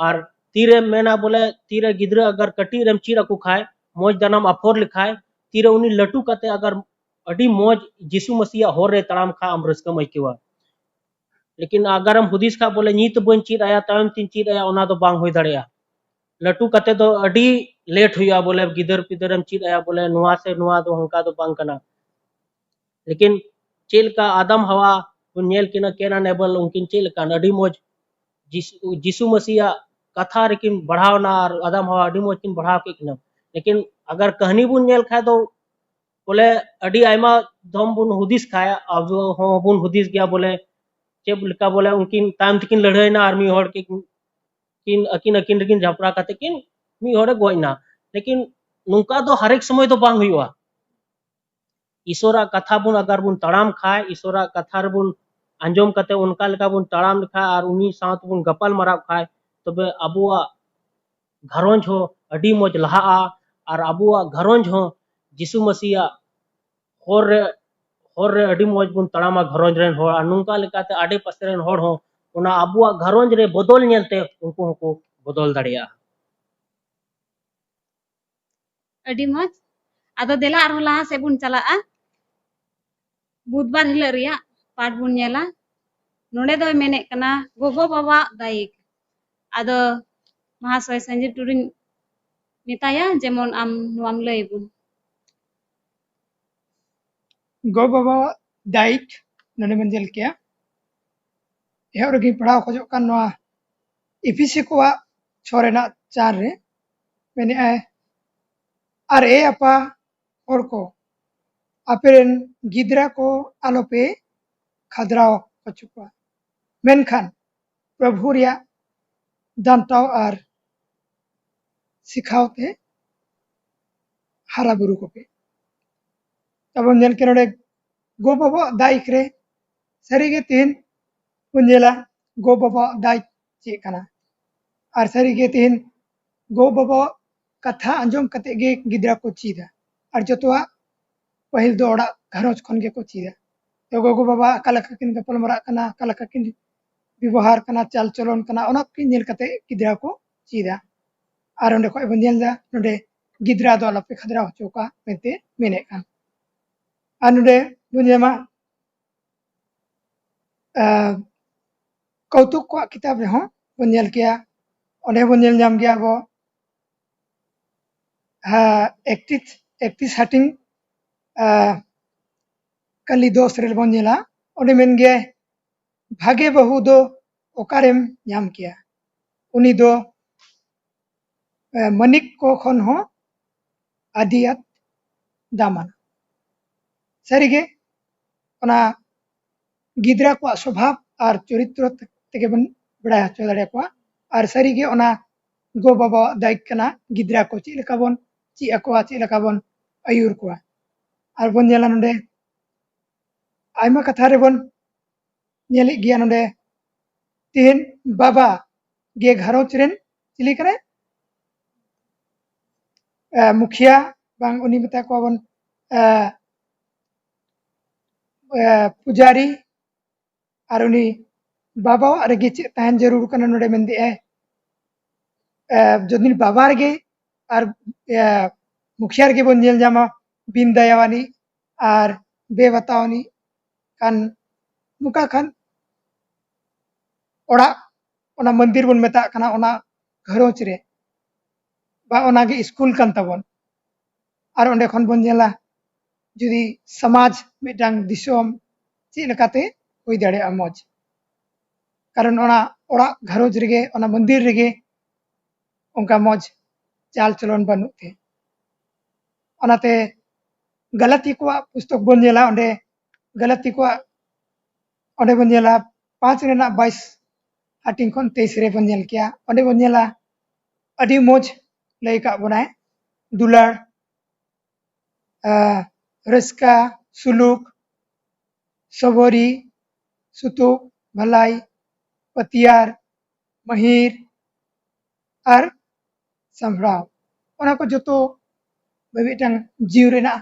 ᱟᱨ ᱛᱤᱨᱮᱢ ᱢᱮᱱᱟ ᱵᱚᱞᱮ ᱛᱤᱨᱮ ᱜᱤᱫᱽᱨᱟᱹ ᱟᱜᱟᱨ ᱠᱟᱹᱴᱤᱡ ᱨᱮᱢ ᱪᱮᱫ ᱟᱠᱚ ᱠᱷᱟᱡ, ᱢᱚᱡᱽ ᱫᱟᱱᱟᱢ ᱟᱯᱷᱚᱨ ᱞᱮᱠᱷᱟᱡ, ᱛᱤᱨᱮ ᱩᱱᱤ ᱞᱟᱹᱴᱩ ᱠᱟᱛᱮ ᱟᱜᱟᱨ ᱟᱹᱰᱤ ᱢᱚᱡᱽ ᱡᱤᱥᱩ ᱢᱟᱹᱥᱤᱭᱟᱜ ᱦᱚᱨ ᱨᱮ ᱛᱟᱲᱟᱢ ᱠᱷᱟᱡ ᱟᱢ ᱨᱟᱹᱥᱠᱟᱹᱢ ᱟᱹᱭᱠᱟᱹᱣᱟ᱾ ᱞᱮᱠᱤᱱ ᱟᱜᱟᱨᱮᱢ ᱦᱩᱫᱤᱥ ᱠᱷᱟᱡ ᱵᱚᱞᱮ ᱱᱤᱛ ᱵᱟᱹᱧ ᱪᱮᱫ ᱟᱭᱟ, ᱛᱟᱭᱚᱢ ᱛᱤᱧ ᱪᱮᱫ ᱟᱭᱟ, ᱚᱱᱟ ᱫᱚ ᱵᱟᱝ ᱦᱩᱭ ᱫᱟᱲᱮᱭᱟᱜᱼᱟ᱾ ᱞᱟᱹᱴᱩ ᱠᱟᱛᱮ ᱫᱚ ᱟᱹᱰᱤ ᱞᱮᱴ ᱦᱩᱭᱩᱜᱼᱟ, ᱵᱚᱞᱮ ᱜᱤᱫᱟᱹᱨ ᱯᱤᱫᱟᱹᱨᱮᱢ ᱪᱮᱫ ᱟᱭᱟ ᱵᱚᱞᱮ ᱱᱚᱣᱟ ᱥᱮ ᱱᱚᱣᱟ ᱫᱚ ᱚᱱᱠᱟ ᱫᱚ ᱵᱟᱝ ᱠᱟᱱᱟ᱾ ᱞᱮᱠᱤᱱ ᱪᱮᱫ ᱞᱮᱠᱟ ᱟᱫᱟᱢ ᱦᱟᱣᱟ ᱵᱚᱱ ᱧᱮᱞ ᱠᱤᱱᱟ, ᱠᱮᱱ ᱟᱨ ᱮᱵᱮᱞ, ᱩᱱᱠᱤᱱ ᱪᱮᱫ ᱞᱮᱠᱟᱱ ᱟᱹᱰᱤ ᱢᱚᱡᱽ ᱡᱤᱥᱩ, ᱡᱤᱥᱩ ᱢᱟᱹᱥᱤᱭᱟᱜ ᱠᱟᱛᱷᱟ ᱨᱮᱠᱤᱱ ᱵᱟᱲᱦᱟᱣ ᱮᱱᱟ ᱟᱨ ᱟᱫᱟᱢ ᱦᱟᱣᱟ ᱟᱹᱰᱤ ᱢᱚᱡᱽ ᱠᱤᱱ ᱵᱟᱲᱦᱟᱣ ᱠᱮᱫ ᱠᱤᱱᱟ᱾ ᱞᱮᱠᱤᱱ ᱟᱜᱟᱨ ᱠᱟᱹᱦᱱᱤ ᱵᱚᱱ ᱧᱮᱞ ᱠᱷᱟᱡ ᱫᱚ ᱵᱚᱞᱮ ᱟᱹᱰᱤ ᱟᱭᱢᱟ ᱫᱷᱚᱢ ᱵᱚᱱ ᱦᱩᱫᱤᱥ ᱠᱷᱟᱡ, ᱟᱵᱚ ᱦᱚᱸ ᱵᱚᱱ ᱦᱩᱫᱤᱥ ᱜᱮᱭᱟ ᱵᱚᱞᱮ ᱪᱮᱫ ᱞᱮᱠᱟ ᱵᱚᱞᱮ ᱩᱱᱠᱤᱱ ᱛᱟᱭᱚᱢ ᱛᱮᱠᱤᱱ ᱞᱟᱹᱲᱦᱟᱹᱭᱱᱟ ᱟᱨ ᱢᱤᱫ ᱦᱚᱲ ᱠᱤᱱ, ᱠᱤᱱ ᱟᱹᱠᱤᱱ ᱟᱹᱠᱤᱱ ᱨᱮᱠᱤᱱ ᱡᱷᱟᱯᱲᱟ ᱠᱟᱛᱮ ᱠᱤᱱ ᱢᱤᱫ ᱦᱚᱲᱮ ᱜᱚᱡ ᱮᱱᱟ᱾ ᱞᱮᱠᱤᱱ ᱱᱚᱝᱠᱟ ᱫᱚ ᱦᱟᱨᱮᱠ ᱥᱚᱢᱚᱭ ᱫᱚ ᱵᱟᱝ ᱦᱩᱭᱩᱜᱼᱟ᱾ ᱤᱥᱚᱨᱟᱜ ᱠᱟᱛᱷᱟ ᱵᱚᱱ ᱟᱜᱟᱨ ᱵᱚᱱ ᱛᱟᱲᱟᱢ ᱠᱷᱟᱡ, ᱤᱥᱚᱨᱟᱜ ᱠᱟᱛᱷᱟ ᱨᱮᱵᱚᱱ ᱟᱸᱡᱚᱢ ᱠᱟᱛᱮ ᱚᱱᱠᱟ ᱞᱮᱠᱟ ᱵᱚᱱ ᱛᱟᱲᱟᱢ ᱞᱮᱠᱷᱟᱡ ᱟᱨ ᱩᱱᱤ ᱥᱟᱶ ᱛᱮᱵᱚᱱ ᱜᱟᱯᱟᱞ ᱢᱟᱨᱟᱣ ᱠᱷᱟᱡ, ᱛᱚᱵᱮ ᱟᱵᱚᱣᱟᱜ ᱜᱷᱟᱨᱚᱸᱡᱽ ᱦᱚᱸ ᱟᱹᱰᱤ ᱢᱚᱡᱽ ᱞᱟᱦᱟᱜᱼᱟ᱾ ᱟᱨ ᱟᱵᱚᱣᱟᱜ ᱜᱷᱟᱨᱚᱸᱡᱽ ᱦᱚᱸ ᱡᱤᱥᱩ ᱢᱟᱹᱥᱤᱭᱟᱜ ᱦᱚᱨ ᱨᱮ, ᱦᱚᱨ ᱨᱮ ᱟᱹᱰᱤ ᱢᱚᱡᱽ ᱵᱚᱱ ᱛᱟᱲᱟᱢᱟ ᱜᱷᱟᱨᱚᱸᱡᱽ ᱨᱮᱱ ᱦᱚᱲ, ᱟᱨ ᱱᱚᱝᱠᱟ ᱞᱮᱠᱟᱛᱮ ᱟᱰᱮ ᱯᱟᱥᱮ ᱨᱮᱱ ᱦᱚᱲ ᱦᱚᱸ ᱚᱱᱟ ᱟᱵᱚᱣᱟᱜ ᱜᱷᱟᱨᱚᱸᱡᱽ ᱨᱮ ᱵᱚᱫᱚᱞ ᱧᱮᱞᱛᱮ ᱩᱱᱠᱩ ᱦᱚᱸᱠᱚ ᱵᱚᱫᱚᱞ ᱫᱟᱲᱮᱭᱟᱜᱼᱟ᱾ ᱟᱹᱰᱤ ᱢᱚᱡᱽ᱾ ᱟᱫᱚ ᱫᱮᱞᱟ ᱟᱨᱦᱚᱸ ᱞᱟᱦᱟ ᱥᱮᱫ ᱵᱚᱱ ᱪᱟᱞᱟᱜᱼᱟ᱾ ᱵᱩᱫᱷᱵᱟᱨ ᱦᱤᱞᱳᱜ ᱨᱮᱭᱟᱜ ᱯᱟᱴ ᱵᱚᱱ ᱧᱮᱞᱟ᱾ ᱱᱚᱰᱮ ᱫᱚᱭ ᱢᱮᱱᱮᱫ ᱠᱟᱱᱟ ᱜᱚᱜᱚ ᱵᱟᱵᱟᱣᱟᱜ ᱫᱟᱭᱤᱠ᱾ ᱟᱫᱚ ᱢᱟᱦᱟᱥᱚᱭ ᱥᱟᱸᱡᱤᱨ ᱴᱩᱰᱩᱧ ᱢᱮᱛᱟᱭᱟ, ᱡᱮᱢᱚᱱ ᱟᱢ ᱱᱚᱣᱟᱢ ᱞᱟᱹᱭ ᱟᱵᱚᱱ᱾ ᱜᱚ ᱵᱟᱵᱟᱣᱟᱜ ᱫᱟᱭᱤᱛ ᱱᱚᱰᱮ ᱵᱚᱱ ᱧᱮᱞ ᱠᱮᱭᱟ᱾ ᱮᱦᱚᱵ ᱨᱮᱜᱮᱧ ᱯᱟᱲᱦᱟᱣ ᱠᱷᱚᱡᱚᱜ ᱠᱟᱱ ᱱᱚᱣᱟ ᱮᱯᱷᱤᱥᱤ ᱠᱚᱣᱟᱜ ᱪᱷᱚ ᱨᱮᱱᱟᱜ ᱪᱟᱨ ᱨᱮ ᱢᱮᱱᱮᱫᱼᱟᱭ, ᱟᱨ ᱮ ᱟᱯᱟ ᱦᱚᱲ ᱠᱚ, ᱟᱯᱮ ᱨᱮᱱ ᱜᱤᱫᱽᱨᱟᱹ ᱠᱚ ᱟᱞᱚᱯᱮ ᱠᱷᱟᱫᱽᱨᱟᱣ ᱦᱚᱪᱚ ᱠᱚᱣᱟ, ᱢᱮᱱᱠᱷᱟᱱ ᱯᱨᱚᱵᱷᱩ ᱨᱮᱭᱟᱜ ᱫᱟᱱᱴᱟᱣ ᱟᱨ ᱥᱤᱠᱷᱟᱣ ᱛᱮ ᱦᱟᱨᱟ ᱵᱩᱨᱩ ᱠᱚᱯᱮ᱾ ᱛᱟᱵᱚᱱ ᱧᱮᱞ ᱠᱮᱫ ᱱᱚᱰᱮ ᱜᱚ ᱵᱟᱵᱟᱣᱟᱜ ᱫᱟᱭᱤᱛ ᱨᱮ᱾ ᱥᱟᱹᱨᱤᱜᱮ ᱛᱮᱦᱮᱧ ᱵᱚᱱ ᱧᱮᱞᱟ ᱜᱚ ᱵᱟᱵᱟᱣᱟᱜ ᱫᱟᱭᱤᱛ ᱪᱮᱫ ᱠᱟᱱᱟ᱾ ᱟᱨ ᱥᱟᱹᱨᱤᱜᱮ ᱛᱮᱦᱮᱧ ᱜᱚ ᱵᱟᱵᱟᱣᱟᱜ ᱠᱟᱛᱷᱟ ᱟᱸᱡᱚᱢ ᱠᱟᱛᱮ ᱜᱮ ᱜᱤᱫᱽᱨᱟᱹ ᱠᱚ ᱪᱮᱫᱟ᱾ ᱟᱨ ᱡᱚᱛᱚᱣᱟᱜ ᱯᱟᱹᱦᱤᱞ ᱫᱚ ᱚᱲᱟᱜ ᱜᱷᱟᱨᱚᱸᱡᱽ ᱠᱷᱚᱱ ᱜᱮᱠᱚ ᱪᱮᱫᱟ᱾ ᱛᱚ ᱜᱚᱜᱚ ᱵᱟᱵᱟ ᱚᱠᱟ ᱞᱮᱠᱟ ᱠᱤᱱ ᱜᱟᱯᱟᱞ ᱢᱟᱨᱟᱜ ᱠᱟᱱᱟ, ᱚᱠᱟ ᱞᱮᱠᱟ ᱠᱤᱱ ᱵᱮᱵᱚᱦᱟᱨ ᱠᱟᱱᱟ, ᱪᱟᱞ ᱪᱚᱞᱚᱱ ᱠᱟᱱᱟ, ᱚᱱᱟ ᱠᱚ ᱧᱮᱞ ᱠᱟᱛᱮ ᱜᱤᱫᱽᱨᱟᱹ ᱠᱚ ᱪᱮᱫᱟ᱾ ᱟᱨ ᱚᱸᱰᱮ ᱠᱷᱚᱱ ᱵᱚᱱ ᱧᱮᱞ ᱮᱫᱟ ᱱᱚᱰᱮ ᱜᱤᱫᱽᱨᱟᱹ ᱫᱚ ᱟᱞᱚᱯᱮ ᱠᱷᱟᱫᱽᱨᱟᱣ ᱦᱚᱪᱚ ᱠᱚᱣᱟ ᱢᱮᱱᱛᱮ ᱢᱮᱱᱮᱫ ᱠᱟᱱ᱾ ᱟᱨ ᱱᱚᱰᱮ ᱵᱚᱱ ᱧᱟᱢᱟ, ᱟᱸ, ᱠᱚᱣᱛᱩᱠ ᱠᱚᱣᱟᱜ ᱠᱤᱛᱟᱵ ᱨᱮᱦᱚᱸ ᱵᱚᱱ ᱧᱮᱞ ᱠᱮᱭᱟ, ᱚᱸᱰᱮ ᱵᱚᱱ ᱧᱮᱞ ᱧᱟᱢ ᱜᱮᱭᱟ ᱟᱵᱚ, ᱦᱮᱸ, ᱮᱠᱛᱨᱤᱥ, ᱮᱠᱛᱨᱤᱥ ᱦᱟᱹᱴᱤᱧ, ᱟᱸ, ᱠᱟᱹᱞᱤ ᱫᱚᱥ ᱨᱮᱵᱚᱱ ᱧᱮᱞᱟ, ᱚᱸᱰᱮ ᱢᱮᱱ ᱜᱮᱭᱟᱭ, ᱵᱷᱟᱜᱮ ᱵᱟᱹᱦᱩ ᱫᱚ ᱚᱠᱟᱨᱮᱢ ᱧᱟᱢ ᱠᱮᱭᱟ? ᱩᱱᱤ ᱫᱚ, ᱮ, ᱢᱟᱹᱱᱤᱠ ᱠᱚ ᱠᱷᱚᱱ ᱦᱚᱸ ᱟᱹᱰᱤ ᱟᱸᱴ ᱫᱟᱢᱟᱱᱟ᱾ ᱥᱟᱹᱨᱤᱜᱮ ᱚᱱᱟ ᱜᱤᱫᱽᱨᱟᱹ ᱠᱚᱣᱟᱜ ᱥᱚᱵᱷᱟᱵ ᱟᱨ ᱪᱚᱨᱤᱛᱨᱚ ᱛᱮᱜᱮ ᱵᱚᱱ ᱵᱟᱲᱟᱭ ᱦᱚᱪᱚ ᱫᱟᱲᱮᱭᱟᱠᱚᱣᱟ᱾ ᱟᱨ ᱥᱟᱹᱨᱤᱜᱮ ᱚᱱᱟ ᱜᱚ ᱵᱟᱵᱟᱣᱟᱜ ᱫᱟᱭᱤᱛ ᱠᱟᱱᱟ ᱜᱤᱫᱽᱨᱟᱹ ᱠᱚ ᱪᱮᱫ ᱞᱮᱠᱟ ᱵᱚᱱ ᱪᱮᱫ ᱟᱠᱚᱣᱟ, ᱪᱮᱫ ᱞᱮᱠᱟ ᱵᱚᱱ ᱟᱹᱭᱩᱨ ᱠᱚᱣᱟ᱾ ᱟᱨ ᱵᱚᱱ ᱧᱮᱞᱟ ᱱᱚᱰᱮ ᱟᱭᱢᱟ ᱠᱟᱛᱷᱟ ᱨᱮᱵᱚᱱ ᱧᱮᱞᱮᱫ ᱜᱮᱭᱟ ᱱᱚᱰᱮ, ᱛᱮᱦᱮᱧ ᱵᱟᱵᱟ ᱜᱮ ᱜᱷᱟᱨᱚᱸᱡᱽ ᱨᱮᱱ ᱪᱤᱞᱤ ᱠᱟᱱᱟᱭ? ᱮ, ᱢᱩᱠᱷᱤᱭᱟ, ᱵᱟᱝ ᱩᱱᱤ ᱢᱮᱛᱟ ᱠᱚᱣᱟ ᱵᱚᱱ, ᱮ, ᱮ, ᱯᱩᱡᱟᱨᱤ᱾ ᱟᱨ ᱩᱱᱤ ᱵᱟᱵᱟᱣᱟᱜ ᱨᱮᱜᱮ ᱪᱮᱫ ᱛᱟᱦᱮᱱ ᱡᱟᱹᱨᱩᱲ ᱠᱟᱱᱟ ᱱᱚᱰᱮ ᱢᱮᱱᱫᱮᱜᱼᱟᱭ, ᱮ, ᱡᱩᱫᱤ ᱵᱟᱵᱟ ᱨᱮᱜᱮ ᱟᱨ, ᱮ, ᱢᱩᱠᱷᱤᱭᱟ ᱨᱮᱜᱮ ᱵᱚᱱ ᱧᱮᱞ ᱧᱟᱢᱟ ᱵᱤᱱ ᱫᱟᱭᱟᱣᱟᱱᱤᱡ ᱟᱨ ᱵᱮᱵᱟᱛᱟᱣᱟᱱᱤᱡ ᱠᱷᱟᱱ, ᱱᱚᱝᱠᱟ ᱠᱷᱟᱱ ᱚᱲᱟᱜ, ᱚᱱᱟ ᱢᱚᱱᱫᱤᱨ ᱵᱚᱱ ᱢᱮᱛᱟᱜ ᱠᱟᱱᱟ, ᱚᱱᱟ ᱜᱷᱟᱨᱚᱸᱡᱽ ᱨᱮ ᱵᱟ ᱚᱱᱟᱜᱮ ᱥᱠᱩᱞ ᱠᱟᱱ ᱛᱟᱵᱚᱱ᱾ ᱟᱨ ᱚᱸᱰᱮ ᱠᱷᱚᱱ ᱵᱚᱱ ᱧᱮᱞᱟ ᱡᱩᱫᱤ ᱥᱚᱢᱟᱡᱽ, ᱢᱤᱫᱴᱟᱝ ᱫᱤᱥᱚᱢ ᱪᱮᱫ ᱞᱮᱠᱟᱛᱮ ᱦᱩᱭ ᱫᱟᱲᱮᱭᱟᱜᱼᱟ ᱢᱚᱡᱽ, ᱠᱟᱨᱚᱱ ᱚᱱᱟ ᱚᱲᱟᱜ ᱜᱷᱟᱨᱚᱸᱡᱽ ᱨᱮᱜᱮ, ᱚᱱᱟ ᱢᱚᱱᱫᱤᱨ ᱨᱮᱜᱮ ᱚᱱᱠᱟ ᱢᱚᱡᱽ ᱪᱟᱞ ᱪᱚᱞᱚᱱ ᱵᱟᱹᱱᱩᱜ ᱛᱮ᱾ ᱚᱱᱟᱛᱮ ᱜᱟᱞᱟᱛᱤ ᱠᱚᱣᱟᱜ ᱯᱩᱥᱛᱚᱠ ᱵᱚᱱ ᱧᱮᱞᱟ, ᱚᱸᱰᱮ ᱜᱟᱞᱟᱛᱤ ᱠᱚᱣᱟᱜ, ᱚᱸᱰᱮ ᱵᱚᱱ ᱧᱮᱞᱟ ᱯᱟᱸᱪ ᱨᱮᱱᱟᱜ ᱵᱟᱭᱤᱥ ᱦᱟᱹᱴᱤᱧ ᱠᱷᱚᱱ ᱛᱮᱭᱤᱥ ᱨᱮ ᱵᱚᱱ ᱧᱮᱞ ᱠᱮᱭᱟ᱾ ᱚᱸᱰᱮ ᱵᱚᱱ ᱧᱮᱞᱟ ᱟᱹᱰᱤ ᱢᱚᱡᱽ ᱞᱟᱹᱭ ᱠᱟᱜ ᱵᱚᱱᱟᱭ, ᱫᱩᱞᱟᱹᱲ, ᱟᱸ, ᱨᱟᱹᱥᱠᱟᱹ, ᱥᱩᱞᱩᱠ, ᱥᱚᱵᱚᱨᱤ, ᱥᱩᱛᱩᱜ, ᱵᱷᱟᱞᱟᱭ, ᱯᱟᱹᱛᱭᱟᱹᱨ, ᱢᱟᱹᱦᱤᱨ ᱟᱨ ᱥᱟᱢᱵᱷᱲᱟᱣ᱾ ᱚᱱᱟ ᱠᱚ ᱡᱚᱛᱚ ᱢᱤᱫᱴᱟᱝ ᱡᱤᱣᱤ ᱨᱮᱱᱟᱜ,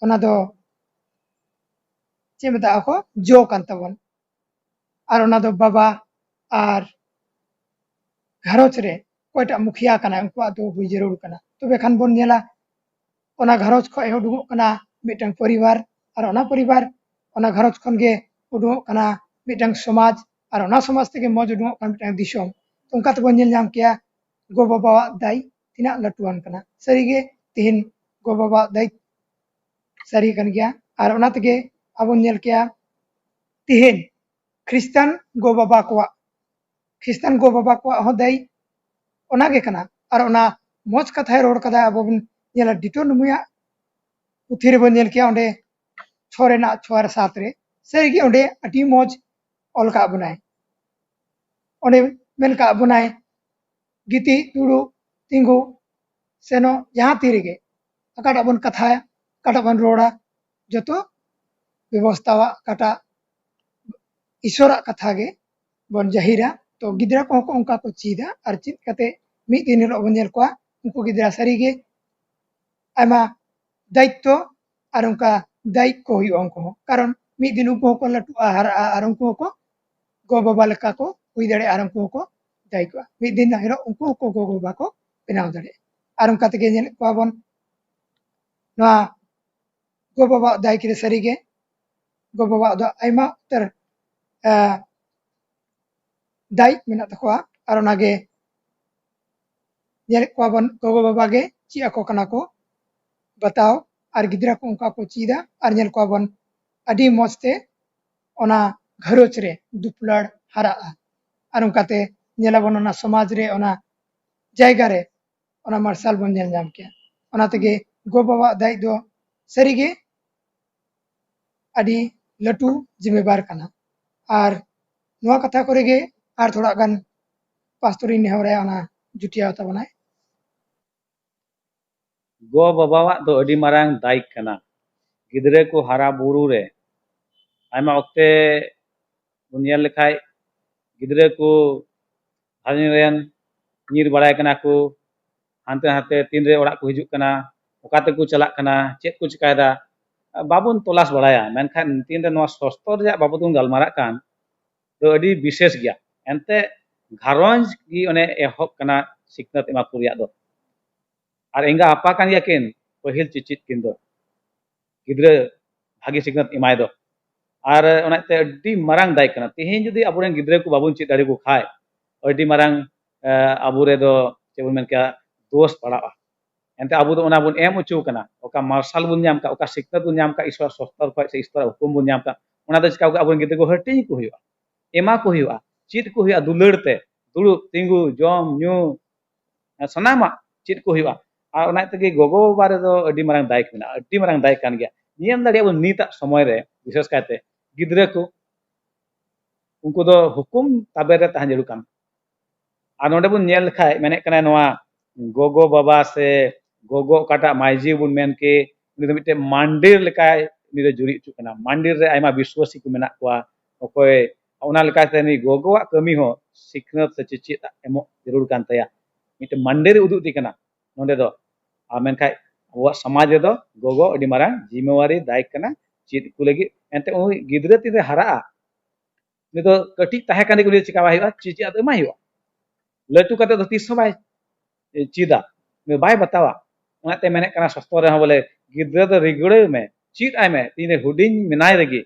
ᱚᱱᱟ ᱫᱚ ᱪᱮᱫ ᱢᱮᱛᱟᱜᱼᱟ ᱠᱚ, ᱡᱚ ᱠᱟᱱ ᱛᱟᱵᱚᱱ᱾ ᱟᱨ ᱚᱱᱟ ᱫᱚ ᱵᱟᱵᱟ ᱟᱨ ᱜᱷᱟᱨᱚᱸᱡᱽ ᱨᱮ ᱚᱠᱚᱭᱴᱟᱜ ᱢᱩᱠᱷᱤᱭᱟ ᱠᱟᱱᱟᱭ, ᱩᱱᱠᱩᱣᱟᱜ ᱫᱚ ᱦᱩᱭ ᱡᱟᱹᱨᱩᱲ ᱠᱟᱱᱟ᱾ ᱛᱚᱵᱮ ᱠᱷᱟᱱ ᱵᱚᱱ ᱧᱮᱞᱟ ᱚᱱᱟ ᱜᱷᱟᱨᱚᱸᱡᱽ ᱠᱷᱚᱱ ᱩᱰᱩᱠᱚᱜ ᱠᱟᱱᱟ ᱢᱤᱫᱴᱟᱝ ᱯᱚᱨᱤᱵᱟᱨ, ᱟᱨ ᱚᱱᱟ ᱯᱚᱨᱤᱵᱟᱨ, ᱚᱱᱟ ᱜᱷᱟᱨᱚᱸᱡᱽ ᱠᱷᱚᱱ ᱜᱮ ᱩᱰᱩᱠᱚᱜ ᱠᱟᱱᱟ ᱢᱤᱫᱴᱟᱝ ᱥᱚᱢᱟᱡᱽ, ᱟᱨ ᱚᱱᱟ ᱥᱚᱢᱟᱡᱽ ᱛᱮᱜᱮ ᱢᱚᱡᱽ ᱩᱰᱩᱠᱚᱜ ᱠᱟᱱᱟ ᱢᱤᱫᱴᱟᱝ ᱫᱤᱥᱚᱢ᱾ ᱛᱚ ᱚᱱᱠᱟ ᱛᱮᱵᱚᱱ ᱧᱮᱞ ᱧᱟᱢ ᱠᱮᱭᱟ ᱜᱚ-ᱵᱟᱵᱟᱣᱟᱜ ᱫᱟᱭ ᱛᱤᱱᱟᱹᱜ ᱞᱟᱹᱴᱩᱣᱟᱱ ᱠᱟᱱᱟ᱾ ᱥᱟᱹᱨᱤᱜᱮ ᱛᱮᱦᱮᱧ ᱜᱚ-ᱵᱟᱵᱟᱣᱟᱜ ᱫᱟᱭ ᱥᱟᱹᱨᱤ ᱠᱟᱱ ᱜᱮᱭᱟ᱾ ᱟᱨ ᱚᱱᱟ ᱛᱮᱜᱮ ᱟᱵᱚᱱ ᱧᱮᱞ ᱠᱮᱭᱟ ᱛᱮᱦᱮᱧ ᱠᱷᱨᱤᱥᱴᱟᱱ ᱜᱚ-ᱵᱟᱵᱟ ᱠᱚᱣᱟᱜ, ᱠᱷᱨᱤᱥᱴᱟᱱ ᱜᱚ-ᱵᱟᱵᱟ ᱠᱚᱣᱟᱜ ᱦᱚᱸ ᱫᱟᱭ ᱚᱱᱟ ᱜᱮ ᱠᱟᱱᱟ᱾ ᱟᱨ ᱚᱱᱟ ᱢᱚᱡᱽ ᱠᱟᱛᱷᱟᱭ ᱨᱚᱲ ᱠᱟᱫᱟ, ᱟᱵᱚ ᱵᱚᱱ ᱧᱮᱞᱟ ᱰᱤᱴᱳᱱᱚᱢᱤᱭᱟᱜ ᱯᱩᱛᱷᱤ ᱨᱮᱵᱚᱱ ᱧᱮᱞ ᱠᱮᱭᱟ, ᱚᱸᱰᱮ ᱪᱷᱚ ᱨᱮᱱᱟᱜ ᱪᱷᱚ ᱟᱨ ᱥᱟᱛ ᱨᱮ ᱥᱟᱹᱨᱤᱜᱮ ᱚᱸᱰᱮ ᱟᱹᱰᱤ ᱢᱚᱡᱽ ᱚᱞ ᱠᱟᱜ ᱵᱚᱱᱟᱭ᱾ ᱚᱸᱰᱮ ᱢᱮᱱ ᱠᱟᱜ ᱵᱚᱱᱟᱭ, ᱜᱤᱛᱤᱡ, ᱫᱩᱲᱩᱵ, ᱛᱤᱸᱜᱩ, ᱥᱮᱱᱚᱜ, ᱡᱟᱦᱟᱸ ᱛᱤ ᱨᱮᱜᱮ ᱚᱠᱟᱴᱟᱜ ᱵᱚᱱ ᱠᱟᱛᱷᱟᱭᱟ, ᱚᱠᱟᱴᱟᱜ ᱵᱚᱱ ᱨᱚᱲᱟ, ᱡᱚᱛᱚ ᱵᱮᱵᱚᱥᱛᱷᱟᱣᱟᱜ ᱚᱠᱟᱴᱟᱜ ᱤᱥᱚᱨᱟᱜ ᱠᱟᱛᱷᱟ ᱜᱮ ᱵᱚᱱ ᱡᱟᱹᱦᱤᱨᱟ᱾ ᱛᱚ ᱜᱤᱫᱽᱨᱟᱹ ᱠᱚᱦᱚᱸ ᱠᱚ ᱚᱱᱠᱟ ᱠᱚ ᱪᱮᱫᱟ᱾ ᱟᱨ ᱪᱮᱫ ᱠᱟᱛᱮ ᱢᱤᱫ ᱫᱤᱱ ᱦᱤᱞᱳᱜ ᱵᱚᱱ ᱧᱮᱞ ᱠᱚᱣᱟ ᱩᱱᱠᱩ ᱜᱤᱫᱽᱨᱟᱹ ᱥᱟᱹᱨᱤᱜᱮ ᱟᱭᱢᱟ ᱫᱟᱭᱤᱛᱛᱚ ᱟᱨ ᱚᱱᱠᱟ ᱫᱟᱭᱤᱠ ᱠᱚ ᱦᱩᱭᱩᱜᱼᱟ ᱩᱱᱠᱩ ᱦᱚᱸ, ᱠᱟᱨᱚᱱ ᱢᱤᱫ ᱫᱤᱱ ᱩᱱᱠᱩ ᱦᱚᱸᱠᱚ ᱞᱟᱹᱴᱩᱜᱼᱟ, ᱦᱟᱨᱟᱜᱼᱟ, ᱟᱨ ᱩᱱᱠᱩ ᱦᱚᱸᱠᱚ ᱜᱚ-ᱵᱟᱵᱟ ᱞᱮᱠᱟ ᱠᱚ ᱦᱩᱭ ᱫᱟᱲᱮᱭᱟᱜᱼᱟ, ᱟᱨ ᱩᱱᱠᱩ ᱦᱚᱸᱠᱚ ᱫᱟᱭᱤᱠᱚᱜᱼᱟ᱾ ᱢᱤᱫ ᱫᱤᱱ ᱦᱤᱞᱳᱜ ᱩᱱᱠᱩ ᱦᱚᱸᱠᱚ ᱜᱚ-ᱵᱟᱵᱟ ᱠᱚ ᱵᱮᱱᱟᱣ ᱫᱟᱲᱮᱭᱟᱜᱼᱟ᱾ ᱟᱨ ᱚᱱᱠᱟ ᱛᱮᱜᱮ ᱧᱮᱞᱮᱫ ᱠᱚᱣᱟ ᱵᱚᱱ ᱱᱚᱣᱟ ᱜᱚ-ᱵᱟᱵᱟᱣᱟᱜ ᱫᱟᱭᱤᱠ ᱨᱮ ᱥᱟᱹᱨᱤᱜᱮ ᱜᱚ-ᱵᱟᱵᱟᱣᱟᱜ ᱫᱚ ᱟᱭᱢᱟ ᱩᱛᱟᱹᱨ, ᱮ, ᱫᱟᱭᱤᱠ ᱢᱮᱱᱟᱜ ᱛᱟᱠᱚᱣᱟ᱾ ᱟᱨ ᱚᱱᱟᱜᱮ ᱧᱮᱞᱮᱫ ᱠᱚᱣᱟ ᱵᱚᱱ ᱜᱚᱜᱚ ᱵᱟᱵᱟ ᱜᱮ ᱪᱮᱫ ᱟᱠᱚ ᱠᱟᱱᱟ ᱠᱚ ᱵᱟᱛᱟᱣ, ᱟᱨ ᱜᱤᱫᱽᱨᱟᱹ ᱠᱚ ᱚᱱᱠᱟ ᱠᱚ ᱪᱮᱫᱟ, ᱟᱨ ᱧᱮᱞ ᱠᱚᱣᱟ ᱵᱚᱱ ᱟᱹᱰᱤ ᱢᱚᱡᱽ ᱛᱮ ᱚᱱᱟ ᱜᱷᱟᱨᱚᱸᱡᱽ ᱨᱮ ᱫᱩᱯᱞᱟᱹᱲ ᱦᱟᱨᱟᱜᱼᱟ᱾ ᱟᱨ ᱚᱱᱠᱟᱛᱮ ᱧᱮᱞᱟᱵᱚᱱ ᱚᱱᱟ ᱥᱚᱢᱟᱡᱽ ᱨᱮ, ᱚᱱᱟ ᱡᱟᱭᱜᱟ ᱨᱮ ᱚᱱᱟ ᱢᱟᱨᱥᱟᱞ ᱵᱚᱱ ᱧᱮᱞ ᱧᱟᱢ ᱠᱮᱭᱟ᱾ ᱚᱱᱟ ᱛᱮᱜᱮ ᱜᱚ ᱵᱟᱵᱟᱣᱟᱜ ᱫᱟᱭᱤᱛ ᱫᱚ ᱥᱟᱹᱨᱤᱜᱮ ᱟᱹᱰᱤ ᱞᱟᱹᱴᱩ ᱡᱤᱢᱮᱵᱟᱨ ᱠᱟᱱᱟ᱾ ᱟᱨ ᱱᱚᱣᱟ ᱠᱟᱛᱷᱟ ᱠᱚᱨᱮ ᱜᱮ ᱟᱨ ᱛᱷᱚᱲᱟ ᱜᱟᱱ ᱯᱟᱥᱛᱚᱨᱤᱧ ᱱᱮᱦᱚᱨᱟᱭᱟ, ᱚᱱᱟ ᱡᱩᱴᱤᱭᱟᱣ ᱛᱟᱵᱚᱱᱟᱭ᱾ ᱜᱚ ᱵᱟᱵᱟᱣᱟᱜ ᱫᱚ ᱟᱹᱰᱤ ᱢᱟᱨᱟᱝ ᱫᱟᱭᱤᱛ ᱠᱟᱱᱟ᱾ ᱜᱤᱫᱽᱨᱟᱹ ᱠᱚ ᱦᱟᱨᱟ ᱵᱩᱨᱩ ᱨᱮ ᱟᱭᱢᱟ ᱚᱠᱛᱮ ᱵᱚᱱ ᱧᱮᱞ ᱞᱮᱠᱷᱟᱡ ᱜᱤᱫᱽᱨᱟᱹ ᱠᱚ ᱜᱷᱟᱨᱚᱸᱡᱽ ᱨᱮᱱ ᱧᱤᱨ ᱵᱟᱲᱟᱭ ᱠᱟᱱᱟ ᱠᱚ, ᱦᱟᱱᱛᱮ ᱱᱟᱛᱮ ᱛᱤᱱᱨᱮ ᱚᱲᱟᱜ ᱠᱚ ᱦᱤᱡᱩᱜ ᱠᱟᱱᱟ, ᱚᱠᱟ ᱛᱮᱠᱚ ᱪᱟᱞᱟᱜ ᱠᱟᱱᱟ, ᱪᱮᱫ ᱠᱚ ᱪᱤᱠᱟᱭᱮᱫᱟ, ᱵᱟᱵᱚᱱ ᱛᱚᱞᱟᱥ ᱵᱟᱲᱟᱭᱟ᱾ ᱢᱮᱱᱠᱷᱟᱱ ᱛᱤᱱᱨᱮ ᱱᱚᱣᱟ ᱥᱚᱥᱛᱚᱨ ᱨᱮᱭᱟᱜ ᱵᱟᱵᱚᱫ ᱵᱚᱱ ᱜᱟᱞᱢᱟᱨᱟᱜ ᱠᱟᱱ, ᱫᱚ ᱟᱹᱰᱤ ᱵᱤᱥᱮᱥ ᱜᱮᱭᱟ᱾ ᱮᱱᱛᱮ ᱜᱷᱟᱨᱚᱸᱡᱽ ᱜᱮ ᱚᱱᱮ ᱮᱦᱚᱵ ᱠᱟᱱᱟ ᱥᱤᱠᱷᱱᱟᱹᱛ ᱮᱢᱟ ᱠᱚ ᱨᱮᱭᱟᱜ ᱫᱚ᱾ ᱟᱨ ᱮᱸᱜᱟ ᱟᱯᱟ ᱠᱟᱱ ᱜᱮᱭᱟ ᱠᱤᱱ ᱯᱟᱹᱦᱤᱞ ᱪᱮᱪᱮᱫ ᱠᱤᱱ ᱫᱚ, ᱜᱤᱫᱽᱨᱟᱹ ᱵᱷᱟᱜᱮ ᱥᱤᱠᱷᱱᱟᱹᱛ ᱮᱢᱟᱭ ᱫᱚ᱾ ᱟᱨ ᱚᱱᱟᱛᱮ ᱟᱹᱰᱤ ᱢᱟᱨᱟᱝ ᱫᱟᱭ ᱠᱟᱱᱟ᱾ ᱛᱮᱦᱮᱧ ᱡᱩᱫᱤ ᱟᱵᱚᱨᱮᱱ ᱜᱤᱫᱽᱨᱟᱹ ᱠᱚ ᱵᱟᱵᱚᱱ ᱪᱮᱫ ᱫᱟᱲᱮᱭᱟᱠᱚ ᱠᱷᱟᱡ, ᱟᱹᱰᱤ ᱢᱟᱨᱟᱝ ᱟᱵᱚ ᱨᱮᱫᱚ ᱪᱮᱫ ᱵᱚᱱ ᱢᱮᱱ ᱠᱮᱭᱟ, ᱫᱳᱥ ᱯᱟᱲᱟᱜᱼᱟ᱾ ᱮᱱᱛᱮ ᱟᱵᱚ ᱫᱚ ᱚᱱᱟ ᱵᱚᱱ ᱮᱢ ᱦᱚᱪᱚ ᱠᱟᱱᱟ, ᱚᱠᱟ ᱢᱟᱨᱥᱟᱞ ᱵᱚᱱ ᱧᱟᱢ ᱠᱟᱜ, ᱚᱠᱟ ᱥᱤᱠᱷᱱᱟᱹᱛ ᱵᱚᱱ ᱧᱟᱢ ᱠᱟᱜ ᱤᱥᱣᱚᱨ ᱥᱚᱥᱛᱚᱨ ᱠᱷᱚᱱ ᱥᱮ ᱤᱥᱣᱚᱨᱟᱜ ᱦᱩᱠᱩᱢ ᱵᱚᱱ ᱧᱟᱢ ᱠᱟᱜ, ᱚᱱᱟ ᱫᱚ ᱪᱤᱠᱟ ᱠᱟᱜ ᱟᱵᱚᱨᱮᱱ ᱜᱤᱫᱽᱨᱟᱹ ᱠᱚ ᱦᱟᱹᱴᱤᱧ ᱠᱚ ᱦᱩᱭᱩᱜᱼᱟ, ᱮᱢᱟ ᱠᱚ ᱦᱩᱭᱩᱜᱼᱟ, ᱪᱮᱫ ᱠᱚ ᱦᱩᱭᱩᱜᱼᱟ, ᱫᱩᱞᱟᱹᱲ ᱛᱮ ᱫᱩᱲᱩᱵ ᱛᱤᱸᱜᱩ ᱡᱚᱢ ᱧᱩ ᱥᱟᱱᱟᱢᱟᱜ ᱪᱮᱫ ᱠᱚ ᱦᱩᱭᱩᱜᱼᱟ᱾ ᱟᱨ ᱚᱱᱟ ᱛᱮᱜᱮ ᱜᱚᱜᱚ ᱵᱟᱵᱟ ᱨᱮᱫᱚ ᱟᱹᱰᱤ ᱢᱟᱨᱟᱝ ᱫᱟᱭᱤᱛ ᱢᱮᱱᱟᱜᱼᱟ, ᱟᱹᱰᱤ ᱢᱟᱨᱟᱝ ᱫᱟᱭᱤᱛ ᱠᱟᱱ ᱜᱮᱭᱟ᱾ ᱧᱮᱞ ᱫᱟᱲᱮᱭᱟᱜ ᱵᱚᱱ ᱱᱤᱛᱟᱜ ᱥᱚᱢᱚᱭ ᱨᱮ ᱵᱤᱥᱮᱥ ᱠᱟᱭᱛᱮ ᱜᱤᱫᱽᱨᱟᱹ ᱠᱚ, ᱩᱱᱠᱩ ᱫᱚ ᱦᱩᱠᱩᱢ ᱛᱟᱵᱮ ᱨᱮ ᱛᱟᱦᱮᱸ ᱡᱟᱹᱨᱩᱲ ᱠᱟᱱᱟ᱾ ᱟᱨ ᱱᱚᱰᱮ ᱵᱚᱱ ᱧᱮᱞ ᱞᱮᱠᱷᱟᱡ ᱢᱮᱱᱮᱫ ᱠᱟᱱᱟᱭ ᱱᱚᱣᱟ ᱜᱚᱜᱚ ᱵᱟᱵᱟ ᱥᱮ ᱜᱚᱜᱚ ᱚᱠᱟᱴᱟᱜ ᱢᱟᱹᱭᱡᱤ ᱵᱚᱱ ᱢᱮᱱ ᱠᱮ, ᱩᱱᱤ ᱫᱚ ᱢᱤᱫᱴᱮᱱ ᱢᱟᱱᱰᱤᱨ ᱞᱮᱠᱟᱭ ᱩᱱᱤ ᱫᱚ ᱡᱩᱨᱤ ᱦᱚᱪᱚᱜ ᱠᱟᱱᱟ᱾ ᱢᱟᱱᱰᱤᱨ ᱨᱮ ᱟᱭᱢᱟ ᱵᱤᱥᱣᱟᱥᱤ ᱠᱚ ᱢᱮᱱᱟᱜ ᱠᱚᱣᱟ, ᱚᱠᱚᱭ ᱚᱱᱟ ᱞᱮᱠᱟᱛᱮ ᱩᱱᱤ ᱜᱚᱜᱚᱣᱟᱜ ᱠᱟᱹᱢᱤ ᱦᱚᱸ ᱥᱤᱠᱷᱱᱟᱹᱛ ᱥᱮ ᱪᱮᱪᱮᱫ ᱮᱢᱚᱜ ᱡᱟᱹᱨᱩᱲ ᱠᱟᱱ ᱛᱟᱭᱟ᱾ ᱢᱤᱫᱴᱮᱱ ᱢᱟᱱᱰᱤᱨ ᱩᱫᱩᱜ ᱮᱫᱮ ᱠᱟᱱᱟ ᱱᱚᱰᱮ ᱫᱚ᱾ ᱟᱨ ᱢᱮᱱᱠᱷᱟᱡ ᱟᱵᱚᱣᱟᱜ ᱥᱚᱢᱟᱡᱽ ᱨᱮᱫᱚ ᱜᱚᱜᱚ ᱟᱹᱰᱤ ᱢᱟᱨᱟᱝ ᱡᱤᱢᱢᱮᱣᱟᱨᱤ ᱫᱟᱭ ᱠᱟᱱᱟ ᱪᱮᱫ ᱠᱚ ᱞᱟᱹᱜᱤᱫ᱾ ᱮᱱᱛᱮ ᱩᱱᱤ ᱜᱤᱫᱽᱨᱟᱹ ᱛᱤᱱᱨᱮ ᱦᱟᱨᱟᱜᱼᱟ, ᱩᱱᱤ ᱫᱚ ᱠᱟᱹᱴᱤᱡ ᱛᱟᱦᱮᱸ ᱠᱟᱱ ᱨᱮᱜᱮ ᱩᱱᱤ ᱪᱮᱠᱟ ᱵᱟᱭ ᱦᱩᱭᱩᱜᱼᱟ, ᱪᱮᱫ ᱟᱫᱚ ᱮᱢᱟᱭ ᱦᱩᱭᱩᱜᱼᱟ᱾ ᱞᱟᱹᱴᱩ ᱠᱟᱛᱮ ᱫᱚ ᱛᱤᱥ ᱦᱚᱸ ᱵᱟᱭ ᱪᱮᱫᱟ, ᱩᱱᱤ ᱵᱟᱭ ᱵᱟᱛᱟᱣᱟ᱾ ᱚᱱᱟᱛᱮ ᱢᱮᱱᱮᱫ ᱠᱟᱱᱟ ᱥᱚᱥᱛᱚ ᱨᱮᱦᱚᱸ ᱵᱚᱞᱮ ᱜᱤᱫᱽᱨᱟᱹ ᱫᱚ ᱨᱤᱜᱽᱲᱟᱹᱣ ᱢᱮ, ᱪᱮᱫ ᱟᱭ ᱢᱮ, ᱛᱤᱱᱨᱮ ᱦᱩᱰᱤᱧ ᱢᱮᱱᱟᱭ ᱨᱮᱜᱮ,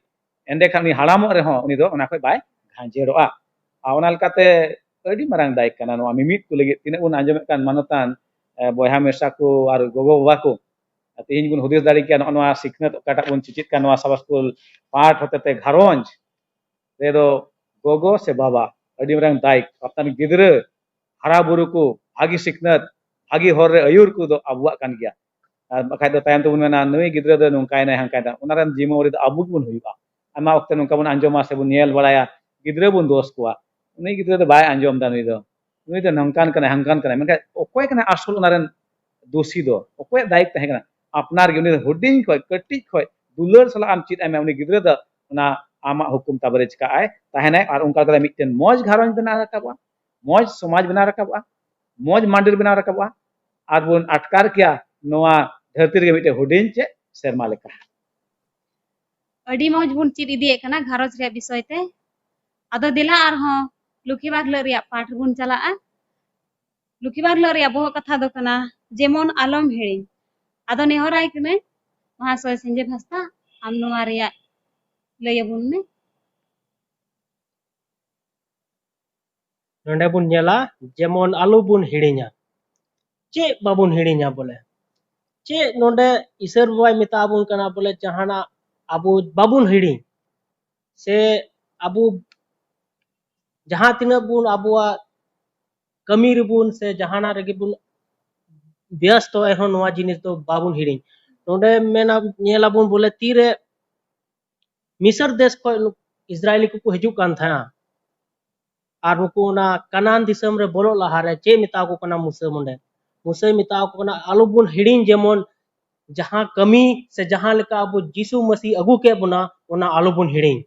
ᱮᱸᱰᱮᱠᱷᱟᱱ ᱩᱱᱤ ᱦᱟᱲᱟᱢᱚᱜ ᱨᱮᱦᱚᱸ ᱩᱱᱤ ᱫᱚ ᱚᱱᱟ ᱠᱷᱚᱱ ᱵᱟᱭ ᱜᱷᱟᱸᱡᱮᱲᱚᱜᱼᱟ᱾ ᱟᱨ ᱚᱱᱟ ᱞᱮᱠᱟᱛᱮ ᱟᱹᱰᱤ ᱢᱟᱨᱟᱝ ᱫᱟᱭ ᱠᱟᱱᱟ ᱱᱚᱣᱟ ᱢᱤᱢᱤᱫ ᱠᱚ ᱞᱟᱹᱜᱤᱫ᱾ ᱛᱤᱱᱟᱹᱜ ᱵᱚᱱ ᱟᱸᱡᱚᱢᱮᱫ ᱠᱟᱱ ᱢᱟᱱᱚᱛᱟᱱ, ᱮ, ᱵᱚᱭᱦᱟ ᱢᱤᱥᱨᱟ ᱠᱚ ᱟᱨ ᱜᱚᱜᱚ ᱵᱟᱵᱟ ᱠᱚ, ᱟᱨ ᱛᱮᱦᱮᱧ ᱵᱚᱱ ᱦᱩᱫᱤᱥ ᱫᱟᱲᱮ ᱠᱮᱭᱟ ᱱᱚᱜᱼᱚ ᱱᱚᱣᱟ ᱥᱤᱠᱷᱱᱟᱹᱛ ᱚᱠᱟᱴᱟᱜ ᱵᱚᱱ ᱪᱮᱪᱮᱫ ᱠᱟᱱ ᱱᱚᱣᱟ ᱥᱟᱵᱟ ᱥᱠᱩᱞ ᱯᱟᱴ ᱦᱚᱛᱮᱛᱮ ᱜᱷᱟᱨᱚᱸᱡᱽ ᱨᱮᱫᱚ ᱜᱚᱜᱚ ᱥᱮ ᱵᱟᱵᱟ ᱟᱹᱰᱤ ᱢᱟᱨᱟᱝ ᱫᱟᱭ᱾ ᱟᱯᱱᱟᱨ ᱜᱤᱫᱽᱨᱟᱹ ᱦᱟᱨᱟ ᱵᱩᱨᱩ ᱠᱚ, ᱵᱷᱟᱹᱜᱤ ᱥᱤᱠᱷᱱᱟᱹᱛ, ᱵᱷᱟᱹᱜᱤ ᱦᱚᱨ ᱨᱮ ᱟᱹᱭᱩᱨ ᱠᱚᱫᱚ ᱟᱵᱚᱣᱟᱜ ᱠᱟᱱ ᱜᱮᱭᱟ᱾ ᱟᱨ ᱵᱟᱠᱷᱟᱡ ᱫᱚ ᱛᱟᱭᱚᱢ ᱛᱮᱵᱚᱱ ᱢᱮᱱᱟ, "ᱱᱩᱭ ᱜᱤᱫᱽᱨᱟᱹ ᱫᱚ ᱱᱚᱝᱠᱟᱭᱱᱟᱭ, ᱦᱟᱝᱠᱟᱭᱱᱟᱭ", ᱚᱱᱟ ᱨᱮᱱ ᱡᱤᱢᱟᱹᱣᱟᱨᱤ ᱫᱚ ᱟᱵᱚ ᱜᱮᱵᱚᱱ ᱦᱩᱭᱩᱜᱼᱟ᱾ ᱟᱭᱢᱟ ᱚᱠᱛᱮ ᱱᱚᱝᱠᱟ ᱵᱚᱱ ᱟᱸᱡᱚᱢᱟ ᱥᱮ ᱵᱚᱱ ᱧᱮᱞ ᱵᱟᱲᱟᱭᱟ, ᱜᱤᱫᱽᱨᱟᱹ ᱵᱚᱱ ᱫᱳᱥ ᱠᱚᱣᱟ, "ᱩᱱᱤ ᱜᱤᱫᱽᱨᱟᱹ ᱫᱚ ᱵᱟᱭ ᱟᱸᱡᱚᱢ ᱮᱫᱟ, ᱱᱩᱭ ᱫᱚ, ᱱᱩᱭ ᱫᱚ ᱱᱚᱝᱠᱟᱱ ᱠᱟᱱᱟᱭ, ᱦᱟᱝᱠᱟᱱ ᱠᱟᱱᱟᱭ", ᱢᱮᱱᱠᱷᱟᱱ ᱚᱠᱚᱭ ᱠᱟᱱᱟᱭ ᱟᱥᱚᱞ ᱚᱱᱟ ᱨᱮᱱ ᱫᱳᱥᱤ ᱫᱚ? ᱚᱠᱚᱭᱟᱜ ᱫᱟᱭᱤᱛ ᱛᱟᱦᱮᱸ ᱠᱟᱱᱟ? ᱟᱯᱱᱟᱨ ᱜᱮ᱾ ᱩᱱᱤ ᱫᱚ ᱦᱩᱰᱤᱧ ᱠᱷᱚᱡ, ᱠᱟᱹᱴᱤᱡ ᱠᱷᱚᱡ ᱫᱩᱞᱟᱹᱲ ᱥᱟᱞᱟᱜ ᱟᱢ ᱪᱮᱫ ᱟᱭ ᱢᱮ, ᱩᱱᱤ ᱜᱤᱫᱽᱨᱟᱹ ᱫᱚ ᱚᱱᱟ ᱟᱢᱟᱜ ᱦᱩᱠᱩᱢ ᱛᱟᱵᱮ ᱨᱮ ᱪᱤᱠᱟᱹᱜ ᱟᱭ, ᱛᱟᱦᱮᱱᱟᱭ, ᱟᱨ ᱚᱱᱠᱟ ᱠᱟᱛᱮ ᱢᱤᱫᱴᱮᱱ ᱢᱚᱡᱽ ᱜᱷᱟᱨᱚᱸᱡᱽ ᱵᱮᱱᱟᱣ ᱨᱟᱠᱟᱵᱚᱜᱼᱟ, ᱢᱚᱡᱽ ᱥᱚᱢᱟᱡᱽ ᱵᱮᱱᱟᱣ ᱨᱟᱠᱟᱵᱚᱜᱼᱟ, ᱢᱚᱡᱽ ᱢᱟᱹᱱᱰᱤᱨ ᱵᱮᱱᱟᱣ ᱨᱟᱠᱟᱵᱚᱜᱼᱟ, ᱟᱨ ᱵᱚᱱ ᱟᱴᱠᱟᱨ ᱠᱮᱭᱟ ᱱᱚᱣᱟ ᱫᱷᱟᱹᱨᱛᱤ ᱨᱮᱜᱮ ᱢᱤᱫᱴᱮᱱ ᱦᱩᱰᱤᱧ ᱪᱮᱫ ᱥᱮᱨᱢᱟ ᱞᱮᱠᱟ᱾ ᱟᱹᱰᱤ ᱢᱚᱡᱽ ᱵᱚᱱ ᱪᱮᱫ ᱤᱫᱤᱭᱮᱫ ᱠᱟᱱᱟ ᱜᱷᱟᱨᱚᱸᱡᱽ ᱨᱮᱭᱟᱜ ᱵᱤᱥᱚᱭ ᱛᱮ᱾ ᱟᱫᱚ ᱫᱮᱞᱟ ᱟᱨᱦᱚᱸ ᱞᱩᱠᱷᱤ ᱵᱟᱨ ᱦᱤᱞᱳᱜ ᱨᱮᱭᱟᱜ ᱯᱟᱴ ᱨᱮᱵᱚᱱ ᱪᱟᱞᱟᱜᱼᱟ᱾ ᱞᱩᱠᱷᱤ ᱵᱟᱨ ᱦᱤᱞᱳᱜ ᱨᱮᱭᱟᱜ ᱵᱚᱦᱚᱜ ᱠᱟᱛᱷᱟ ᱫᱚ ᱠᱟᱱᱟ, ᱡᱮᱢᱚᱱ ᱟᱞᱚᱢ ᱦᱤᱲᱤᱧ᱾ ᱟᱫᱚ ᱱᱮᱦᱚᱨᱟᱭ ᱠᱟᱹᱱᱟᱹᱧ ᱢᱚᱦᱟᱥᱚᱭ ᱥᱤᱧᱡᱮᱵ ᱦᱟᱸᱥᱫᱟ, ᱟᱢ ᱱᱚᱣᱟ ᱨᱮᱭᱟᱜ ᱞᱟᱹᱭ ᱟᱵᱚᱱ ᱢᱮ᱾ ᱱᱚᱰᱮ ᱵᱚᱱ ᱧᱮᱞᱟ, ᱡᱮᱢᱚᱱ ᱟᱞᱚ ᱵᱚᱱ ᱦᱤᱲᱤᱧᱟ᱾ ᱪᱮᱫ ᱵᱟᱵᱚᱱ ᱦᱤᱲᱤᱧᱟ ᱵᱚᱞᱮ? ᱪᱮᱫ ᱱᱚᱰᱮ ᱤᱥᱚᱨ ᱵᱟᱵᱟᱭ ᱢᱮᱛᱟ ᱵᱚᱱ ᱠᱟᱱᱟ ᱵᱚᱞᱮ ᱡᱟᱦᱟᱱᱟᱜ ᱟᱵᱚ ᱵᱟᱵᱚᱱ ᱦᱤᱲᱤᱧ? ᱥᱮ ᱟᱵᱚ ᱡᱟᱦᱟᱸ ᱛᱤᱱᱟᱹᱜ ᱵᱚᱱ ᱟᱵᱚᱣᱟᱜ ᱠᱟᱹᱢᱤ ᱨᱮᱵᱚᱱ ᱥᱮ ᱡᱟᱦᱟᱱᱟᱜ ᱨᱮᱜᱮ ᱵᱚᱱ ᱵᱮᱥᱛᱚ, ᱮᱱᱦᱚᱸ ᱱᱚᱣᱟ ᱡᱤᱱᱤᱥ ᱫᱚ ᱵᱟᱵᱚᱱ ᱦᱤᱲᱤᱧ᱾ ᱱᱚᱰᱮ ᱢᱮᱱᱟ, ᱧᱮᱞᱟᱵᱚᱱ ᱵᱚᱞᱮ ᱛᱤᱨᱮ ᱢᱤᱥᱚᱨ ᱫᱮᱥ ᱠᱷᱚᱱ ᱤᱥᱨᱟᱭᱮᱞᱤ ᱠᱚᱠᱚ ᱦᱤᱡᱩᱜ ᱠᱟᱱ ᱛᱟᱦᱮᱸᱱᱟ᱾ ᱟᱨ ᱱᱩᱠᱩ ᱚᱱᱟ ᱠᱟᱱᱟᱱ ᱫᱤᱥᱚᱢ ᱨᱮ ᱵᱚᱞᱚᱜ ᱞᱟᱦᱟᱨᱮ ᱪᱮᱫ ᱢᱮᱛᱟ ᱠᱚ ᱠᱟᱱᱟ ᱢᱩᱥᱟᱹ ᱚᱸᱰᱮ? ᱢᱩᱥᱟᱹᱭ ᱢᱮᱛᱟ ᱠᱚ ᱠᱟᱱᱟ, "ᱟᱞᱚᱵᱚᱱ ᱦᱤᱲᱤᱧ, ᱡᱮᱢᱚᱱ ᱡᱟᱦᱟᱸ ᱠᱟᱹᱢᱤ ᱥᱮ ᱡᱟᱦᱟᱸ ᱞᱮᱠᱟ ᱟᱵᱚ ᱡᱤᱥᱩ ᱢᱟᱹᱥᱤ ᱟᱹᱜᱩ ᱠᱮᱫ ᱵᱚᱱᱟ, ᱚᱱᱟ ᱟᱞᱚᱵᱚᱱ ᱦᱤᱲᱤᱧ᱾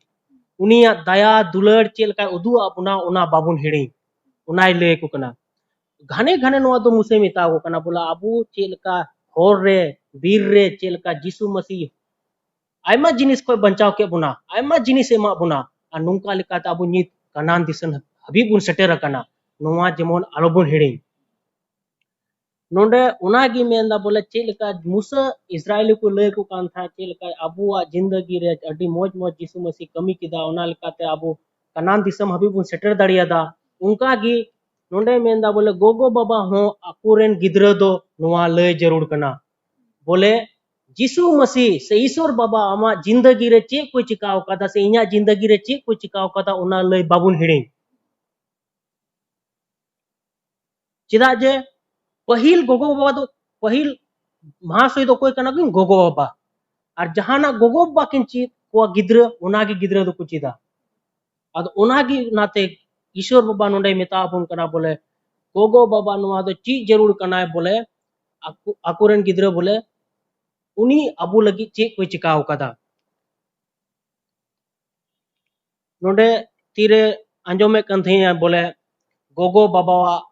ᱩᱱᱤᱭᱟᱜ ᱫᱟᱭᱟ ᱫᱩᱞᱟᱹᱲ ᱪᱮᱫ ᱞᱮᱠᱟᱭ ᱩᱫᱩᱜ ᱟᱫ ᱵᱚᱱᱟ, ᱚᱱᱟ ᱵᱟᱵᱚᱱ ᱦᱤᱲᱤᱧ", ᱚᱱᱟᱭ ᱞᱟᱹᱭ ᱟᱠᱚ ᱠᱟᱱᱟ᱾ ᱜᱷᱟᱱᱮ ᱜᱷᱟᱱᱮ ᱱᱚᱣᱟ ᱫᱚ ᱢᱩᱥᱟᱹᱭ ᱢᱮᱛᱟ ᱠᱚ ᱠᱟᱱᱟ, ᱵᱚᱞᱮ ᱟᱵᱚ ᱪᱮᱫ ᱞᱮᱠᱟ ᱦᱚᱨ ᱨᱮ, ᱵᱤᱨ ᱨᱮ ᱪᱮᱫ ᱞᱮᱠᱟ ᱡᱤᱥᱩ ᱢᱟᱹᱥᱤ ᱟᱭᱢᱟ ᱡᱤᱱᱤᱥ ᱠᱷᱚᱱ ᱵᱟᱧᱪᱟᱣ ᱠᱮᱫ ᱵᱚᱱᱟ, ᱟᱭᱢᱟ ᱡᱤᱱᱤᱥ ᱮ ᱮᱢᱟᱜ ᱵᱚᱱᱟ, ᱟᱨ ᱱᱚᱝᱠᱟ ᱞᱮᱠᱟᱛᱮ ᱟᱵᱚ ᱱᱤᱛ ᱠᱟᱱᱟᱱ ᱫᱤᱥᱚᱢ ᱦᱟᱹᱵᱤᱡ ᱵᱚᱱ ᱥᱮᱴᱮᱨ ᱟᱠᱟᱱᱟ, ᱱᱚᱣᱟ ᱡᱮᱢᱚᱱ ᱟᱞᱚᱵᱚᱱ ᱦᱤᱲᱤᱧ᱾ ᱱᱚᱰᱮ ᱚᱱᱟᱜᱮ ᱢᱮᱱᱫᱟ ᱵᱚᱞᱮ ᱪᱮᱫ ᱞᱮᱠᱟ ᱢᱩᱥᱟᱹ ᱤᱥᱨᱟᱭᱮᱞᱤ ᱠᱚ ᱞᱟᱹᱭ ᱟᱠᱚ ᱠᱟᱱ ᱛᱟᱦᱮᱸᱫ, ᱪᱮᱫ ᱞᱮᱠᱟ ᱟᱵᱚᱣᱟᱜ ᱡᱤᱱᱫᱟᱹᱜᱤ ᱨᱮ ᱟᱹᱰᱤ ᱢᱚᱡᱽ ᱢᱚᱡᱽ ᱡᱤᱥᱩ ᱢᱟᱹᱥᱤ ᱠᱟᱹᱢᱤ ᱠᱮᱫᱟ, ᱚᱱᱟ ᱞᱮᱠᱟᱛᱮ ᱟᱵᱚ ᱠᱟᱱᱟᱱ ᱫᱤᱥᱚᱢ ᱦᱟᱹᱵᱤᱡ ᱵᱚᱱ ᱥᱮᱴᱮᱨ ᱫᱟᱲᱮᱭᱟᱫᱟ᱾ ᱚᱱᱠᱟ ᱜᱮ ᱱᱚᱰᱮ ᱢᱮᱱᱫᱟ ᱵᱚᱞᱮ ᱜᱚᱜᱚ ᱵᱟᱵᱟ ᱦᱚᱸ ᱟᱠᱚᱨᱮᱱ ᱜᱤᱫᱽᱨᱟᱹ ᱫᱚ ᱱᱚᱣᱟ ᱞᱟᱹᱭ ᱡᱟᱹᱨᱩᱲ ᱠᱟᱱᱟ ᱵᱚᱞᱮ ᱡᱤᱥᱩ ᱢᱟᱹᱥᱤ ᱥᱮ ᱤᱥᱚᱨ ᱵᱟᱵᱟ ᱟᱢᱟᱜ ᱡᱤᱱᱫᱟᱹᱜᱤ ᱨᱮ ᱪᱮᱫ ᱠᱚᱭ ᱪᱤᱠᱟᱹ ᱟᱠᱟᱫᱟ ᱥᱮ ᱤᱧᱟᱹᱜ ᱡᱤᱱᱫᱟᱹᱜᱤ ᱨᱮ ᱪᱮᱫ ᱠᱚᱭ ᱪᱤᱠᱟᱹ ᱟᱠᱟᱫᱟ, ᱚᱱᱟ ᱞᱟᱹᱭ ᱵᱟᱵᱚᱱ ᱦᱤᱲᱤᱧ᱾ ᱪᱮᱫᱟᱜ ᱡᱮ ᱯᱟᱹᱦᱤᱞ ᱜᱚᱜᱚ ᱵᱟᱵᱟ ᱫᱚ ᱯᱟᱹᱦᱤᱞ ᱢᱟᱦᱟᱥᱚᱭ ᱫᱚ ᱚᱠᱚᱭ ᱠᱟᱱᱟ ᱠᱤᱱ? ᱜᱚᱜᱚ ᱵᱟᱵᱟ᱾ ᱟᱨ ᱡᱟᱦᱟᱱᱟᱜ ᱜᱚᱜᱚ ᱵᱟᱵᱟ ᱠᱤᱱ ᱪᱮᱫ ᱠᱚᱣᱟ ᱜᱤᱫᱽᱨᱟᱹ, ᱚᱱᱟᱜᱮ ᱜᱤᱫᱽᱨᱟᱹ ᱫᱚᱠᱚ ᱪᱮᱫᱟ᱾ ᱟᱫᱚ ᱚᱱᱟᱜᱮ ᱚᱱᱟᱛᱮ ᱤᱥᱚᱨ ᱵᱟᱵᱟ ᱱᱚᱰᱮᱭ ᱢᱮᱛᱟ ᱵᱚᱱ ᱠᱟᱱᱟ ᱵᱚᱞᱮ ᱜᱚᱜᱚ ᱵᱟᱵᱟ ᱱᱚᱣᱟ ᱫᱚ ᱪᱮᱫ ᱡᱟᱹᱨᱩᱲ ᱠᱟᱱᱟᱭ ᱵᱚᱞᱮ ᱟᱠᱚ, ᱟᱠᱚᱨᱮᱱ ᱜᱤᱫᱽᱨᱟᱹ ᱵᱚᱞᱮ ᱩᱱᱤ ᱟᱵᱚ ᱞᱟᱹᱜᱤᱫ ᱪᱮᱫ ᱠᱚᱭ ᱪᱤᱠᱟᱹ ᱟᱠᱟᱫᱟ᱾ ᱱᱚᱰᱮ ᱛᱤᱨᱮ ᱟᱸᱡᱚᱢᱮᱫ ᱠᱟᱱ ᱛᱟᱦᱮᱸᱱᱟ ᱵᱚᱞᱮ ᱜᱚᱜᱚ ᱵᱟᱵᱟᱣᱟᱜ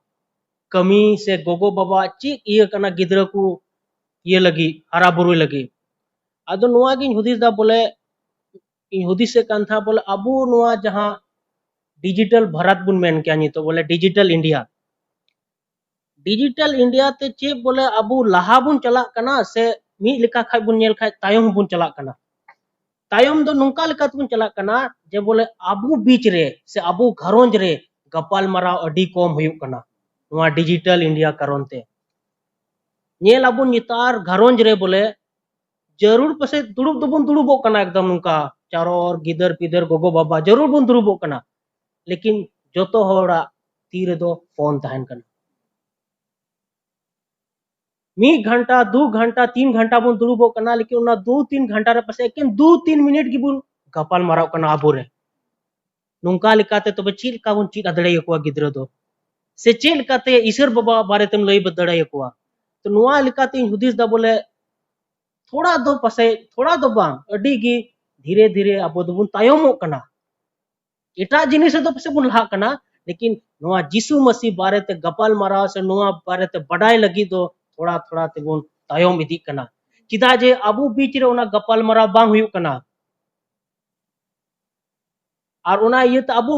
ᱠᱟᱹᱢᱤ ᱥᱮ ᱜᱚᱜᱚ ᱵᱟᱵᱟᱣᱟᱜ ᱪᱮᱫ ᱤᱭᱟᱹ ᱠᱟᱱᱟ ᱜᱤᱫᱽᱨᱟᱹ ᱠᱚ ᱤᱭᱟᱹ ᱞᱟᱹᱜᱤᱫ, ᱦᱟᱨᱟ ᱵᱩᱨᱩᱭ ᱞᱟᱹᱜᱤᱫ᱾ ᱟᱫᱚ ᱱᱚᱣᱟ ᱜᱤᱧ ᱦᱩᱫᱤᱥ ᱫᱟ ᱵᱚᱞᱮ, ᱤᱧ ᱦᱩᱫᱤᱥᱮᱫ ᱠᱟᱱ ᱛᱟᱦᱮᱸᱱᱟ ᱵᱚᱞᱮ ᱟᱵᱚ ᱱᱚᱣᱟ ᱡᱟᱦᱟᱸ ᱰᱤᱡᱤᱴᱟᱞ ᱵᱷᱟᱨᱟᱛ ᱵᱚᱱ ᱢᱮᱱ ᱠᱮᱭᱟ ᱱᱤᱛᱚᱜ ᱵᱚᱞᱮ ᱰᱤᱡᱤᱴᱟᱞ ᱤᱱᱰᱤᱭᱟ, ᱰᱤᱡᱤᱴᱟᱞ ᱤᱱᱰᱤᱭᱟ ᱛᱮ ᱪᱮᱫ ᱵᱚᱞᱮ ᱟᱵᱚ ᱞᱟᱦᱟ ᱵᱚᱱ ᱪᱟᱞᱟᱜ ᱠᱟᱱᱟ ᱥᱮ ᱢᱤᱫ ᱞᱮᱠᱟ ᱠᱷᱟᱡ ᱵᱚᱱ ᱧᱮᱞ ᱠᱷᱟᱡ ᱛᱟᱭᱚᱢ ᱵᱚᱱ ᱪᱟᱞᱟᱜ ᱠᱟᱱᱟ? ᱛᱟᱭᱚᱢ ᱫᱚ ᱱᱚᱝᱠᱟ ᱞᱮᱠᱟ ᱛᱮᱵᱚᱱ ᱪᱟᱞᱟᱜ ᱠᱟᱱᱟ ᱡᱮ ᱵᱚᱞᱮ ᱟᱵᱚ ᱵᱤᱪ ᱨᱮ ᱥᱮ ᱟᱵᱚ ᱜᱷᱟᱨᱚᱸᱡᱽ ᱨᱮ ᱜᱟᱯᱟᱞ ᱢᱟᱨᱟᱣ ᱟᱹᱰᱤ ᱠᱚᱢ ᱦᱩᱭᱩᱜ ᱠᱟᱱᱟ ᱱᱚᱣᱟ ᱰᱤᱡᱤᱴᱟᱞ ᱤᱱᱰᱤᱭᱟ ᱠᱟᱨᱚᱱ ᱛᱮ᱾ ᱧᱮᱞ ᱟᱵᱚᱱ ᱱᱮᱛᱟᱨ ᱜᱷᱟᱨᱚᱸᱡᱽ ᱨᱮ ᱵᱚᱞᱮ ᱡᱟᱹᱨᱩᱲ ᱯᱟᱥᱮᱡ ᱫᱩᱲᱩᱵ ᱫᱚᱵᱚᱱ ᱫᱩᱲᱩᱵᱚᱜ ᱠᱟᱱᱟ ᱮᱠᱫᱚᱢ ᱱᱚᱝᱠᱟ ᱪᱟᱨᱚᱨ ᱜᱤᱫᱟᱹᱨ ᱯᱤᱫᱟᱹᱨ ᱜᱚᱜᱚ ᱵᱟᱵᱟ ᱡᱟᱹᱨᱩᱲ ᱵᱚᱱ ᱫᱩᱲᱩᱵᱚᱜ ᱠᱟᱱᱟ, ᱞᱮᱠᱤᱱ ᱡᱚᱛᱚ ᱦᱚᱲᱟᱜ ᱛᱤ ᱨᱮᱫᱚ ᱯᱷᱳᱱ ᱛᱟᱦᱮᱱ ᱠᱟᱱᱟ᱾ ᱢᱤᱫ ᱜᱷᱟᱱᱴᱟ, ᱫᱩ ᱜᱷᱟᱱᱴᱟ, ᱛᱤᱱ ᱜᱷᱟᱱᱴᱟ ᱵᱚᱱ ᱫᱩᱲᱩᱵᱚᱜ ᱠᱟᱱᱟ, ᱞᱮᱠᱤᱱ ᱚᱱᱟ ᱫᱩ ᱛᱤᱱ ᱜᱷᱟᱱᱴᱟ ᱨᱮ ᱯᱟᱥᱮᱡ ᱮᱠᱮᱱ ᱫᱩ ᱛᱤᱱ ᱢᱤᱱᱤᱴ ᱜᱮᱵᱚᱱ ᱜᱟᱯᱟᱞ ᱢᱟᱨᱟᱣ ᱠᱟᱱᱟ ᱟᱵᱚᱨᱮ᱾ ᱱᱚᱝᱠᱟ ᱞᱮᱠᱟᱛᱮ ᱛᱚᱵᱮ ᱪᱮᱫ ᱞᱮᱠᱟ ᱵᱚᱱ ᱪᱮᱫ ᱫᱟᱲᱮᱭᱟᱠᱚᱣᱟ ᱜᱤᱫᱽᱨᱟᱹ ᱫᱚ? ᱥᱮ ᱪᱮᱫ ᱞᱮᱠᱟᱛᱮ ᱤᱥᱚᱨ ᱵᱟᱵᱟ ᱵᱟᱨᱮᱛᱮᱢ ᱞᱟᱹᱭ ᱫᱟᱲᱮᱭᱟᱠᱚᱣᱟ? ᱛᱚ ᱱᱚᱣᱟ ᱞᱮᱠᱟᱛᱮᱧ ᱦᱩᱫᱤᱥ ᱫᱟ ᱵᱚᱞᱮ ᱛᱷᱚᱲᱟ ᱫᱚ ᱯᱟᱥᱮᱡ, ᱛᱷᱚᱲᱟ ᱫᱚ ᱵᱟᱝ, ᱟᱹᱰᱤ ᱜᱮ ᱫᱷᱤᱨᱮ ᱫᱷᱤᱨᱮ ᱟᱵᱚ ᱫᱚᱵᱚᱱ ᱛᱟᱭᱚᱢᱚᱜ ᱠᱟᱱᱟ᱾ ᱮᱴᱟᱜ ᱡᱤᱱᱤᱥ ᱨᱮᱫᱚ ᱯᱟᱥᱮᱡ ᱵᱚᱱ ᱞᱟᱦᱟᱜ ᱠᱟᱱᱟ, ᱞᱮᱠᱤᱱ ᱱᱚᱣᱟ ᱡᱤᱥᱩ ᱢᱟᱹᱥᱤ ᱵᱟᱨᱮᱛᱮ ᱜᱟᱯᱟᱞ ᱢᱟᱨᱟᱣ ᱥᱮ ᱱᱚᱣᱟ ᱵᱟᱨᱮᱛᱮ ᱵᱟᱰᱟᱭ ᱞᱟᱹᱜᱤᱫ ᱫᱚ ᱛᱷᱚᱲᱟ ᱛᱷᱚᱲᱟ ᱛᱮᱵᱚᱱ ᱛᱟᱭᱚᱢ ᱤᱫᱤᱜ ᱠᱟᱱᱟ᱾ ᱪᱮᱫᱟᱜ ᱡᱮ ᱟᱵᱚ ᱵᱤᱪ ᱨᱮ ᱚᱱᱟ ᱜᱟᱯᱟᱞ ᱢᱟᱨᱟᱣ ᱵᱟᱝ ᱦᱩᱭᱩᱜ ᱠᱟᱱᱟ᱾ ᱟᱨ ᱚᱱᱟ ᱤᱭᱟᱹᱛᱮ ᱟᱵᱚ,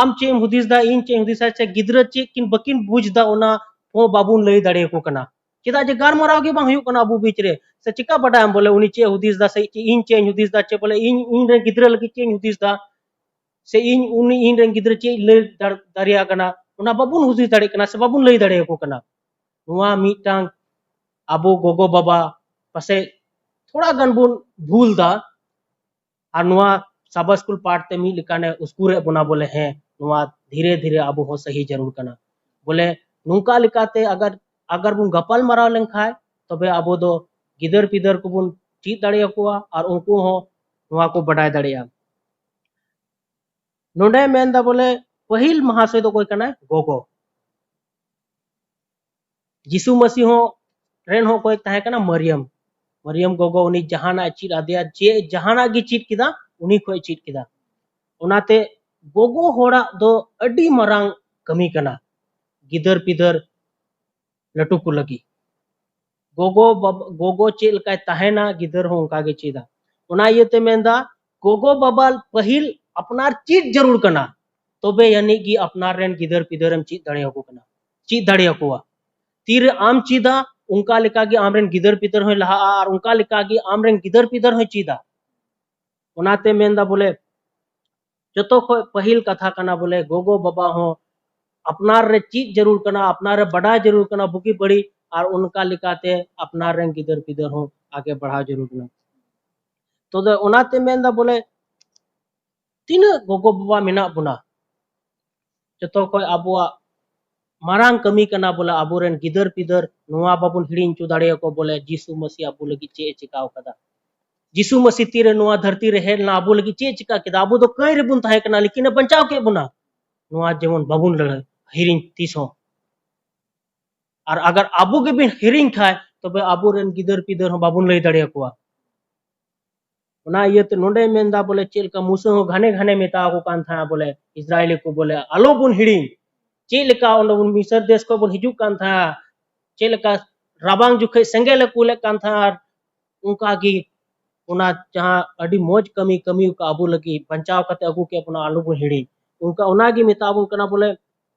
ᱟᱢ ᱪᱮᱫ ᱮᱢ ᱦᱩᱫᱤᱥ ᱫᱟ, ᱤᱧ ᱪᱮᱫ ᱤᱧ ᱦᱩᱫᱤᱥᱟ, ᱥᱮ ᱜᱤᱫᱽᱨᱟᱹ ᱪᱮᱫ ᱠᱤᱱ ᱵᱟᱹᱠᱤᱱ ᱵᱩᱡᱽ ᱫᱟ, ᱚᱱᱟ ᱦᱚᱸ ᱵᱟᱵᱚᱱ ᱞᱟᱹᱭ ᱫᱟᱲᱮᱭᱟᱠᱚ ᱠᱟᱱᱟ᱾ ᱪᱮᱫᱟᱜ ᱡᱮ ᱜᱟᱞᱢᱟᱨᱟᱣ ᱜᱮ ᱵᱟᱝ ᱦᱩᱭᱩᱜ ᱠᱟᱱᱟ ᱟᱵᱚ ᱵᱤᱪ ᱨᱮ᱾ ᱥᱮ ᱪᱮᱠᱟ ᱵᱟᱰᱟᱭᱟᱢ ᱵᱚᱞᱮ ᱩᱱᱤ ᱪᱮᱫ ᱮ ᱦᱩᱫᱤᱥ ᱫᱟ, ᱥᱮ ᱪᱮᱫ ᱤᱧ ᱪᱮᱫ ᱤᱧ ᱦᱩᱫᱤᱥ ᱫᱟ, ᱪᱮᱫ ᱵᱚᱞᱮ ᱤᱧ, ᱤᱧ ᱨᱮᱱ ᱜᱤᱫᱽᱨᱟᱹ ᱞᱟᱹᱜᱤᱫ ᱪᱮᱫ ᱤᱧ ᱦᱩᱫᱤᱥ ᱫᱟ? ᱥᱮ ᱤᱧ ᱩᱱᱤ ᱤᱧ ᱨᱮᱱ ᱜᱤᱫᱽᱨᱟᱹ ᱪᱮᱫ ᱤᱧ ᱞᱟᱹᱭ ᱫᱟᱲᱮᱭᱟᱜ ᱠᱟᱱᱟ, ᱚᱱᱟ ᱵᱟᱵᱚᱱ ᱦᱩᱫᱤᱥ ᱫᱟᱲᱮᱭᱟᱜ ᱠᱟᱱᱟ ᱥᱮ ᱵᱟᱵᱚᱱ ᱞᱟᱹᱭ ᱫᱟᱲᱮᱭᱟᱠᱚ ᱠᱟᱱᱟ᱾ ᱱᱚᱣᱟ ᱢᱤᱫᱴᱟᱝ ᱟᱵᱚ ᱜᱚᱜᱚ ᱵᱟᱵᱟ ᱯᱟᱥᱮᱡ ᱛᱷᱚᱲᱟ ᱜᱟᱱ ᱵᱚᱱ ᱵᱷᱩᱞ ᱫᱟ᱾ ᱟᱨ ᱱᱚᱣᱟ ᱥᱟᱵᱟ ᱥᱠᱩᱞ ᱯᱟᱴ ᱛᱮ ᱢᱤᱫ ᱞᱮᱠᱟᱱᱮ ᱩᱥᱠᱩᱨᱮᱫ ᱵᱚᱱᱟ ᱵᱚᱞᱮ, ᱦᱮᱸ, ᱱᱚᱣᱟ ᱫᱷᱤᱨᱮ ᱫᱷᱤᱨᱮ ᱟᱵᱚ ᱦᱚᱸ ᱥᱟᱹᱦᱤ ᱡᱟᱹᱨᱩᱲ ᱠᱟᱱᱟ᱾ ᱵᱚᱞᱮ ᱱᱚᱝᱠᱟ ᱞᱮᱠᱟᱛᱮ ᱟᱜᱟᱨ ᱟᱜᱟᱨ ᱵᱚᱱ ᱜᱟᱯᱟᱞ ᱢᱟᱨᱟᱣ ᱞᱮᱱᱠᱷᱟᱱ, ᱛᱚᱵᱮ ᱟᱵᱚ ᱫᱚ ᱜᱤᱫᱟᱹᱨ ᱯᱤᱫᱟᱹᱨ ᱠᱚᱵᱚᱱ ᱪᱮᱫ ᱫᱟᱲᱮᱭᱟᱠᱚᱣᱟ ᱟᱨ ᱩᱱᱠᱩ ᱦᱚᱸ ᱱᱚᱣᱟ ᱠᱚ ᱵᱟᱰᱟᱭ ᱫᱟᱲᱮᱭᱟᱜᱼᱟ᱾ ᱱᱚᱰᱮ ᱢᱮᱱᱫᱟ ᱵᱚᱞᱮ ᱯᱟᱹᱦᱤᱞ ᱢᱟᱦᱟᱥᱚᱭ ᱫᱚ ᱚᱠᱚᱭ ᱠᱟᱱᱟᱭ? ᱜᱚᱜᱚ᱾ ᱡᱤᱥᱩ ᱢᱟᱹᱥᱤ ᱦᱚᱸ ᱨᱮᱱ ᱦᱚᱸ ᱚᱠᱚᱭ ᱛᱟᱦᱮᱸ ᱠᱟᱱᱟ? ᱢᱟᱨᱤᱭᱟᱢ᱾ ᱢᱟᱨᱤᱭᱟᱢ ᱜᱚᱜᱚ ᱩᱱᱤ ᱡᱟᱦᱟᱱᱟᱜ ᱮ ᱪᱮᱫ ᱟᱫᱮᱭᱟ, ᱪᱮᱫ ᱡᱟᱦᱟᱱᱟᱜ ᱜᱮ ᱪᱮᱫ ᱠᱮᱫᱟ, ᱩᱱᱤ ᱠᱷᱚᱡ ᱪᱮᱫ ᱠᱮᱫᱟ᱾ ᱚᱱᱟᱛᱮ ᱜᱚᱜᱚ ᱦᱚᱲᱟᱜ ᱫᱚ ᱟᱹᱰᱤ ᱢᱟᱨᱟᱝ ᱠᱟᱹᱢᱤ ᱠᱟᱱᱟ ᱜᱤᱫᱟᱹᱨ ᱯᱤᱫᱟᱹᱨ ᱞᱟᱹᱴᱩ ᱠᱚ ᱞᱟᱹᱜᱤᱫ᱾ ᱜᱚᱜᱚ ᱵᱟᱵᱟ, ᱜᱚᱜᱚ ᱪᱮᱫ ᱞᱮᱠᱟᱭ ᱛᱟᱦᱮᱱᱟ, ᱜᱤᱫᱟᱹᱨ ᱦᱚᱸ ᱚᱱᱠᱟ ᱜᱮ ᱪᱮᱫᱟ᱾ ᱚᱱᱟ ᱤᱭᱟᱹᱛᱮ ᱢᱮᱱᱫᱟ, ᱜᱚᱜᱚ ᱵᱟᱵᱟ ᱯᱟᱹᱦᱤᱞ ᱟᱯᱱᱟᱨ ᱪᱮᱫ ᱡᱟᱹᱨᱩᱲ ᱠᱟᱱᱟ, ᱛᱚᱵᱮ ᱟᱹᱱᱤᱡ ᱜᱮ ᱟᱯᱱᱟᱨ ᱨᱮᱱ ᱜᱤᱫᱟᱹᱨ ᱯᱤᱫᱟᱹᱨ ᱮᱢ ᱪᱮᱫ ᱫᱟᱲᱮᱭᱟᱠᱚ ᱠᱟᱱᱟ, ᱪᱮᱫ ᱫᱟᱲᱮᱭᱟᱠᱚᱣᱟ᱾ ᱛᱤᱨᱮ ᱟᱢ ᱪᱮᱫᱟ, ᱚᱱᱠᱟ ᱞᱮᱠᱟ ᱜᱮ ᱟᱢ ᱨᱮᱱ ᱜᱤᱫᱟᱹᱨ ᱯᱤᱫᱟᱹᱨ ᱦᱚᱸᱭ ᱞᱟᱦᱟᱜᱼᱟ ᱟᱨ ᱚᱱᱠᱟ ᱞᱮᱠᱟ ᱜᱮ ᱟᱢ ᱨᱮᱱ ᱜᱤᱫᱟᱹᱨ ᱯᱤᱫᱟᱹᱨ ᱦᱚᱸᱭ ᱪᱮᱫᱟ᱾ ᱚᱱᱟᱛᱮ ᱢᱮᱱᱫᱟ ᱵᱚᱞᱮ ᱡᱚᱛᱚ ᱠᱷᱚᱡ ᱯᱟᱹᱦᱤᱞ ᱠᱟᱛᱷᱟ ᱠᱟᱱᱟ ᱵᱚᱞᱮ ᱜᱚᱜᱚ ᱵᱟᱵᱟ ᱦᱚᱸ ᱟᱯᱱᱟᱨ ᱨᱮ ᱪᱮᱫ ᱡᱟᱹᱨᱩᱲ ᱠᱟᱱᱟ, ᱟᱯᱱᱟᱨ ᱨᱮ ᱵᱟᱰᱟᱭ ᱡᱟᱹᱨᱩᱲ ᱠᱟᱱᱟ ᱵᱩᱜᱤ ᱵᱟᱹᱲᱤᱡ, ᱟᱨ ᱚᱱᱠᱟ ᱞᱮᱠᱟᱛᱮ ᱟᱯᱱᱟᱨ ᱨᱮᱱ ᱜᱤᱫᱟᱹᱨ ᱯᱤᱫᱟᱹᱨ ᱦᱚᱸ ᱟᱜᱮ ᱵᱟᱲᱦᱟᱣ ᱡᱟᱹᱨᱩᱲ ᱠᱟᱱᱟ᱾ ᱛᱚᱵᱮ ᱚᱱᱟᱛᱮ ᱢᱮᱱᱫᱟ ᱵᱚᱞᱮ ᱛᱤᱱᱟᱹᱜ ᱜᱚᱜᱚ ᱵᱟᱵᱟ ᱢᱮᱱᱟᱜ ᱵᱚᱱᱟ, ᱡᱚᱛᱚ ᱠᱷᱚᱡ ᱟᱵᱚᱣᱟᱜ ᱢᱟᱨᱟᱝ ᱠᱟᱹᱢᱤ ᱠᱟᱱᱟ ᱵᱚᱞᱮ ᱟᱵᱚᱨᱮᱱ ᱜᱤᱫᱟᱹᱨ ᱯᱤᱫᱟᱹᱨ ᱱᱚᱣᱟ ᱵᱟᱵᱚᱱ ᱦᱤᱲᱤᱧ ᱦᱚᱪᱚ ᱫᱟᱲᱮᱭᱟᱠᱚ ᱵᱚᱞᱮ ᱡᱤᱥᱩ ᱢᱟᱹᱥᱤ ᱟᱵᱚ ᱞᱟᱹᱜᱤᱫ ᱪᱮᱫ ᱮ ᱪᱤᱠᱟᱹ ᱠᱟᱫᱟ᱾ ᱡᱤᱥᱩ ᱢᱟᱹᱥᱤ ᱛᱤᱨᱮ ᱱᱚᱣᱟ ᱫᱷᱟᱹᱨᱛᱤ ᱨᱮ ᱦᱮᱡ ᱞᱮᱱᱟ, ᱟᱵᱚ ᱞᱟᱹᱜᱤᱫ ᱪᱮᱫ ᱮ ᱪᱤᱠᱟ ᱠᱮᱫᱟ? ᱟᱵᱚ ᱫᱚ ᱠᱟᱹᱭ ᱨᱮᱵᱚᱱ ᱛᱟᱦᱮᱸ ᱠᱟᱱᱟ, ᱞᱮᱠᱤᱱ ᱮ ᱵᱟᱧᱪᱟᱣ ᱠᱮᱫ ᱵᱚᱱᱟ᱾ ᱱᱚᱣᱟ ᱡᱮᱢᱚᱱ ᱵᱟᱵᱚᱱ ᱞᱟᱹᱲᱦᱟᱹᱭ ᱦᱤᱲᱤᱧ ᱛᱤᱥ ᱦᱚᱸ᱾ ᱟᱨ ᱟᱜᱟᱨ ᱟᱵᱚ ᱜᱮᱵᱚᱱ ᱦᱤᱲᱤᱧ ᱠᱷᱟᱡ, ᱛᱚᱵᱮ ᱟᱵᱚᱨᱮᱱ ᱜᱤᱫᱟᱹᱨ ᱯᱤᱫᱟᱹᱨ ᱦᱚᱸ ᱵᱟᱵᱚᱱ ᱞᱟᱹᱭ ᱫᱟᱲᱮᱭᱟᱠᱚᱣᱟ᱾ ᱚᱱᱟ ᱤᱭᱟᱹᱛᱮ ᱱᱚᱰᱮ ᱢᱮᱱᱫᱟ ᱵᱚᱞᱮ ᱪᱮᱫ ᱞᱮᱠᱟ ᱢᱩᱥᱟᱹ ᱦᱚᱸ ᱜᱷᱟᱱᱮ ᱜᱷᱟᱱᱮ ᱢᱮᱛᱟ ᱟᱠᱚ ᱠᱟᱱ ᱛᱟᱦᱮᱸᱫ ᱵᱚᱞᱮ ᱤᱥᱨᱟᱭᱮᱞᱤ ᱠᱚ ᱵᱚᱞᱮ ᱟᱞᱚ ᱵᱚᱱ ᱦᱤᱲᱤᱧ᱾ ᱪᱮᱫ ᱞᱮᱠᱟ ᱚᱸᱰᱮ ᱵᱚᱱ ᱢᱤᱥᱨ ᱫᱮᱥ ᱠᱷᱚᱱ ᱵᱚᱱ ᱦᱤᱡᱩᱜ ᱠᱟᱱ ᱛᱟᱦᱮᱸᱫ, ᱪᱮᱫ ᱞᱮᱠᱟ ᱨᱟᱵᱟᱝ ᱡᱚᱠᱷᱮᱡ ᱥᱮᱸᱜᱮᱞ ᱮ ᱠᱩᱞᱮᱫ ᱠᱟᱱ ᱛᱟᱦᱮᱸᱫ, ᱟᱨ ᱚᱱᱠᱟ ᱜᱮ ᱚᱱᱟ ᱡᱟᱦᱟᱸ ᱟᱹᱰᱤ ᱢᱚᱡᱽ ᱠᱟᱹᱢᱤ ᱠᱟᱹᱢᱤ ᱟᱠᱟᱫ ᱟᱵᱚ ᱞᱟᱹᱜᱤᱫ, ᱵᱟᱧᱪᱟᱣ ᱠᱟᱛᱮ ᱟᱹᱜᱩ ᱠᱮᱫ ᱵᱚᱱᱟ, ᱟᱞᱚ ᱵᱚᱱ ᱦᱤᱲᱤᱧ᱾ ᱚᱱᱠᱟ ᱚᱱᱟ ᱜᱮ ᱢᱮᱛᱟ ᱵᱚᱱ ᱠᱟᱱᱟ ᱵᱚᱞᱮ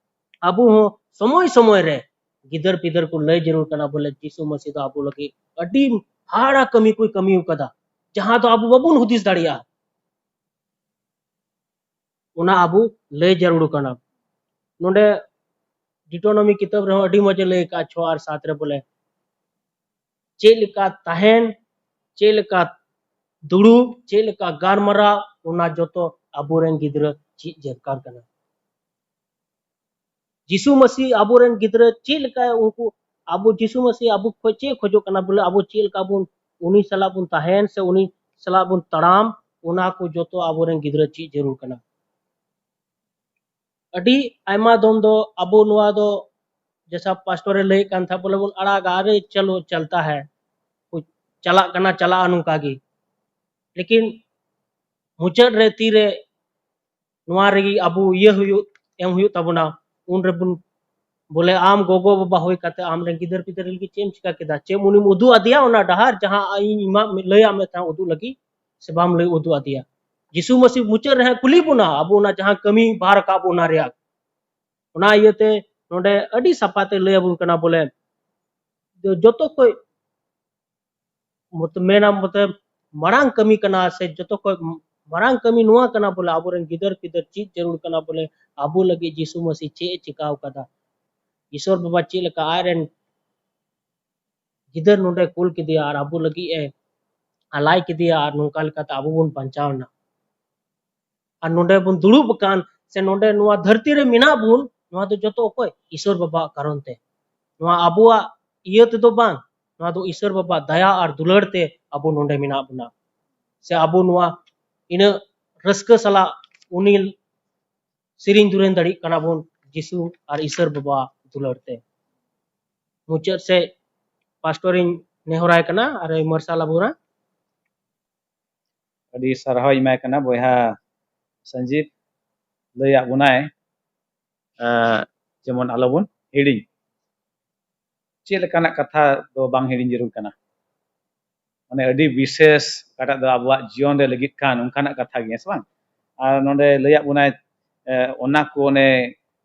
ᱟᱵᱚ ᱦᱚᱸ ᱥᱚᱢᱚᱭ ᱥᱚᱢᱚᱭ ᱨᱮ ᱜᱤᱫᱟᱹᱨ ᱯᱤᱫᱟᱹᱨ ᱠᱚ ᱞᱟᱹᱭ ᱡᱟᱹᱨᱩᱲ ᱠᱟᱱᱟ ᱵᱚᱞᱮ ᱡᱤᱥᱩ ᱢᱟᱹᱥᱤ ᱫᱚ ᱟᱵᱚ ᱞᱟᱹᱜᱤᱫ ᱟᱹᱰᱤ ᱦᱟᱦᱟᱲᱟ ᱠᱟᱹᱢᱤ ᱠᱚᱭ ᱠᱟᱹᱢᱤ ᱟᱠᱟᱫᱟ, ᱡᱟᱦᱟᱸ ᱫᱚ ᱟᱵᱚ ᱵᱟᱵᱚᱱ ᱦᱩᱫᱤᱥ ᱫᱟᱲᱮᱭᱟᱜᱼᱟ᱾ ᱚᱱᱟ ᱟᱵᱚ ᱞᱟᱹᱭ ᱡᱟᱹᱨᱩᱲ ᱠᱟᱱᱟ᱾ ᱱᱚᱰᱮ ᱰᱤᱴᱳᱱᱚᱢᱤ ᱠᱤᱛᱟᱹᱵ ᱨᱮᱦᱚᱸ ᱟᱹᱰᱤ ᱢᱚᱡᱽ ᱮ ᱞᱟᱹᱭ ᱟᱠᱟᱫᱼᱟ, ᱪᱷᱚ ᱟᱨ ᱥᱟᱛ ᱨᱮ ᱵᱚᱞᱮ, ᱪᱮᱫ ᱞᱮᱠᱟ ᱛᱟᱦᱮᱱ, ᱪᱮᱫ ᱞᱮᱠᱟ ᱫᱩᱲᱩᱵ, ᱪᱮᱫ ᱞᱮᱠᱟ ᱜᱟᱞᱢᱟᱨᱟᱣ, ᱚᱱᱟ ᱡᱚᱛᱚ ᱟᱵᱚᱨᱮᱱ ᱜᱤᱫᱽᱨᱟᱹ ᱪᱮᱫ ᱫᱚᱨᱠᱟᱨ ᱠᱟᱱᱟ᱾ ᱡᱤᱥᱩ ᱢᱟᱹᱥᱤ ᱟᱵᱚᱨᱮᱱ ᱜᱤᱫᱽᱨᱟᱹ ᱪᱮᱫ ᱞᱮᱠᱟ, ᱩᱱᱠᱩ, ᱟᱵᱚ ᱡᱤᱥᱩ ᱢᱟᱹᱥᱤ ᱟᱵᱚ ᱠᱷᱚᱡ ᱪᱮᱫ ᱠᱷᱚᱡᱚᱜ ᱠᱟᱱᱟ, ᱵᱚᱞᱮ ᱟᱵᱚ ᱪᱮᱫ ᱞᱮᱠᱟ ᱵᱚᱱ, ᱩᱱᱤ ᱥᱟᱞᱟᱜ ᱵᱚᱱ ᱛᱟᱦᱮᱱ ᱥᱮ ᱩᱱᱤ ᱥᱟᱞᱟᱜ ᱵᱚᱱ ᱛᱟᱲᱟᱢ, ᱚᱱᱟ ᱠᱚ ᱡᱚᱛᱚ ᱟᱵᱚᱨᱮᱱ ᱜᱤᱫᱽᱨᱟᱹ ᱪᱮᱫ ᱡᱟᱹᱨᱩᱲ ᱠᱟᱱᱟ᱾ ᱟᱹᱰᱤ ᱟᱭᱢᱟ ᱫᱚᱢ ᱫᱚ ᱟᱵᱚ ᱱᱚᱣᱟ ᱫᱚ ᱡᱮᱥᱟ ᱯᱟᱥᱴᱚᱨ ᱮ ᱞᱟᱹᱭᱮᱫ ᱠᱟᱱ ᱛᱟᱦᱮᱸᱫ, ᱵᱚᱞᱮ ᱵᱚᱱ ᱟᱲᱟᱜᱟ, ᱟᱨᱮ ᱪᱚᱞᱚ ᱪᱚᱞᱛᱟ ᱦᱟᱭ, ᱪᱟᱞᱟᱜ ᱠᱟᱱᱟ, ᱪᱟᱞᱟᱜᱼᱟ ᱱᱚᱝᱠᱟ ᱜᱮ᱾ ᱞᱮᱠᱤᱱ ᱢᱩᱪᱟᱹᱫ ᱨᱮ ᱛᱤᱨᱮ ᱱᱚᱣᱟ ᱨᱮᱜᱮ ᱟᱵᱚ ᱤᱭᱟᱹ ᱦᱩᱭᱩᱜ, ᱮᱢ ᱦᱩᱭᱩᱜ ᱛᱟᱵᱚᱱᱟ, ᱩᱱ ᱨᱮᱵᱚᱱ, ᱵᱚᱞᱮ ᱟᱢ ᱜᱚᱜᱚ ᱵᱟᱵᱟ ᱦᱩᱭ ᱠᱟᱛᱮ ᱟᱢ ᱨᱮᱱ ᱜᱤᱫᱟᱹᱨ ᱯᱤᱫᱟᱹᱨ ᱞᱟᱹᱜᱤᱫ ᱪᱮᱫ ᱮᱢ ᱪᱤᱠᱟ ᱠᱮᱫᱟ? ᱪᱮᱫ ᱩᱱᱤᱢ ᱩᱫᱩᱜ ᱟᱫᱮᱭᱟ ᱚᱱᱟ ᱰᱟᱦᱟᱨ ᱡᱟᱦᱟᱸ ᱤᱧ ᱮᱢᱟᱜ ᱢᱮ, ᱞᱟᱹᱭᱟᱜ ᱢᱮ ᱛᱟᱦᱮᱸᱫ ᱩᱫᱩᱜ ᱞᱟᱹᱜᱤᱫ, ᱥᱮ ᱵᱟᱢ ᱞᱟᱹᱭ ᱩᱫᱩᱜ ᱟᱫᱮᱭᱟ? ᱡᱤᱥᱩ ᱢᱟᱹᱥᱤ ᱢᱩᱪᱟᱹᱫ ᱨᱮ ᱦᱟᱸᱜ ᱠᱩᱞᱤ ᱵᱚᱱᱟ ᱟᱵᱚ ᱚᱱᱟ ᱡᱟᱦᱟᱸ ᱠᱟᱹᱢᱤ ᱵᱟᱦᱟᱨ ᱟᱠᱟᱫ ᱵᱚᱱ ᱚᱱᱟ ᱨᱮᱭᱟᱜ᱾ ᱚᱱᱟ ᱤᱭᱟᱹᱛᱮ ᱱᱚᱰᱮ ᱟᱹᱰᱤ ᱥᱟᱯᱷᱟ ᱛᱮ ᱞᱟᱹᱭ ᱟᱵᱚᱱ ᱠᱟᱱᱟ ᱵᱚᱞᱮ, ᱡᱚ-, ᱡᱚᱛᱚ ᱠᱷᱚᱡ ᱢᱚᱛ-, ᱢᱮᱱᱟᱢ ᱢᱚᱛᱞᱚᱵ ᱢᱟᱨᱟᱝ ᱠᱟᱹᱢᱤ ᱠᱟᱱᱟ ᱥᱮ ᱡᱚᱛᱚ ᱠᱷᱚᱡ ᱢᱟᱨᱟᱝ ᱠᱟᱹᱢᱤ ᱱᱚᱣᱟ ᱠᱟᱱᱟ ᱵᱚᱞᱮ ᱟᱵᱚᱨᱮᱱ ᱜᱤᱫᱟᱹᱨ ᱯᱤᱫᱟᱹᱨ ᱪᱮᱫ ᱡᱟᱹᱨᱩᱲ ᱠᱟᱱᱟ ᱵᱚᱞᱮ ᱟᱵᱚ ᱞᱟᱹᱜᱤᱫ ᱡᱤᱥᱩ ᱢᱟᱹᱥᱤ ᱪᱮᱫ ᱮ ᱪᱤᱠᱟᱹᱣ ᱠᱟᱫᱟ᱾ ᱤᱥᱚᱨ ᱵᱟᱵᱟ ᱪᱮᱫ ᱞᱮᱠᱟ ᱟᱡᱨᱮᱱ ᱜᱤᱫᱟᱹᱨ ᱱᱚᱰᱮ ᱠᱩᱞ ᱠᱮᱫᱮᱭᱟ ᱟᱨ ᱟᱵᱚ ᱞᱟᱹᱜᱤᱫ ᱮ ᱟᱞᱟᱭ ᱠᱮᱫᱮᱭᱟ ᱟᱨ ᱱᱚᱝᱠᱟ ᱞᱮᱠᱟᱛᱮ ᱟᱵᱚ ᱵᱚᱱ ᱵᱟᱧᱪᱟᱣ ᱮᱱᱟ᱾ ᱟᱨ ᱱᱚᱰᱮ ᱵᱚᱱ ᱫᱩᱲᱩᱵ ᱟᱠᱟᱱ ᱥᱮ ᱱᱚᱰᱮ ᱱᱚᱣᱟ ᱫᱷᱟᱹᱨᱛᱤ ᱨᱮ ᱢᱮᱱᱟᱜ ᱵᱚᱱ, ᱱᱚᱣᱟ ᱫᱚ ᱡᱚᱛᱚ ᱚᱠᱚᱭ? ᱤᱥᱚᱨ ᱵᱟᱵᱟᱣᱟᱜ ᱠᱟᱨᱚᱱ ᱛᱮ᱾ ᱱᱚᱣᱟ ᱟᱵᱚᱣᱟᱜ ᱤᱭᱟᱹ ᱛᱮᱫᱚ ᱵᱟᱝ, ᱱᱚᱣᱟ ᱫᱚ ᱤᱥᱚᱨ ᱵᱟᱵᱟᱣᱟᱜ ᱫᱟᱭᱟ ᱟᱨ ᱫᱩᱞᱟᱹᱲ ᱛᱮ ᱟᱵᱚ ᱱᱚᱰᱮ ᱢᱮᱱᱟᱜ ᱵᱚᱱᱟ᱾ ᱥᱮ ᱟᱵᱚ ᱱᱚᱣᱟ ᱤᱱᱟᱹᱜ ᱨᱟᱹᱥᱠᱟᱹ ᱥᱟᱞᱟᱜ ᱩᱱᱤ ᱥᱮᱨᱮᱧ ᱫᱩᱨᱟᱹᱝ ᱫᱟᱲᱮᱭᱟᱜ ᱠᱟᱱᱟ ᱵᱚᱱ ᱡᱤᱥᱩ ᱟᱨ ᱤᱥᱚᱨ ᱵᱟᱵᱟᱣᱟᱜ ᱫᱩᱞᱟᱹᱲ ᱛᱮ᱾ ᱢᱩᱪᱟᱹᱫ ᱥᱮᱫ ᱯᱟᱥᱴᱚᱨᱤᱧ ᱱᱮᱦᱚᱨᱟᱭ ᱠᱟᱱᱟ ᱟᱨ ᱢᱟᱨᱥᱟᱞ ᱟᱵᱚᱱᱟ᱾ ᱟᱹᱰᱤ ᱥᱟᱨᱦᱟᱣ ᱤᱧ ᱮᱢᱟᱭ ᱠᱟᱱᱟ ᱵᱚᱭᱦᱟ ᱥᱚᱧᱡᱤᱵ, ᱞᱟᱹᱭᱟᱫ ᱵᱚᱱᱟᱭ, ᱮᱸ, ᱡᱮᱢᱚᱱ ᱟᱞᱚᱵᱚᱱ ᱦᱤᱲᱤᱧ᱾ ᱪᱮᱫ ᱞᱮᱠᱟᱱᱟᱜ ᱠᱟᱛᱷᱟ ᱫᱚ ᱵᱟᱝ ᱦᱤᱲᱤᱧ ᱡᱟᱹᱨᱩᱲ ᱠᱟᱱᱟ? ᱢᱟᱱᱮ ᱟᱹᱰᱤ ᱵᱤᱥᱮᱥ ᱚᱠᱟᱴᱟᱜ ᱫᱚ ᱟᱵᱚᱣᱟᱜ ᱡᱤᱭᱚᱱ ᱨᱮ ᱞᱟᱹᱜᱤᱫ ᱠᱟᱱ ᱚᱱᱠᱟᱱᱟᱜ ᱠᱟᱛᱷᱟ ᱜᱮ, ᱦᱮᱸ ᱥᱮ ᱵᱟᱝ? ᱟᱨ ᱱᱚᱰᱮ ᱞᱟᱹᱭᱟᱫ ᱵᱚᱱᱟᱭ, ᱮ, ᱚᱱᱟ ᱠᱚ ᱚᱱᱮ,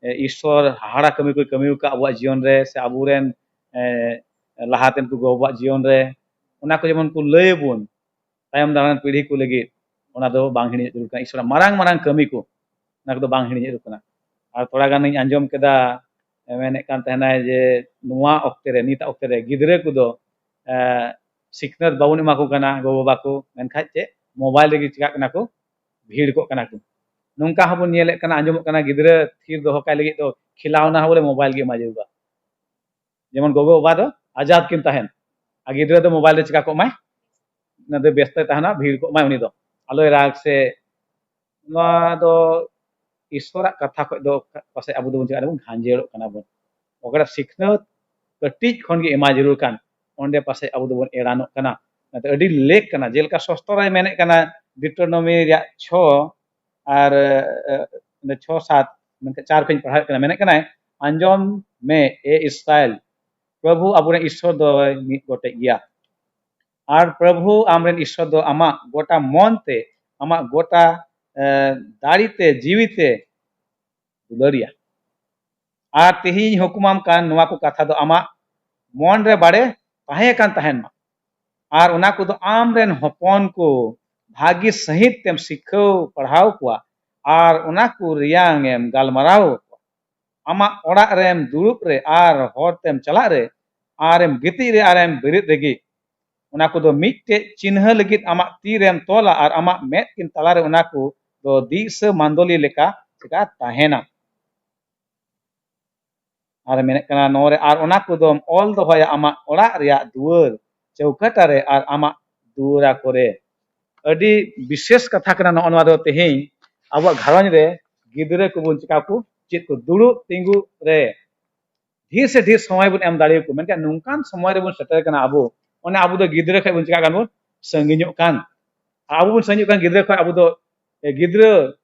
ᱮ, ᱤᱥᱥᱚᱨ ᱦᱟᱦᱟᱲᱟ ᱠᱟᱹᱢᱤ ᱠᱚᱭ ᱠᱟᱹᱢᱤ ᱟᱠᱟᱫ ᱟᱵᱚᱣᱟᱜ ᱡᱤᱭᱚᱱ ᱨᱮ ᱥᱮ ᱟᱵᱚᱨᱮᱱ, ᱮ, ᱞᱟᱦᱟᱛᱮᱱ ᱠᱚ ᱜᱚ-ᱵᱟᱵᱟᱣᱟᱜ ᱡᱤᱭᱚᱱ ᱨᱮ, ᱚᱱᱟ ᱠᱚ ᱡᱮᱢᱚᱱ ᱠᱚ ᱞᱟᱹᱭ ᱟᱵᱚᱱ ᱛᱟᱭᱚᱢ ᱫᱟᱨᱟᱢ ᱯᱤᱲᱦᱤ ᱠᱚ ᱞᱟᱹᱜᱤᱫ, ᱚᱱᱟ ᱫᱚ ᱵᱟᱝ ᱦᱤᱲᱤᱧ ᱡᱟᱹᱨᱩᱲ ᱠᱟᱱᱟ᱾ ᱤᱥᱥᱚᱨᱟᱜ ᱢᱟᱨᱟᱝ ᱢᱟᱨᱟᱝ ᱠᱟᱹᱢᱤ ᱠᱚ ᱚᱱᱟ ᱠᱚᱫᱚ ᱵᱟᱝ ᱦᱤᱲᱤᱧ ᱦᱩᱭᱩᱜ ᱠᱟᱱᱟ᱾ ᱟᱨ ᱛᱷᱚᱲᱟ ᱜᱟᱱᱤᱧ ᱟᱸᱡᱚᱢ ᱠᱮᱫᱟ, ᱢᱮᱱᱮᱫ ᱠᱟᱱ ᱛᱟᱦᱮᱱᱟᱭ ᱡᱮ ᱱᱚᱣᱟ ᱚᱠᱛᱮ ᱨᱮ, ᱱᱤᱛᱟᱜ ᱚᱠᱛᱮ ᱨᱮ ᱜᱤᱫᱽᱨᱟᱹ ᱠᱚᱫᱚ ᱮ, ᱥᱤᱠᱷᱱᱟᱹᱛ ᱵᱟᱵᱚᱱ ᱮᱢᱟ ᱠᱚ ᱠᱟᱱᱟ ᱜᱚ ᱵᱟᱵᱟ ᱠᱚ, ᱢᱮᱱᱠᱷᱟᱱ ᱪᱮᱫ, ᱢᱳᱵᱟᱭᱤᱞ ᱨᱮᱜᱮ ᱪᱤᱠᱟᱜ ᱠᱟᱱᱟ ᱠᱚ, ᱵᱷᱤᱲ ᱠᱚᱜ ᱠᱟᱱᱟ ᱠᱚ᱾ ᱱᱚᱝᱠᱟ ᱦᱚᱸᱵᱚᱱ ᱧᱮᱞᱮᱫ ᱠᱟᱱᱟ, ᱟᱸᱡᱚᱢᱚᱜ ᱠᱟᱱᱟ, ᱜᱤᱫᱽᱨᱟᱹ ᱛᱷᱤᱨ ᱫᱚᱦᱚ ᱠᱟᱭ ᱞᱟᱹᱜᱤᱫ ᱫᱚ ᱠᱷᱮᱞᱟᱣᱱᱟ ᱦᱚᱸ ᱵᱚᱞᱮ ᱢᱳᱵᱟᱭᱤᱞ ᱜᱮ ᱮᱢᱟ ᱡᱟᱹᱨᱩᱲᱟ᱾ ᱡᱮᱢᱚᱱ ᱜᱚᱜᱚ ᱵᱟᱵᱟ ᱫᱚ ᱟᱡᱟᱫ ᱠᱤᱱ ᱛᱟᱦᱮᱱ, ᱟᱨ ᱜᱤᱫᱽᱨᱟᱹ ᱫᱚ ᱢᱳᱵᱟᱭᱤᱞ ᱨᱮ ᱪᱤᱠᱟ ᱠᱚᱜ ᱢᱟᱭ, ᱚᱱᱟ ᱫᱚ ᱵᱮᱥᱛᱚᱭ ᱛᱟᱦᱮᱱᱟ, ᱵᱷᱤᱲ ᱠᱚᱜ ᱢᱟᱭ ᱩᱱᱤ ᱫᱚ, ᱟᱞᱚᱭ ᱨᱟᱜᱽ ᱥᱮ᱾ ᱱᱚᱣᱟ ᱫᱚ ᱤᱥᱥᱚᱨᱟᱜ ᱠᱟᱛᱷᱟ ᱠᱷᱚᱱ ᱫᱚ ᱯᱟᱥᱮᱡ ᱟᱵᱚ ᱫᱚᱵᱚᱱ ᱪᱤᱠᱟᱹᱜ ᱠᱟᱱᱟ, ᱵᱚᱱ ᱜᱷᱟᱸᱡᱮᱲᱚᱜ ᱠᱟᱱᱟ ᱵᱚᱱ᱾ ᱚᱠᱟᱴᱟᱜ ᱥᱤᱠᱷᱱᱟᱹᱛ ᱠᱟᱹᱴᱤᱡ ᱠᱷᱚᱱ ᱜᱮ ᱮᱢᱟ ᱡᱟᱹᱨᱩᱲ ᱠᱟᱱ, ᱚᱸᱰᱮ ᱯᱟᱥᱮᱡ ᱟᱵᱚ ᱫᱚᱵᱚᱱ ᱮᱲᱟᱱᱚᱜ ᱠᱟᱱᱟ᱾ ᱚᱱᱟᱛᱮ ᱟᱹᱰᱤ ᱞᱮᱠ ᱠᱟᱱᱟ, ᱡᱮᱞᱮᱠᱟ ᱥᱚᱥᱛᱚᱨᱟᱭ ᱢᱮᱱᱮᱫ ᱠᱟᱱᱟ, ᱰᱤᱴᱨᱳᱱᱚᱢᱤ ᱨᱮᱭᱟᱜ ᱪᱷᱚ ᱟᱨ ᱮ, ᱚᱸᱰᱮ ᱪᱷᱚ ᱥᱟᱛ, ᱢᱮᱱᱠᱷᱟᱱ ᱪᱟᱨ ᱠᱷᱚᱱ ᱤᱧ ᱯᱟᱲᱦᱟᱣᱮᱫ ᱠᱟᱱᱟ, ᱢᱮᱱᱮᱫ ᱠᱟᱱᱟᱭ, "ᱟᱸᱡᱚᱢ ᱢᱮ, ᱮ ᱤᱥᱨᱟᱭᱮᱞ, ᱯᱨᱚᱵᱷᱩ ᱟᱵᱚᱨᱮᱱ ᱤᱥᱥᱚᱨ ᱫᱚᱭ ᱢᱤᱫ ᱜᱚᱴᱮᱡ ᱜᱮᱭᱟ᱾ ᱟᱨ ᱯᱨᱚᱵᱷᱩ ᱟᱢᱨᱮᱱ ᱤᱥᱥᱚᱨ ᱫᱚ ᱟᱢᱟᱜ ᱜᱚᱴᱟ ᱢᱚᱱ ᱛᱮ, ᱟᱢᱟᱜ ᱜᱚᱴᱟ ᱮ, ᱫᱟᱲᱮ ᱛᱮ, ᱡᱤᱣᱤ ᱛᱮ ᱫᱩᱞᱟᱹᱲᱤᱭᱟ᱾ ᱟᱨ ᱛᱮᱦᱮᱧ ᱦᱩᱠᱩᱢᱟᱢ ᱠᱟᱱ ᱱᱚᱣᱟ ᱠᱚ ᱠᱟᱛᱷᱟ ᱫᱚ ᱟᱢᱟᱜ ᱢᱚᱱ ᱨᱮ ᱵᱟᱲᱮ ᱛᱟᱦᱮᱸ ᱠᱟᱱ ᱛᱟᱦᱮᱱ ᱢᱟ᱾ ᱟᱨ ᱚᱱᱟ ᱠᱚᱫᱚ ᱟᱢ ᱨᱮᱱ ᱦᱚᱯᱚᱱ ᱠᱚ ᱵᱷᱟᱹᱜᱤ ᱥᱟᱹᱦᱤᱡ ᱛᱮᱢ ᱥᱤᱠᱷᱟᱹᱣ ᱯᱟᱲᱦᱟᱣ ᱠᱚᱣᱟ, ᱟᱨ ᱚᱱᱟ ᱠᱚ ᱨᱮᱭᱟᱝ ᱮᱢ ᱜᱟᱞᱢᱟᱨᱟᱣ ᱟᱠᱚᱣᱟ᱾ ᱟᱢᱟᱜ ᱚᱲᱟᱜ ᱨᱮᱢ ᱫᱩᱲᱩᱵ ᱨᱮ ᱟᱨ ᱦᱚᱨ ᱛᱮᱢ ᱪᱟᱞᱟᱜ ᱨᱮ, ᱟᱨᱮᱢ ᱜᱤᱛᱤᱡ ᱨᱮ ᱟᱨᱮᱢ ᱵᱮᱨᱮᱫ ᱨᱮᱜᱮ᱾ ᱚᱱᱟ ᱠᱚᱫᱚ ᱢᱤᱫᱴᱮᱡ ᱪᱤᱱᱦᱟᱹ ᱞᱟᱹᱜᱤᱫ ᱟᱢᱟᱜ ᱛᱤ ᱨᱮᱢ ᱛᱚᱞᱟ, ᱟᱨ ᱟᱢᱟᱜ ᱢᱮᱫ ᱠᱤᱱ ᱛᱟᱞᱟᱨᱮ ᱚᱱᱟ ᱠᱚ ᱫᱚ ᱫᱤᱥᱟᱹ ᱢᱟᱱᱫᱚᱞᱤ ᱞᱮᱠᱟ ᱪᱮᱠᱟ ᱛᱟᱦᱮᱱᱟ᱾" ᱟᱨ ᱢᱮᱱᱮᱫ ᱠᱟᱱᱟ ᱱᱚᱣᱟ ᱨᱮ, "ᱟᱨ ᱚᱱᱟ ᱠᱚᱫᱚᱢ ᱚᱞ ᱫᱚᱦᱚᱭᱟ ᱟᱢᱟᱜ ᱚᱲᱟᱜ ᱨᱮᱭᱟᱜ ᱫᱩᱣᱟᱹᱨ ᱪᱟᱹᱣᱠᱟᱹᱴᱟ ᱨᱮ ᱟᱨ ᱟᱢᱟᱜ ᱫᱩᱣᱟᱹᱨᱟ ᱠᱚᱨᱮ᱾" ᱟᱹᱰᱤ ᱵᱤᱥᱮᱥ ᱠᱟᱛᱷᱟ ᱠᱟᱱᱟ ᱱᱚᱜᱼᱚ ᱱᱚᱣᱟ ᱫᱚ᱾ ᱛᱮᱦᱮᱧ ᱟᱵᱚᱣᱟᱜ ᱜᱷᱟᱨᱚᱸᱡᱽ ᱨᱮ ᱜᱤᱫᱽᱨᱟᱹ ᱠᱚᱵᱚᱱ ᱪᱮᱠᱟ ᱠᱚ, ᱪᱮᱫ ᱠᱚ, ᱫᱩᱲᱩᱵ ᱛᱤᱸᱜᱩ ᱨᱮ ᱰᱷᱮᱨ ᱥᱮ ᱰᱷᱮᱨ ᱥᱚᱢᱚᱭ ᱵᱚᱱ ᱮᱢ ᱫᱟᱲᱮᱭᱟᱠᱚ, ᱢᱮᱱᱠᱷᱟᱱ ᱱᱚᱝᱠᱟᱱ ᱥᱚᱢᱚᱭ ᱨᱮᱵᱚᱱ ᱥᱮᱴᱮᱨ ᱠᱟᱱᱟ ᱟᱵᱚ, ᱚᱱᱮ ᱟᱵᱚ ᱫᱚ ᱜᱤᱫᱽᱨᱟᱹ ᱠᱷᱚᱱ ᱵᱚᱱ ᱪᱮᱠᱟᱜ ᱠᱟᱱ ᱵᱚᱱ ᱥᱟᱺᱜᱤᱧᱚᱜ ᱠᱟᱱ᱾ ᱟᱵᱚ ᱵᱚᱱ ᱥᱟᱺᱜᱤᱧᱚᱜ ᱠᱟᱱ ᱜᱤᱫᱽᱨᱟᱹ ᱠᱷᱚᱱ, ᱟᱵᱚ ᱫᱚ, ᱮ, ᱜᱤᱫᱽᱨᱟᱹ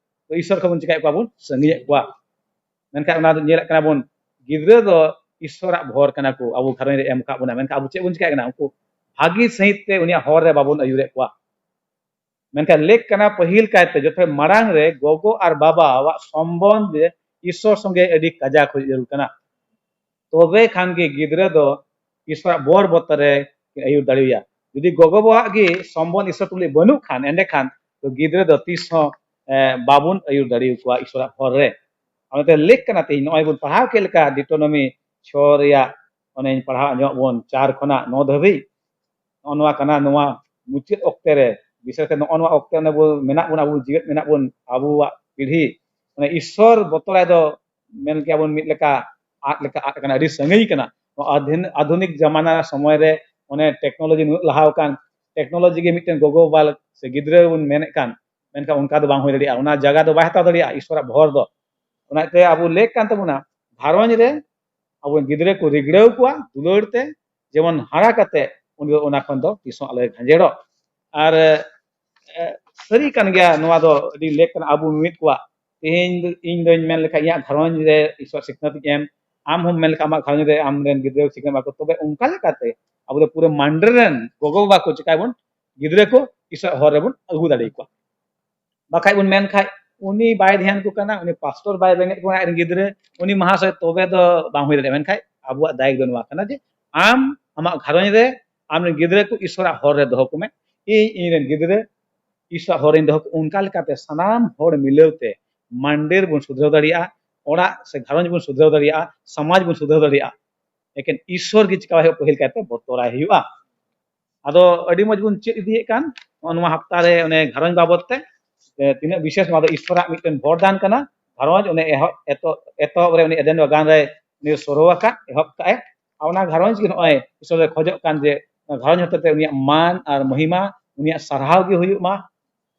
ᱤᱥᱚᱨ ᱠᱷᱚᱱ ᱵᱚᱱ ᱪᱮᱠᱟᱭᱮᱫ ᱠᱚᱣᱟ, ᱵᱚᱱ ᱥᱟᱺᱜᱤᱧᱮᱫ ᱠᱚᱣᱟ᱾ ᱢᱮᱱᱠᱷᱟᱱ ᱚᱱᱟ ᱫᱚ ᱧᱮᱞᱮᱫ ᱠᱟᱱᱟ ᱵᱚᱱ, ᱜᱤᱫᱽᱨᱟᱹ ᱫᱚ ᱤᱥᱚᱨᱟᱜ ᱵᱷᱚᱨ ᱠᱟᱱᱟ ᱠᱚ, ᱟᱵᱚ ᱜᱷᱟᱨᱚᱸᱡᱽ ᱨᱮ ᱮᱢ ᱟᱠᱟᱫ ᱵᱚᱱᱟ, ᱢᱮᱱᱠᱷᱟᱱ ᱟᱵᱚ ᱪᱮᱫ ᱵᱚᱱ ᱪᱮᱠᱟᱭᱮᱫ ᱠᱟᱱᱟ? ᱩᱱᱠᱩ ᱵᱷᱟᱹᱜᱤ ᱥᱟᱺᱦᱤᱡ ᱛᱮ ᱩᱱᱤᱭᱟᱜ ᱦᱚᱨ ᱨᱮ ᱵᱟᱵᱚᱱ ᱟᱹᱭᱩᱨᱮᱫ ᱠᱚᱣᱟ᱾ ᱢᱮᱱᱠᱷᱟᱱ ᱞᱮᱠ ᱠᱟᱱᱟ, ᱯᱟᱹᱦᱤᱞ ᱠᱟᱭᱛᱮ ᱡᱚᱛᱚ ᱢᱟᱲᱟᱝ ᱨᱮ ᱜᱚᱜᱚ ᱟᱨ ᱵᱟᱵᱟᱣᱟᱜ ᱥᱚᱢᱵᱚᱱᱫᱷ ᱨᱮ ᱤᱥᱚᱨ ᱥᱚᱸᱜᱮ ᱟᱹᱰᱤ ᱠᱟᱡᱟᱠ ᱦᱩᱭ ᱡᱟᱹᱨᱩᱲ ᱠᱟᱱᱟ᱾ ᱛᱚᱵᱮ ᱠᱷᱟᱱ ᱜᱮ ᱜᱤᱫᱽᱨᱟᱹ ᱫᱚ ᱤᱥᱚᱨᱟᱜ ᱵᱚᱨ ᱵᱚᱛᱚᱨ ᱨᱮ ᱟᱹᱭᱩᱨ ᱫᱟᱲᱮᱭᱟᱭᱟ᱾ ᱡᱩᱫᱤ ᱜᱚᱜᱚ ᱵᱟᱵᱟᱣᱟᱜ ᱜᱮ ᱥᱚᱢᱵᱚᱱᱫᱷ ᱤᱥᱚᱨ ᱛᱩᱞᱩᱡ ᱵᱟᱹᱱᱩᱜ ᱠᱷᱟᱱ, ᱮᱸᱰᱮᱠᱷᱟᱱ ᱫᱚ ᱜᱤᱫᱽᱨᱟᱹ ᱫᱚ ᱛᱤᱥ ᱦᱚᱸ ᱵᱟᱵᱚᱱ ᱟᱹᱭᱩᱨ ᱫᱟᱲᱮᱭᱟᱠᱚᱣᱟ ᱤᱥᱚᱨᱟᱜ ᱦᱚᱨ ᱨᱮ᱾ ᱚᱱᱟᱛᱮ ᱞᱮᱠ ᱠᱟᱱᱟ, ᱛᱮᱦᱮᱧ ᱱᱚᱜᱼᱚᱭ ᱵᱚᱱ ᱯᱟᱲᱦᱟᱣ ᱠᱮᱫ ᱞᱮᱠᱟ, ᱰᱤᱴᱳᱱᱚᱢᱤ ᱪᱷᱚ ᱨᱮᱭᱟᱜ, ᱚᱱᱮᱧ ᱯᱟᱲᱦᱟᱣ ᱟᱸᱡᱚᱢᱟᱜ ᱵᱚᱱ, ᱪᱟᱨ ᱠᱷᱚᱱᱟᱜ ᱱᱚ ᱫᱷᱟᱹᱵᱤᱡ, ᱱᱚᱜᱼᱚ ᱱᱚᱣᱟ ᱠᱟᱱᱟ᱾ ᱱᱚᱣᱟ ᱢᱩᱪᱟᱹᱫ ᱚᱠᱛᱮ ᱨᱮ, ᱵᱤᱥᱮᱥ ᱠᱟᱛᱮ ᱱᱚᱜᱼᱚ ᱱᱚᱣᱟ ᱚᱠᱛᱮ ᱚᱱᱮ ᱵᱚ ᱢᱮᱱᱟᱜ ᱵᱚᱱ, ᱟᱵᱚ ᱡᱤᱣᱮᱫ ᱢᱮᱱᱟᱜ ᱵᱚᱱ, ᱟᱵᱚᱣᱟᱜ ᱯᱤᱲᱦᱤ, ᱢᱟᱱᱮ ᱤᱥᱥᱚᱨ ᱵᱚᱛᱚᱨᱟᱭ ᱫᱚ ᱢᱮᱱ ᱠᱮᱭᱟ ᱵᱚᱱ ᱢᱤᱫ ᱞᱮᱠᱟ ᱟᱫ ᱞᱮᱠᱟ ᱟᱫ ᱟᱠᱟᱱᱟ, ᱟᱹᱰᱤ ᱥᱟᱺᱜᱤᱧ ᱠᱟᱱᱟ᱾ ᱱᱚᱣᱟ ᱟᱫᱷᱩᱱ-, ᱟᱫᱷᱩᱱᱤᱠ ᱡᱟᱢᱟᱱᱟ ᱥᱚᱢᱚᱭ ᱨᱮ ᱚᱱᱮ ᱴᱮᱠᱱᱳᱞᱚᱡᱤ ᱱᱩᱱᱟᱹᱜ ᱞᱟᱦᱟ ᱟᱠᱟᱱ, ᱴᱮᱠᱱᱳᱞᱚᱡᱤ ᱜᱮ ᱢᱤᱫᱴᱮᱱ ᱜᱚᱜᱚ ᱵᱟᱵᱟ ᱥᱮ ᱜᱤᱫᱽᱨᱟᱹ ᱵᱚᱱ ᱢᱮᱱᱮᱫ ᱠᱟᱱ, ᱢᱮᱱᱠᱷᱟᱱ ᱚᱱᱠᱟ ᱫᱚ ᱵᱟᱝ ᱦᱩᱭ ᱫᱟᱲᱮᱭᱟᱜᱼᱟ᱾ ᱚᱱᱟ ᱡᱟᱭᱜᱟ ᱫᱚ ᱵᱟᱭ ᱦᱟᱛᱟᱣ ᱫᱟᱲᱮᱭᱟᱜᱼᱟ ᱤᱥᱥᱚᱨᱟᱜ ᱵᱷᱚᱨ ᱫᱚ᱾ ᱚᱱᱟᱛᱮ ᱟᱵᱚ ᱞᱮᱠ ᱠᱟᱱ ᱛᱟᱵᱚᱱᱟ, ᱜᱷᱟᱨᱚᱸᱡᱽ ᱨᱮ ᱟᱵᱚ ᱜᱤᱫᱽᱨᱟᱹ ᱠᱚ ᱨᱤᱜᱽᱲᱟᱹᱣ ᱠᱚᱣᱟ ᱫᱩᱞᱟᱹᱲ ᱛᱮ, ᱡᱮᱢᱚᱱ ᱦᱟᱨᱟ ᱠᱟᱛᱮ ᱩᱱᱤ ᱫᱚ ᱚᱱᱟ ᱠᱷᱚᱱ ᱫᱚ ᱛᱤᱥ ᱦᱚᱸ ᱟᱞᱚᱭ ᱜᱷᱟᱸᱡᱮᱲᱚᱜ᱾ ᱟᱨ, ᱮ, ᱥᱟᱹᱨᱤ ᱠᱟᱱ ᱜᱮᱭᱟ, ᱱᱚᱣᱟ ᱫᱚ ᱟᱹᱰᱤ ᱞᱮᱠ ᱠᱟᱱᱟ ᱟᱵᱚ ᱢᱤᱢᱤᱫ ᱠᱚᱣᱟᱜ᱾ ᱛᱮᱦᱮᱧ ᱫᱚ ᱤᱧ ᱫᱚᱧ ᱢᱮᱱ ᱞᱮᱠᱷᱟᱱ ᱤᱧᱟᱹᱜ ᱜᱷᱟᱨᱚᱸᱡᱽ ᱨᱮ ᱤᱥᱥᱚᱨ ᱥᱤᱠᱷᱱᱟᱹᱛ ᱤᱧ ᱮᱢ, ᱟᱢ ᱦᱚᱸᱢ ᱢᱮᱱ ᱞᱮᱠᱷᱟᱱ ᱟᱢᱟᱜ ᱜᱷᱟᱨᱚᱸᱡᱽ ᱨᱮ ᱟᱢ ᱨᱮᱱ ᱜᱤᱫᱽᱨᱟᱹ ᱥᱤᱠᱷᱱᱟᱹᱛ ᱵᱟᱠᱚ, ᱛᱚᱵᱮ ᱚᱱᱠᱟ ᱞᱮᱠᱟᱛᱮ ᱟᱵᱚ ᱫᱚ ᱯᱩᱨᱟᱹ ᱢᱟᱱᱰᱮ ᱨᱮᱱ ᱜᱚᱜᱚ ᱵᱟᱵᱟ ᱠᱚ ᱪᱤᱠᱟᱹᱭ ᱵᱚᱱ, ᱜᱤᱫᱽᱨᱟᱹ ᱠᱚ ᱤᱥᱥᱚᱨ ᱦᱚᱨ ᱨᱮᱵᱚᱱ ᱟᱹᱜᱩ ᱫᱟᱲᱮ ᱟᱠᱚᱣᱟ᱾ ᱵᱟᱠᱷᱟᱡ ᱵᱚᱱ ᱢᱮᱱ ᱠᱷᱟᱡ, ᱩᱱᱤ ᱵᱟᱭ ᱫᱷᱮᱭᱟᱱ ᱠᱚ ᱠᱟᱱᱟ, ᱩᱱᱤ ᱯᱟᱥᱴᱚᱨ ᱵᱟᱭ ᱵᱮᱸᱜᱮᱫ ᱠᱚ ᱠᱟᱱᱟ ᱟᱡ ᱨᱮᱱ ᱜᱤᱫᱽᱨᱟᱹ, ᱩᱱᱤ ᱢᱟᱦᱟᱥᱚᱭ, ᱛᱚᱵᱮ ᱫᱚ ᱵᱟᱝ ᱦᱩᱭ ᱫᱟᱲᱮᱭᱟᱜᱼᱟ᱾ ᱢᱮᱱᱠᱷᱟᱡ ᱟᱵᱚᱣᱟᱜ ᱫᱟᱭᱤᱛᱛᱚ ᱫᱚ ᱱᱚᱣᱟ ᱠᱟᱱᱟ ᱡᱮ ᱟᱢ ᱟᱢᱟᱜ ᱜᱷᱟᱨᱚᱸᱡᱽ ᱨᱮ ᱟᱢ ᱨᱮᱱ ᱜᱤᱫᱽᱨᱟᱹ ᱠᱚ ᱤᱥᱥᱚᱨᱟᱜ ᱦᱚᱨ ᱨᱮ ᱫᱚᱦᱚ ᱠᱚᱢᱮ, ᱤᱧ ᱤᱧ ᱨᱮᱱ ᱜᱤᱫᱽᱨᱟᱹ ᱤᱥᱥᱚᱨᱟᱜ ᱦᱚᱨ ᱨᱤᱧ ᱫᱚᱦᱚ ᱠᱚ᱾ ᱚᱱᱠᱟ ᱞᱮᱠᱟᱛᱮ ᱥᱟᱱᱟᱢ ᱦᱚᱲ ᱢᱤᱞᱟᱹᱣ ᱛᱮ ᱢᱟᱱᱰᱮ ᱨᱮᱵᱚᱱ ᱥᱩᱫᱷᱨᱟᱹᱣ ᱫᱟᱲᱮᱭᱟᱜᱼᱟ, ᱚᱲᱟᱜ ᱥᱮ ᱜᱷᱟᱨᱚᱸᱡᱽ ᱵᱚᱱ ᱥᱩᱫᱷᱨᱟᱹᱣ ᱫᱟᱲᱮᱭᱟᱜᱼᱟ, ᱥᱚᱢᱟᱡᱽ ᱵᱚᱱ ᱥᱩᱫᱷᱨᱟᱹᱣ ᱫᱟᱲᱮᱭᱟᱜᱼᱟ᱾ ᱮᱠᱮᱱ ᱤᱥᱥᱚᱨ ᱜᱮ ᱪᱤᱠᱟ ᱦᱩᱭᱩᱜᱼᱟ, ᱯᱟᱹᱦᱤᱞ ᱠᱟᱭᱛᱮ ᱵᱚᱛᱚᱨᱟᱭ ᱦᱩᱭᱩᱜᱼᱟ᱾ ᱟᱫᱚ ᱟᱹᱰᱤ ᱢᱚᱡᱽ ᱵᱚᱱ ᱪᱮᱫ ᱤᱫᱤᱭᱮᱫ ᱠᱟᱱ ᱱᱚᱜᱼᱚ ᱱᱚᱣᱟ ᱦᱟᱯᱛᱟ ᱨᱮ ᱚᱱᱮ ᱜᱷᱟᱨᱚᱸᱡᱽ ᱵᱟᱵᱚᱫ ᱛᱮ, ᱮ, ᱛᱤᱱᱟᱹᱜ ᱵᱤᱥᱮᱥ ᱱᱚᱣᱟ ᱫᱚ ᱤᱥᱥᱚᱨᱟᱜ ᱢᱤᱫᱴᱮᱱ ᱵᱚᱨᱫᱟᱱ ᱠᱟᱱᱟ᱾ ᱜᱷᱟᱨᱚᱸᱡᱽ ᱚᱱᱮ ᱮᱦᱚᱵ, ᱮᱛᱚ-, ᱮᱛᱚᱦᱚᱵ ᱨᱮ ᱩᱱᱤ ᱮᱫᱮᱱ ᱵᱟᱜᱟᱱ ᱨᱮ ᱩᱱᱤ ᱥᱚᱨᱚ ᱟᱠᱟᱫ, ᱮᱦᱚᱵ ᱠᱟᱜᱼᱟᱭ᱾ ᱟᱨ ᱚᱱᱟ ᱜᱷᱟᱨᱚᱸᱡᱽ ᱜᱮ ᱱᱚᱜᱼᱚᱭ ᱤᱥᱥᱚᱨ ᱮ ᱠᱷᱚᱡᱚᱜ ᱠᱟᱱ ᱡᱮ ᱚᱱᱟ ᱜᱷᱟᱨᱚᱸᱡᱽ ᱦᱚᱛᱮᱛᱮ ᱩᱱᱤᱭᱟᱜ ᱢᱟᱱ ᱟᱨ ᱢᱚᱦᱤᱢᱟ, ᱩᱱᱤᱭᱟᱜ ᱥᱟᱨᱦᱟᱣ ᱜᱮ ᱦᱩᱭᱩᱜ ᱢᱟ᱾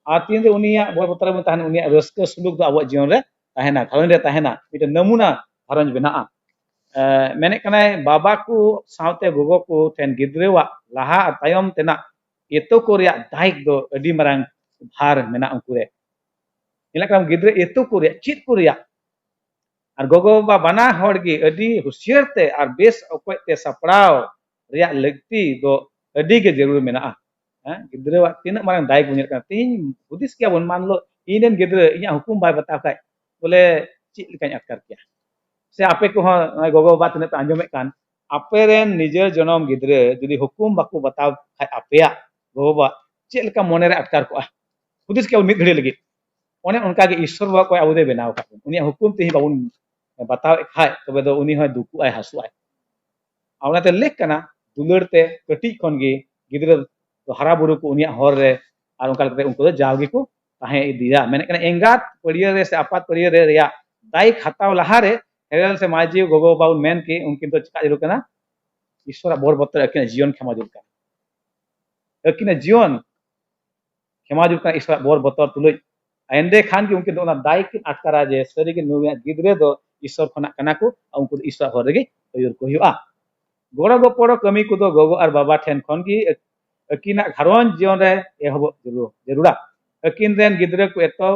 ᱟᱨ ᱛᱤᱱᱨᱮ ᱩᱱᱤᱭᱟᱜ ᱵᱚᱭ ᱵᱚᱛᱚᱨ ᱨᱮᱵᱚᱱ ᱛᱟᱦᱮᱱᱟ, ᱩᱱᱤᱭᱟᱜ ᱨᱟᱹᱥᱠᱟᱹ ᱥᱩᱞᱩᱠ ᱫᱚ ᱟᱵᱚᱣᱟᱜ ᱡᱤᱭᱚᱱ ᱨᱮ ᱛᱟᱦᱮᱱᱟ, ᱜᱷᱟᱨᱚᱸᱡᱽ ᱨᱮ ᱛᱟᱦᱮᱱᱟ, ᱢᱤᱫᱴᱮᱱ ᱱᱟᱢᱩᱱᱟ ᱜᱷᱟᱨᱚᱸᱡᱽ ᱵᱮᱱᱟᱜᱼᱟ᱾ ᱮ, ᱢᱮᱱᱮᱫ ᱠᱟᱱᱟᱭ, ᱵᱟᱵᱟ ᱠᱚ ᱥᱟᱶᱛᱮ ᱜᱚᱜᱚ ᱠᱚ ᱴᱷᱮᱱ ᱜᱤᱫᱽᱨᱟᱹᱣᱟᱜ ᱞᱟᱦᱟ ᱟᱨ ᱛᱟᱭᱚᱢ ᱛᱮᱱᱟᱜ ᱮᱛᱚ ᱠᱚ ᱨᱮᱭᱟᱜ ᱫᱟᱭᱤᱛ ᱫᱚ ᱟᱹᱰᱤ ᱢᱟᱨᱟᱝ ᱵᱷᱟᱨ ᱢᱮᱱᱟᱜᱼᱟ ᱩᱱᱠᱩ ᱨᱮ᱾ ᱧᱮᱞᱚᱜ ᱠᱟᱱᱟ ᱜᱤᱫᱽᱨᱟᱹ ᱮᱛᱚ ᱠᱚ ᱨᱮᱭᱟᱜ, ᱪᱮᱫ ᱠᱚ ᱨᱮᱭᱟᱜ, ᱟᱨ ᱜᱚᱜᱚ ᱵᱟᱵᱟ ᱵᱟᱱᱟ ᱦᱚᱲ ᱜᱮ ᱟᱹᱰᱤ ᱦᱩᱥᱭᱟᱹᱨ ᱛᱮ ᱟᱨ ᱵᱮᱥ ᱚᱠᱚᱡ ᱛᱮ ᱥᱟᱯᱲᱟᱣ ᱨᱮᱭᱟᱜ ᱞᱟᱹᱠᱛᱤ ᱫᱚ ᱟᱹᱰᱤ ᱜᱮ ᱡᱟᱹᱨᱩᱲ ᱢᱮᱱᱟᱜᱼᱟ᱾ ᱦᱮᱸ, ᱜᱤᱫᱽᱨᱟᱹᱣᱟᱜ ᱛᱤᱱᱟᱹᱜ ᱢᱟᱨᱟᱝ ᱫᱟᱭ ᱵᱚᱱ ᱧᱮᱞ ᱠᱟᱱᱟ᱾ ᱛᱮᱦᱮᱧ ᱦᱩᱫᱤᱥ ᱠᱮᱭᱟ ᱵᱚᱱ, ᱢᱟᱱ ᱞᱚ ᱤᱧ ᱨᱮᱱ ᱜᱤᱫᱽᱨᱟᱹ ᱤᱧᱟᱹᱜ ᱦᱩᱠᱩᱢ ᱵᱟᱭ ᱵᱟᱛᱟᱣ ᱠᱷᱟᱡ, ᱵᱚᱞᱮ ᱪᱮᱫ ᱞᱮᱠᱟᱧ ᱟᱴᱠᱟᱨ ᱠᱮᱭᱟ? ᱥᱮ ᱟᱯᱮ ᱠᱚᱦᱚᱸ ᱱᱚᱜᱼᱚᱭ ᱜᱚᱜᱚ ᱵᱟᱵᱟ ᱛᱤᱱᱟᱹᱜ ᱯᱮ ᱟᱸᱡᱚᱢᱮᱫ ᱠᱟᱱ, ᱟᱯᱮ ᱨᱮᱱ ᱱᱤᱡᱮᱨ ᱡᱚᱱᱚᱢ ᱜᱤᱫᱽᱨᱟᱹ ᱡᱩᱫᱤ ᱦᱩᱠᱩᱢ ᱵᱟᱠᱚ ᱵᱟᱛᱟᱣ ᱠᱷᱟᱡ ᱟᱯᱮᱭᱟᱜ ᱜᱚᱜᱚ ᱵᱟᱵᱟ, ᱪᱮᱫ ᱞᱮᱠᱟ ᱢᱚᱱᱮ ᱨᱮ ᱟᱴᱠᱟᱨ ᱠᱚᱜᱼᱟ? ᱦᱩᱫᱤᱥ ᱠᱮᱭᱟ ᱵᱚᱱ ᱢᱤᱫ ᱜᱷᱟᱹᱲᱤ ᱞᱟᱹᱜᱤᱫ᱾ ᱚᱱᱮ ᱚᱱᱠᱟ ᱜᱮ ᱤᱥᱥᱚᱨ ᱵᱟᱵᱟ ᱚᱠᱚᱭ ᱟᱵᱚ ᱫᱚᱭ ᱵᱮᱱᱟᱣ ᱟᱠᱟᱫ ᱵᱚᱱ, ᱩᱱᱤᱭᱟᱜ ᱦᱩᱠᱩᱢ ᱛᱮ ᱵᱟᱵᱚᱱ ᱵᱟᱛᱟᱣᱮᱫ ᱠᱷᱟᱡ, ᱛᱚᱵᱮ ᱫᱚ ᱩᱱᱤ ᱦᱚᱸᱭ ᱫᱩᱠᱩᱜ ᱟᱭ, ᱦᱟᱹᱥᱩᱜ ᱟᱭ᱾ ᱟᱨ ᱚᱱᱟᱛᱮ ᱞᱮᱠ ᱠᱟᱱᱟ, ᱫᱩᱞᱟᱹᱲ ᱛᱮ ᱠᱟᱹᱴᱤᱡ ᱠᱷᱚᱱ ᱜᱮ ᱜᱤᱫᱽᱨᱟᱹ ᱫᱚ ᱦᱟᱨᱟ ᱵᱩᱨᱩ ᱠᱚ ᱩᱱᱤᱭᱟᱜ ᱦᱚᱨ ᱨᱮ, ᱟᱨ ᱚᱱᱠᱟ ᱞᱮᱠᱟᱛᱮ ᱩᱱᱠᱩ ᱫᱚ ᱡᱟᱣ ᱜᱮᱠᱚ ᱛᱟᱦᱮᱸ ᱤᱫᱤᱭᱟ᱾ ᱢᱮᱱᱮᱫ ᱠᱟᱱᱟ, ᱮᱸᱜᱟᱛ ᱯᱟᱹᱲᱭᱟᱹ ᱨᱮ ᱥᱮ ᱟᱯᱟᱛ ᱯᱟᱹᱲᱭᱟᱹ ᱨᱮ ᱨᱮᱭᱟᱜ ᱫᱟᱭᱤᱠ ᱦᱟᱛᱟᱣ ᱞᱟᱦᱟᱨᱮ ᱦᱮᱨᱮᱞ ᱥᱮ ᱢᱟᱹᱡᱷᱤ ᱜᱚᱜᱚ ᱵᱟᱵᱟ ᱵᱚᱱ ᱢᱮᱱ ᱠᱮ, ᱩᱱᱠᱤᱱ ᱫᱚ ᱪᱮᱠᱟ ᱡᱟᱹᱨᱩᱲ ᱠᱟᱱᱟ? ᱤᱥᱥᱚᱨᱟᱜ ᱵᱚᱨ ᱵᱚᱛᱚᱨ ᱟᱹᱠᱤᱱᱟᱜ ᱡᱤᱭᱚᱱ ᱠᱷᱮᱢᱟ ᱡᱟᱹᱨᱩᱲ ᱠᱟᱱᱟ᱾ ᱟᱹᱠᱤᱱᱟᱜ ᱡᱤᱭᱚᱱ ᱠᱷᱮᱢᱟ ᱡᱩᱨ ᱠᱟᱱᱟ ᱤᱥᱚᱨᱟᱜ ᱵᱚᱨ ᱵᱚᱛᱚᱨ ᱛᱩᱞᱩᱡ᱾ ᱮᱸᱰᱮ ᱠᱷᱟᱱ ᱜᱮ ᱩᱱᱠᱤᱱ ᱫᱚ ᱚᱱᱟ ᱫᱟᱭ ᱠᱤᱱ ᱟᱴᱠᱟᱨᱟ ᱡᱮ ᱥᱟᱹᱨᱤᱜᱮ ᱱᱩᱭᱟᱜ ᱜᱤᱫᱽᱨᱟᱹ ᱫᱚ ᱤᱥᱚᱨ ᱠᱷᱚᱱᱟᱜ ᱠᱟᱱᱟ ᱠᱚ, ᱟᱨ ᱩᱱᱠᱩ ᱫᱚ ᱤᱥᱚᱨᱟᱜ ᱦᱚᱨ ᱨᱮᱜᱮ ᱟᱹᱭᱩᱨ ᱠᱚ ᱦᱩᱭᱩᱜᱼᱟ᱾ ᱜᱚᱲᱚ ᱜᱚᱯᱚᱲᱚ ᱠᱟᱹᱢᱤ ᱠᱚᱫᱚ ᱜᱚᱜᱚ ᱟᱨ ᱵᱟᱵᱟ ᱴᱷᱮᱱ ᱠᱷᱚᱱ ᱜᱮ ᱟᱹᱠᱤᱱᱟᱜ ᱜᱷᱟᱨᱚᱸᱡᱽ ᱡᱤᱭᱚᱱ ᱨᱮ ᱮᱦᱚᱵᱚᱜ ᱡᱟᱹᱨᱩᱲ-, ᱡᱟᱹᱨᱩᱲᱟ᱾ ᱟᱹᱠᱤᱱ ᱨᱮᱱ ᱜᱤᱫᱽᱨᱟᱹ ᱠᱚ ᱮᱛᱚ,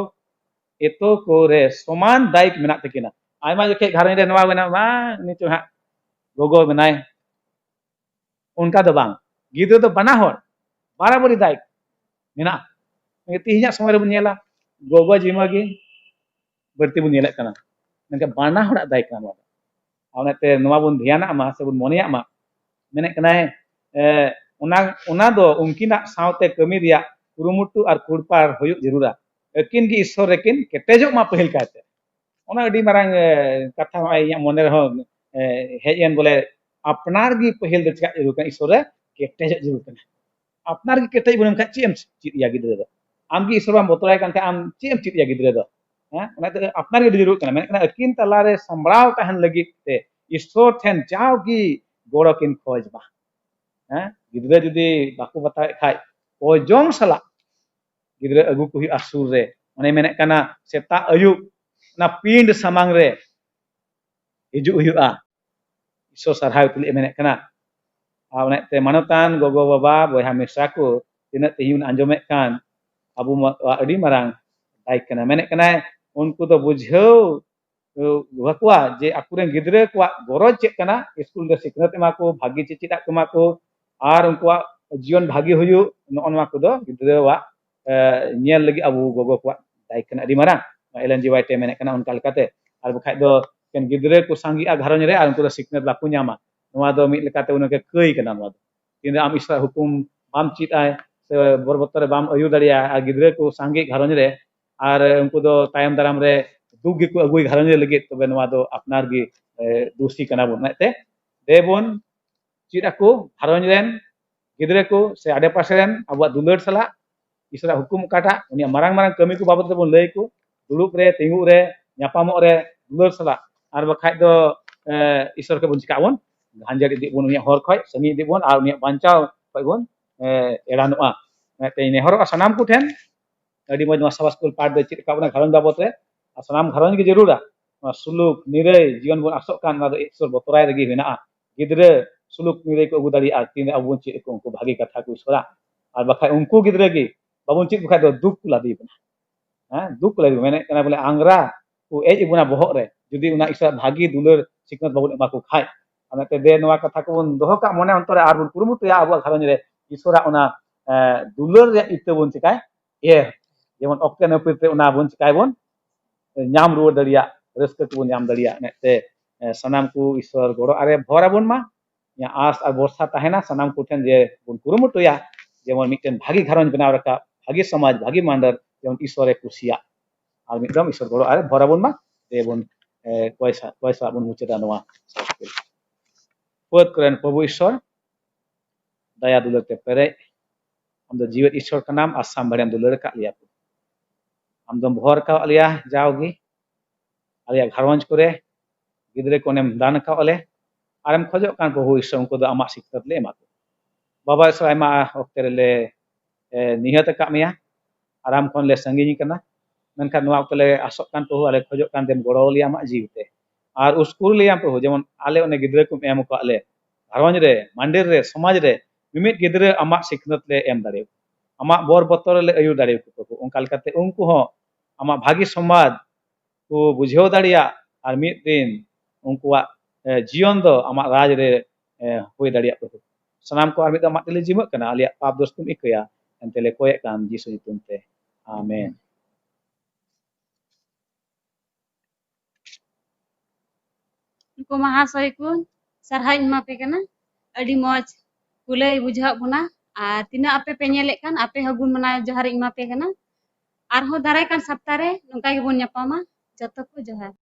ᱮᱛᱚ ᱠᱚᱨᱮ ᱥᱚᱢᱟᱱ ᱫᱟᱭᱤᱛ ᱢᱮᱱᱟᱜ ᱛᱟᱹᱠᱤᱱᱟ᱾ ᱟᱭᱢᱟ ᱡᱚᱠᱷᱮᱡ ᱜᱷᱟᱨᱚᱸᱡᱽ ᱨᱮ ᱱᱚᱣᱟ ᱢᱮᱱᱟ, "ᱵᱟᱝ, ᱩᱱᱤ ᱪᱚ ᱦᱟᱸᱜ ᱜᱚᱜᱚ ᱢᱮᱱᱟᱭ", ᱚᱱᱠᱟ ᱫᱚ ᱵᱟᱝ᱾ ᱜᱤᱫᱽᱨᱟᱹ ᱫᱚ ᱵᱟᱱᱟ ᱦᱚᱲ ᱵᱟᱨᱟᱵᱟᱨᱤ ᱫᱟᱭ ᱢᱮᱱᱟᱜᱼᱟ᱾ ᱛᱮᱦᱮᱧᱟᱜ ᱥᱚᱢᱚᱭ ᱨᱮᱵᱚᱱ ᱧᱮᱞᱟ, ᱜᱚᱜᱚ ᱡᱤᱢᱟᱹ ᱜᱮ ᱵᱟᱹᱲᱛᱤ ᱵᱚᱱ ᱧᱮᱞᱮᱫ ᱠᱟᱱᱟ, ᱢᱮᱱᱠᱷᱟᱱ ᱵᱟᱱᱟ ᱦᱚᱲᱟᱜ ᱫᱟᱭ ᱠᱟᱱᱟ ᱱᱚᱣᱟ ᱫᱚ᱾ ᱟᱨ ᱚᱱᱟᱛᱮ ᱱᱚᱣᱟ ᱵᱚᱱ ᱫᱷᱮᱭᱟᱱᱟᱜ ᱢᱟ ᱥᱮᱵᱚᱱ ᱢᱚᱱᱮᱭᱟᱜ ᱢᱟ᱾ ᱢᱮᱱᱮᱫ ᱠᱟᱱᱟᱭ, ᱮ, ᱚᱱᱟ, ᱚᱱᱟ ᱫᱚ ᱩᱱᱠᱤᱱᱟᱜ ᱥᱟᱶᱛᱮ ᱠᱟᱹᱢᱤ ᱨᱮᱭᱟᱜ ᱠᱩᱨᱩᱢᱩᱴᱩ ᱟᱨ ᱠᱩᱲᱯᱟᱲ ᱦᱩᱭᱩᱜ ᱡᱟᱹᱨᱩᱲᱟ᱾ ᱟᱹᱠᱤᱱ ᱜᱮ ᱤᱥᱥᱚᱨ ᱨᱮᱠᱤᱱ ᱠᱮᱴᱮᱡᱚᱜ ᱢᱟ ᱯᱟᱹᱦᱤᱞ ᱠᱟᱭᱛᱮ᱾ ᱚᱱᱟ ᱟᱹᱰᱤ ᱢᱟᱨᱟᱝ, ᱮ, ᱠᱟᱛᱷᱟ ᱱᱚᱜᱼᱚᱭ ᱤᱧᱟᱹᱜ ᱢᱚᱱᱮ ᱨᱮᱦᱚᱸ, ᱮ, ᱦᱮᱡ ᱮᱱ, ᱵᱚᱞᱮ ᱟᱯᱱᱟᱨ ᱜᱮ ᱯᱟᱹᱦᱤᱞ ᱫᱚ ᱪᱮᱠᱟᱜ ᱡᱟᱹᱨᱩᱲ ᱠᱟᱱᱟ, ᱤᱥᱥᱚᱨ ᱨᱮ ᱠᱮᱴᱮᱡᱚᱜ ᱡᱟᱹᱨᱩᱲ ᱠᱟᱱᱟ᱾ ᱟᱯᱱᱟᱨ ᱜᱮ ᱠᱮᱴᱮᱡ ᱵᱟᱹᱱᱩᱢ ᱠᱷᱟᱱ ᱪᱮᱫ ᱮᱢ ᱪᱮᱫ ᱮᱭᱟ ᱜᱤᱫᱽᱨᱟᱹ ᱫᱚ? ᱟᱢ ᱜᱮ ᱤᱥᱥᱚᱨ ᱵᱟᱢ ᱵᱚᱛᱚᱨᱟᱭ ᱠᱟᱱ ᱠᱷᱟᱱ ᱟᱢ ᱪᱮᱫ ᱮᱢ ᱪᱮᱫ ᱮᱭᱟ ᱜᱤᱫᱽᱨᱟᱹ ᱫᱚ? ᱦᱮᱸ, ᱚᱱᱟᱛᱮ ᱟᱯᱱᱟᱨ ᱜᱮ ᱟᱹᱰᱤ ᱡᱟᱹᱨᱩᱲ ᱠᱟᱱᱟ᱾ ᱢᱮᱱᱮᱫ ᱠᱟᱱᱟ, ᱟᱹᱠᱤᱱ ᱛᱟᱞᱟᱨᱮ ᱥᱟᱢᱵᱲᱟᱣ ᱛᱟᱦᱮᱱ ᱞᱟᱹᱜᱤᱫ ᱛᱮ ᱤᱥᱥᱚᱨ ᱴᱷᱮᱱ ᱡᱟᱣᱜᱮ ᱜᱚᱲᱚ ᱠᱤᱱ ᱠᱷᱚᱡᱽ ᱢᱟ᱾ ᱦᱮᱸ, ᱜᱤᱫᱽᱨᱟᱹ ᱡᱩᱫᱤ ᱵᱟᱠᱚ ᱵᱟᱛᱟᱣᱮᱫ ᱠᱷᱟᱡ, ᱚᱡᱚᱝ ᱥᱟᱞᱟᱜ ᱜᱤᱫᱽᱨᱟᱹ ᱟᱹᱜᱩ ᱠᱚ ᱦᱩᱭᱩᱜᱼᱟ ᱥᱩᱨ ᱨᱮ᱾ ᱚᱱᱮ ᱢᱮᱱᱮᱫ ᱠᱟᱱᱟ, ᱥᱮᱛᱟᱜ ᱟᱹᱭᱩᱵ ᱚᱱᱟ ᱯᱤᱸᱰ ᱥᱟᱢᱟᱝ ᱨᱮ ᱦᱤᱡᱩᱜ ᱦᱩᱭᱩᱜᱼᱟ᱾ ᱤᱥᱥᱚᱨ ᱥᱟᱨᱦᱟᱣ ᱛᱩᱞᱩᱡ ᱮ ᱢᱮᱱᱮᱫ ᱠᱟᱱᱟ᱾ ᱟᱨ ᱚᱱᱟᱛᱮ ᱢᱟᱱᱚᱛᱟᱱ ᱜᱚᱜᱚ ᱵᱟᱵᱟ, ᱵᱚᱭᱦᱟ ᱢᱤᱥᱨᱟ ᱠᱚ, ᱛᱤᱱᱟᱹᱜ ᱛᱮᱦᱮᱧ ᱵᱚᱱ ᱟᱸᱡᱚᱢᱮᱫ ᱠᱟᱱ, ᱟᱵᱚ ᱢᱟ ᱟᱹᱰᱤ ᱢᱟᱨᱟᱝ ᱫᱟᱭ ᱠᱟᱱᱟ᱾ ᱢᱮᱱᱮᱫ ᱠᱟᱱᱟᱭ, ᱩᱱᱠᱩ ᱫᱚ ᱵᱩᱡᱷᱟᱹᱣ ᱟᱠᱚᱣᱟ ᱡᱮ ᱟᱠᱚᱨᱮᱱ ᱜᱤᱫᱽᱨᱟᱹ ᱠᱚᱣᱟᱜ ᱜᱚᱨᱚᱡᱽ ᱪᱮᱫ ᱠᱟᱱᱟ, ᱥᱠᱩᱞ ᱨᱮ ᱥᱤᱠᱷᱱᱟᱹᱛ ᱮᱢᱟ ᱠᱚ, ᱵᱷᱟᱹᱜᱤ ᱪᱮᱪᱮᱫ ᱟᱜ ᱠᱚ ᱮᱢᱟ ᱠᱚ, ᱟᱨ ᱩᱱᱠᱩᱣᱟᱜ ᱡᱤᱭᱚᱱ ᱵᱷᱟᱹᱜᱤ ᱦᱩᱭᱩᱜ, ᱱᱚᱜᱼᱚ ᱱᱚᱣᱟ ᱠᱚᱫᱚ ᱜᱤᱫᱽᱨᱟᱹᱣᱟᱜ, ᱮ, ᱧᱮᱞ ᱞᱟᱹᱜᱤᱫ ᱟᱵᱚ ᱜᱚᱜᱚ ᱠᱚᱣᱟᱜ ᱫᱟᱭ ᱠᱟᱱᱟ ᱟᱹᱰᱤ ᱢᱟᱨᱟᱝ᱾ ᱮᱞ ᱮᱱ ᱡᱤ ᱣᱟᱭ ᱴᱤ ᱢᱮᱱᱮᱫ ᱠᱟᱱᱟ ᱚᱱᱠᱟ ᱞᱮᱠᱟᱛᱮ᱾ ᱟᱨ ᱵᱟᱠᱷᱟᱡ ᱫᱚ ᱮᱠᱮᱱ ᱜᱤᱫᱽᱨᱟᱹ ᱠᱚ ᱥᱟᱸᱜᱮᱜᱼᱟ ᱜᱷᱟᱨᱚᱸᱡᱽ ᱨᱮ, ᱟᱨ ᱩᱱᱠᱩ ᱫᱚ ᱥᱤᱠᱷᱱᱟᱹᱛ ᱵᱟᱠᱚ ᱧᱟᱢᱟ᱾ ᱱᱚᱣᱟ ᱫᱚ ᱢᱤᱫ ᱞᱮᱠᱟᱛᱮ ᱩᱱᱤ ᱠᱟᱹᱭ ᱠᱟᱱᱟ᱾ ᱱᱚᱣᱟ ᱫᱚ ᱛᱤᱱᱨᱮ ᱟᱢ ᱤᱥᱚᱨᱟᱜ ᱦᱩᱠᱩᱢ ᱵᱟᱢ ᱪᱮᱫ ᱟᱭ ᱥᱮ ᱵᱚᱨ ᱵᱚᱛᱚᱨ ᱨᱮ ᱵᱟᱢ ᱟᱹᱭᱩᱨ ᱫᱟᱲᱮᱭᱟᱜᱼᱟ, ᱟᱨ ᱜᱤᱫᱽᱨᱟᱹ ᱠᱚ ᱥᱟᱸᱜᱮ ᱜᱷᱟᱨᱚᱸᱡᱽ ᱨᱮ ᱟᱨ ᱩᱱᱠᱩ ᱫᱚ ᱛᱟᱭᱚᱢ ᱫᱟᱨᱟᱢ ᱨᱮ ᱫᱩᱠ ᱜᱮᱠᱚ ᱟᱹᱜᱩᱭ ᱜᱷᱟᱨᱚᱸᱡᱽ ᱨᱮ ᱞᱟᱹᱜᱤᱫ, ᱛᱚᱵᱮ ᱱᱚᱣᱟ ᱫᱚ ᱟᱯᱱᱟᱨ ᱜᱮ ᱫᱳᱥᱤ ᱠᱟᱱᱟ ᱵᱚᱱ᱾ ᱚᱱᱟᱛᱮ ᱫᱮ ᱵᱚᱱ ᱪᱮᱫ ᱟᱠᱚ, ᱜᱷᱟᱨᱚᱸᱡᱽ ᱨᱮᱱ ᱜᱤᱫᱽᱨᱟᱹ ᱠᱚ ᱥᱮ ᱟᱰᱮ ᱯᱟᱥᱮ ᱨᱮᱱ ᱟᱵᱚᱣᱟᱜ ᱫᱩᱞᱟᱹᱲ ᱥᱟᱞᱟᱜ ᱤᱥᱚᱨᱟᱜ ᱦᱩᱠᱩᱢ ᱚᱠᱟᱴᱟᱜ, ᱩᱱᱤᱭᱟᱜ ᱢᱟᱨᱟᱝ ᱢᱟᱨᱟᱝ ᱠᱟᱹᱢᱤ ᱠᱚ ᱵᱟᱵᱚᱫ ᱛᱮᱵᱚᱱ ᱞᱟᱹᱭ ᱟᱠᱚ, ᱫᱩᱲᱩᱵ ᱨᱮ, ᱛᱤᱸᱜᱩᱜ ᱨᱮ, ᱧᱟᱯᱟᱢᱚᱜ ᱨᱮ ᱫᱩᱞᱟᱹᱲ ᱥᱟᱞᱟᱜ᱾ ᱟᱨ ᱵᱟᱠᱷᱟᱡ ᱫᱚ ᱤᱥᱚᱨ ᱠᱷᱚᱡ ᱵᱚᱱ ᱪᱤᱠᱟᱹᱜ ᱟᱵᱚᱱ, ᱜᱷᱟᱸᱡᱮᱲ ᱤᱫᱤᱜ ᱵᱚᱱ, ᱩᱱᱤᱭᱟᱜ ᱦᱚᱨ ᱠᱷᱚᱡ ᱥᱟᱺᱜᱤᱧ ᱤᱫᱤᱜ ᱵᱚᱱ ᱟᱨ ᱩᱱᱤᱭᱟᱜ ᱵᱟᱧᱪᱟᱣ ᱠᱷᱚᱡ ᱵᱚᱱ ᱮᱲᱟᱱᱚᱜᱼᱟ᱾ ᱚᱱᱟᱛᱮᱧ ᱱᱮᱦᱚᱨᱚᱜᱼᱟ ᱥᱟᱱᱟᱢ ᱠᱚᱴᱷᱮᱱ, ᱟᱹᱰᱤ ᱢᱚᱡᱽ ᱱᱚᱣᱟ ᱥᱟᱵᱟᱥ ᱥᱠᱩᱞ ᱯᱟᱴ ᱫᱚ ᱪᱮᱫ ᱞᱮᱠᱟ ᱵᱚᱱᱟ ᱜᱷᱟᱨᱚᱸᱡᱽ ᱵᱟᱵᱚᱫ ᱨᱮ, ᱟᱨ ᱥᱟᱱᱟᱢ ᱜᱷᱟᱨᱚᱸᱡᱽ ᱜᱮ ᱡᱟᱹᱨᱩᱲᱟ᱾ ᱱᱚᱣᱟ ᱥᱩᱞᱩᱠ ᱱᱤᱨᱟᱹᱭ ᱡᱤᱭᱚᱱ ᱵᱚᱱ ᱟᱥᱚᱜ ᱠᱟᱱ, ᱚᱱᱟ ᱫᱚ ᱤᱥᱚᱨ ᱵᱚᱛᱚᱨᱟᱭ ᱨᱮᱜᱮ ᱢᱮᱱᱟᱜᱼᱟ᱾ ᱜᱤᱫᱽᱨᱟᱹ ᱥᱩᱞᱩᱠ ᱱᱤᱨᱟᱹᱭ ᱠᱚ ᱟᱹᱜᱩ ᱫᱟᱲᱮᱭᱟᱜᱼᱟ, ᱛᱤᱱ ᱨᱮ ᱟᱵᱚ ᱵᱚᱱ ᱪᱮᱫ ᱟᱠᱚ ᱩᱱᱠᱩ ᱵᱷᱟᱹᱜᱤ ᱠᱟᱛᱷᱟ ᱠᱚ ᱤᱥᱚᱨᱟ᱾ ᱟᱨ ᱵᱟᱠᱷᱟᱡ ᱩᱱᱠᱩ ᱜᱤᱫᱽᱨᱟᱹ ᱜᱮ ᱵᱟᱵᱚᱱ ᱪᱮᱫ ᱠᱚ ᱠᱷᱟᱡ ᱫᱚ ᱫᱩᱠ ᱠᱚ ᱞᱟᱫᱮ ᱵᱚᱱᱟ᱾ ᱦᱮᱸ, ᱫᱩᱠ ᱠᱚ ᱞᱟᱫᱮ ᱵᱚᱱᱟ᱾ ᱢᱮᱱᱮᱫ ᱠᱟᱱᱟ ᱵᱚᱞᱮ ᱟᱝᱜᱽᱨᱟ ᱠᱚ ᱮᱡ ᱟᱵᱚᱱᱟ ᱵᱚᱦᱚᱜ ᱨᱮ, ᱡᱩᱫᱤ ᱚᱱᱟ ᱤᱥᱚᱨᱟᱜ ᱵᱷᱟᱹᱜᱤ ᱫᱩᱞᱟᱹᱲ ᱥᱤᱠᱷᱱᱟᱹᱛ ᱵᱟᱵᱚᱱ ᱮᱢᱟ ᱠᱚ ᱠᱷᱟᱡ᱾ ᱚᱱᱟᱛᱮ ᱫᱮ ᱱᱚᱣᱟ ᱠᱟᱛᱷᱟ ᱠᱚᱵᱚᱱ ᱫᱚᱦᱚ ᱠᱟᱜ ᱢᱚᱱᱮ ᱚᱱᱛᱚᱨ ᱨᱮ, ᱟᱨ ᱵᱚᱱ ᱠᱩᱨᱩᱢᱩᱴᱩᱭᱟ ᱟᱵᱚᱣᱟᱜ ᱜᱷᱟᱨᱚᱸᱡᱽ ᱨᱮ ᱤᱥᱚᱨᱟᱜ ᱚᱱᱟ ᱫᱩᱞᱟᱹᱲ ᱨᱮᱭᱟᱜ ᱤᱛᱟᱹ ᱵᱚᱱ ᱪᱤᱠᱟᱭ ᱮᱨ᱾ ᱡᱮᱢᱚᱱ ᱚᱠᱛᱮ ᱱᱟᱹᱯᱤᱛ ᱨᱮ ᱚᱱᱟ ᱵᱚᱱ ᱪᱤᱠᱟᱭ ᱵᱚᱱ ᱧᱟᱢ ᱨᱩᱣᱟᱹᱲ ᱫᱟᱲᱮᱭᱟᱜ, ᱨᱟᱹᱥᱠᱟᱹ ᱠᱚᱵᱚᱱ ᱧᱟᱢ ᱫᱟᱲᱮᱭᱟᱜ᱾ ᱚᱱᱟᱛᱮ ᱥᱟᱱᱟᱢ ᱠᱚ ᱤᱥᱚᱨ ᱜᱚᱲᱚ ᱟᱨᱮ ᱵᱷᱚᱨ ᱟᱵᱚᱱ ᱢᱟ᱾ ᱤᱧᱟᱹᱜ ᱟᱸᱥ ᱟᱨ ᱵᱷᱚᱨᱥᱟ ᱛᱟᱦᱮᱱᱟ ᱥᱟᱱᱟᱢ ᱠᱚᱴᱷᱮᱱ ᱡᱮ ᱵᱚᱱ ᱠᱩᱨᱩᱢᱩᱴᱩᱭᱟ ᱡᱮᱢᱚᱱ ᱢᱤᱫᱴᱮᱱ ᱵᱷᱟᱹᱜᱤ ᱜᱷᱟᱨᱚᱸᱡᱽ ᱵᱮᱱᱟᱣ ᱨᱟᱠᱟᱵ, ᱵᱷᱟᱹᱜᱤ ᱥᱚᱢᱟᱡᱽ, ᱵᱷᱟᱹᱜᱤ ᱢᱟᱱᱰᱟᱨ ᱡᱮᱢᱚᱱ ᱤᱥᱚᱨᱮ ᱠᱩᱥᱤᱭᱟᱜ᱾ ᱟᱨ ᱢᱤᱫ ᱫᱚᱢ ᱤᱥᱚᱨ ᱜᱚᱲᱚ ᱟᱨᱮ ᱵᱷᱚᱨ ᱟᱵᱚᱱ ᱢᱟ᱾ ᱫᱮ ᱵᱚᱱ ᱠᱚᱭ ᱥᱟ-, ᱠᱚᱭ ᱥᱟᱞᱟᱜ ᱵᱚᱱ ᱢᱩᱪᱟᱹᱫᱟ ᱱᱚᱣᱟ᱾ ᱯᱟᱹᱛ ᱠᱚᱨᱮᱱ ᱯᱨᱚᱵᱷᱩ ᱤᱥᱚᱨ, ᱫᱟᱭᱟ ᱫᱩᱞᱟᱹᱲ ᱛᱮ ᱯᱮᱨᱮᱡ, ᱟᱢ ᱫᱚ ᱡᱤᱣᱮᱫ ᱤᱥᱚᱨ ᱠᱟᱱᱟᱢ, ᱟᱥᱟᱢ ᱵᱷᱟᱲᱮᱢ ᱫᱩᱞᱟᱹᱲ ᱟᱠᱟᱫ ᱞᱮᱭᱟ᱾ ᱟᱢ ᱫᱚᱢ ᱵᱷᱚᱨ ᱟᱠᱟᱫ ᱞᱮᱭᱟ ᱡᱟᱣᱜᱮ, ᱟᱞᱮᱭᱟᱜ ᱜᱷᱟᱨᱚᱸᱡᱽ ᱠᱚᱨᱮ ᱜᱤᱫᱽᱨᱟᱹ ᱠᱚ ᱚᱱᱮᱢ ᱫᱟᱱ ᱟᱠᱟᱫ ᱞᱮ, ᱟᱨᱮᱢ ᱠᱷᱚᱡᱚᱜ ᱠᱟᱱ ᱯᱨᱚᱵᱷᱩ ᱤᱥᱚᱨ ᱩᱱᱠᱩ ᱫᱚ ᱟᱢᱟᱜ ᱥᱤᱠᱷᱱᱟᱹᱛ ᱞᱮ ᱮᱢᱟ ᱠᱚ᱾ ᱵᱟᱵᱟ ᱤᱥᱚᱨ ᱟᱭᱢᱟ ᱚᱠᱛᱮ ᱨᱮᱞᱮ ᱱᱤᱦᱟᱹᱛ ᱟᱠᱟᱫ ᱢᱮᱭᱟ ᱟᱨ ᱟᱢ ᱠᱷᱚᱱ ᱞᱮ ᱥᱟᱺᱜᱤᱧ ᱠᱟᱱᱟ, ᱢᱮᱱᱠᱷᱟᱱ ᱱᱚᱣᱟ ᱚᱠᱛᱮ ᱞᱮ ᱟᱥᱚᱜ ᱠᱟᱱ ᱯᱨᱚᱵᱷᱩ ᱟᱞᱮ ᱠᱷᱚᱡᱚᱜ ᱠᱟᱱ ᱛᱮᱢ ᱜᱚᱲᱚ ᱞᱮᱭᱟ ᱟᱢᱟᱜ ᱡᱤᱣᱤ ᱛᱮ, ᱟᱨ ᱩᱥᱠᱩᱨ ᱞᱮᱭᱟᱢ ᱯᱨᱚᱵᱷᱩ, ᱡᱮᱢᱚᱱ ᱟᱞᱮ ᱚᱱᱮ ᱜᱤᱫᱽᱨᱟᱹ ᱠᱚᱢ ᱮᱢ ᱟᱠᱟᱫ ᱞᱮ ᱜᱷᱟᱨᱚᱸᱡᱽ ᱨᱮ, ᱢᱟᱱᱰᱤᱨ ᱨᱮ, ᱥᱚᱢᱟᱡᱽ ᱨᱮ ᱢᱤᱢᱤᱫ ᱜᱤᱫᱽᱨᱟᱹ ᱟᱢᱟᱜ ᱥᱤᱠᱷᱱᱟᱹᱛ ᱞᱮ ᱮᱢ ᱫᱟᱲᱮᱭᱟᱠᱚ, ᱟᱢᱟᱜ ᱵᱚᱨ ᱵᱚᱛᱚᱨ ᱨᱮᱞᱮ ᱟᱹᱭᱩᱨ ᱫᱟᱲᱮᱭᱟᱠᱚ ᱯᱨᱚᱵᱷᱩ᱾ ᱚᱱᱠᱟ ᱞᱮᱠᱟᱛᱮ ᱩᱱᱠᱩ ᱦᱚᱸ ᱟᱢᱟᱜ ᱵᱷᱟᱹᱜᱤ ᱥᱚᱢᱵᱟᱫ ᱠᱚ ᱵᱩᱡᱷᱟᱹᱣ ᱫᱟᱲᱮᱭᱟᱜ ᱟᱨ ᱢᱤᱫ ᱫᱤᱱ ᱩᱱᱠᱩᱣᱟᱜ ᱡᱤᱭᱚᱱ ᱫᱚ ᱟᱢᱟᱜ ᱨᱟᱡᱽ ᱨᱮ ᱦᱩᱭ ᱫᱟᱲᱮᱭᱟᱜ ᱯᱨᱚᱵᱷᱩ᱾ ᱥᱟᱱᱟᱢ ᱠᱚ ᱟᱨ ᱢᱤᱫ ᱫᱷᱟᱣ ᱟᱢᱟᱜ ᱴᱷᱮᱱ ᱞᱮ ᱡᱤᱢᱟᱹᱜ ᱠᱟᱱᱟ, ᱟᱞᱮᱭᱟᱜ ᱯᱟᱯ ᱫᱳᱥ ᱠᱚᱢ ᱤᱠᱟᱹᱭᱟ, ᱮᱱᱛᱮ ᱞᱮ ᱠᱚᱭᱮᱜ ᱠᱟᱱ ᱡᱤᱥᱩ ᱧᱩᱛᱩᱢ ᱛᱮ, ᱟᱢᱮᱱ᱾ ᱱᱩᱠᱩ ᱢᱟᱦᱟᱥᱚᱭ ᱠᱚ ᱥᱟᱨᱦᱟᱣ ᱤᱧ ᱮᱢᱟ ᱯᱮ ᱠᱟᱱᱟ, ᱟᱹᱰᱤ ᱢᱚᱡᱽ ᱠᱚ ᱞᱟᱹᱭ ᱵᱩᱡᱷᱟᱹᱣᱟᱜ ᱵᱚᱱᱟ, ᱟᱨ ᱛᱤᱱᱟᱹᱜ ᱟᱯᱮ ᱯᱮ ᱧᱮᱞᱮᱫ ᱠᱟᱱ ᱟᱯᱮ ᱦᱚᱸ ᱜᱩᱱ ᱢᱟᱱᱟᱣ ᱡᱚᱦᱟᱨ ᱤᱧ ᱮᱢᱟ ᱯᱮ ᱠᱟᱱᱟ᱾ ᱟᱨᱦᱚᱸ ᱫᱟᱨᱟᱭ ᱠᱟᱱ ᱥᱚᱯᱛᱟ ᱨᱮ ᱱᱚᱝᱠᱟ ᱜᱮᱵᱚᱱ ᱧᱟᱯᱟᱢᱟ᱾ ᱡᱚᱛᱚ ᱠᱚ ᱡᱚᱦᱟᱨ᱾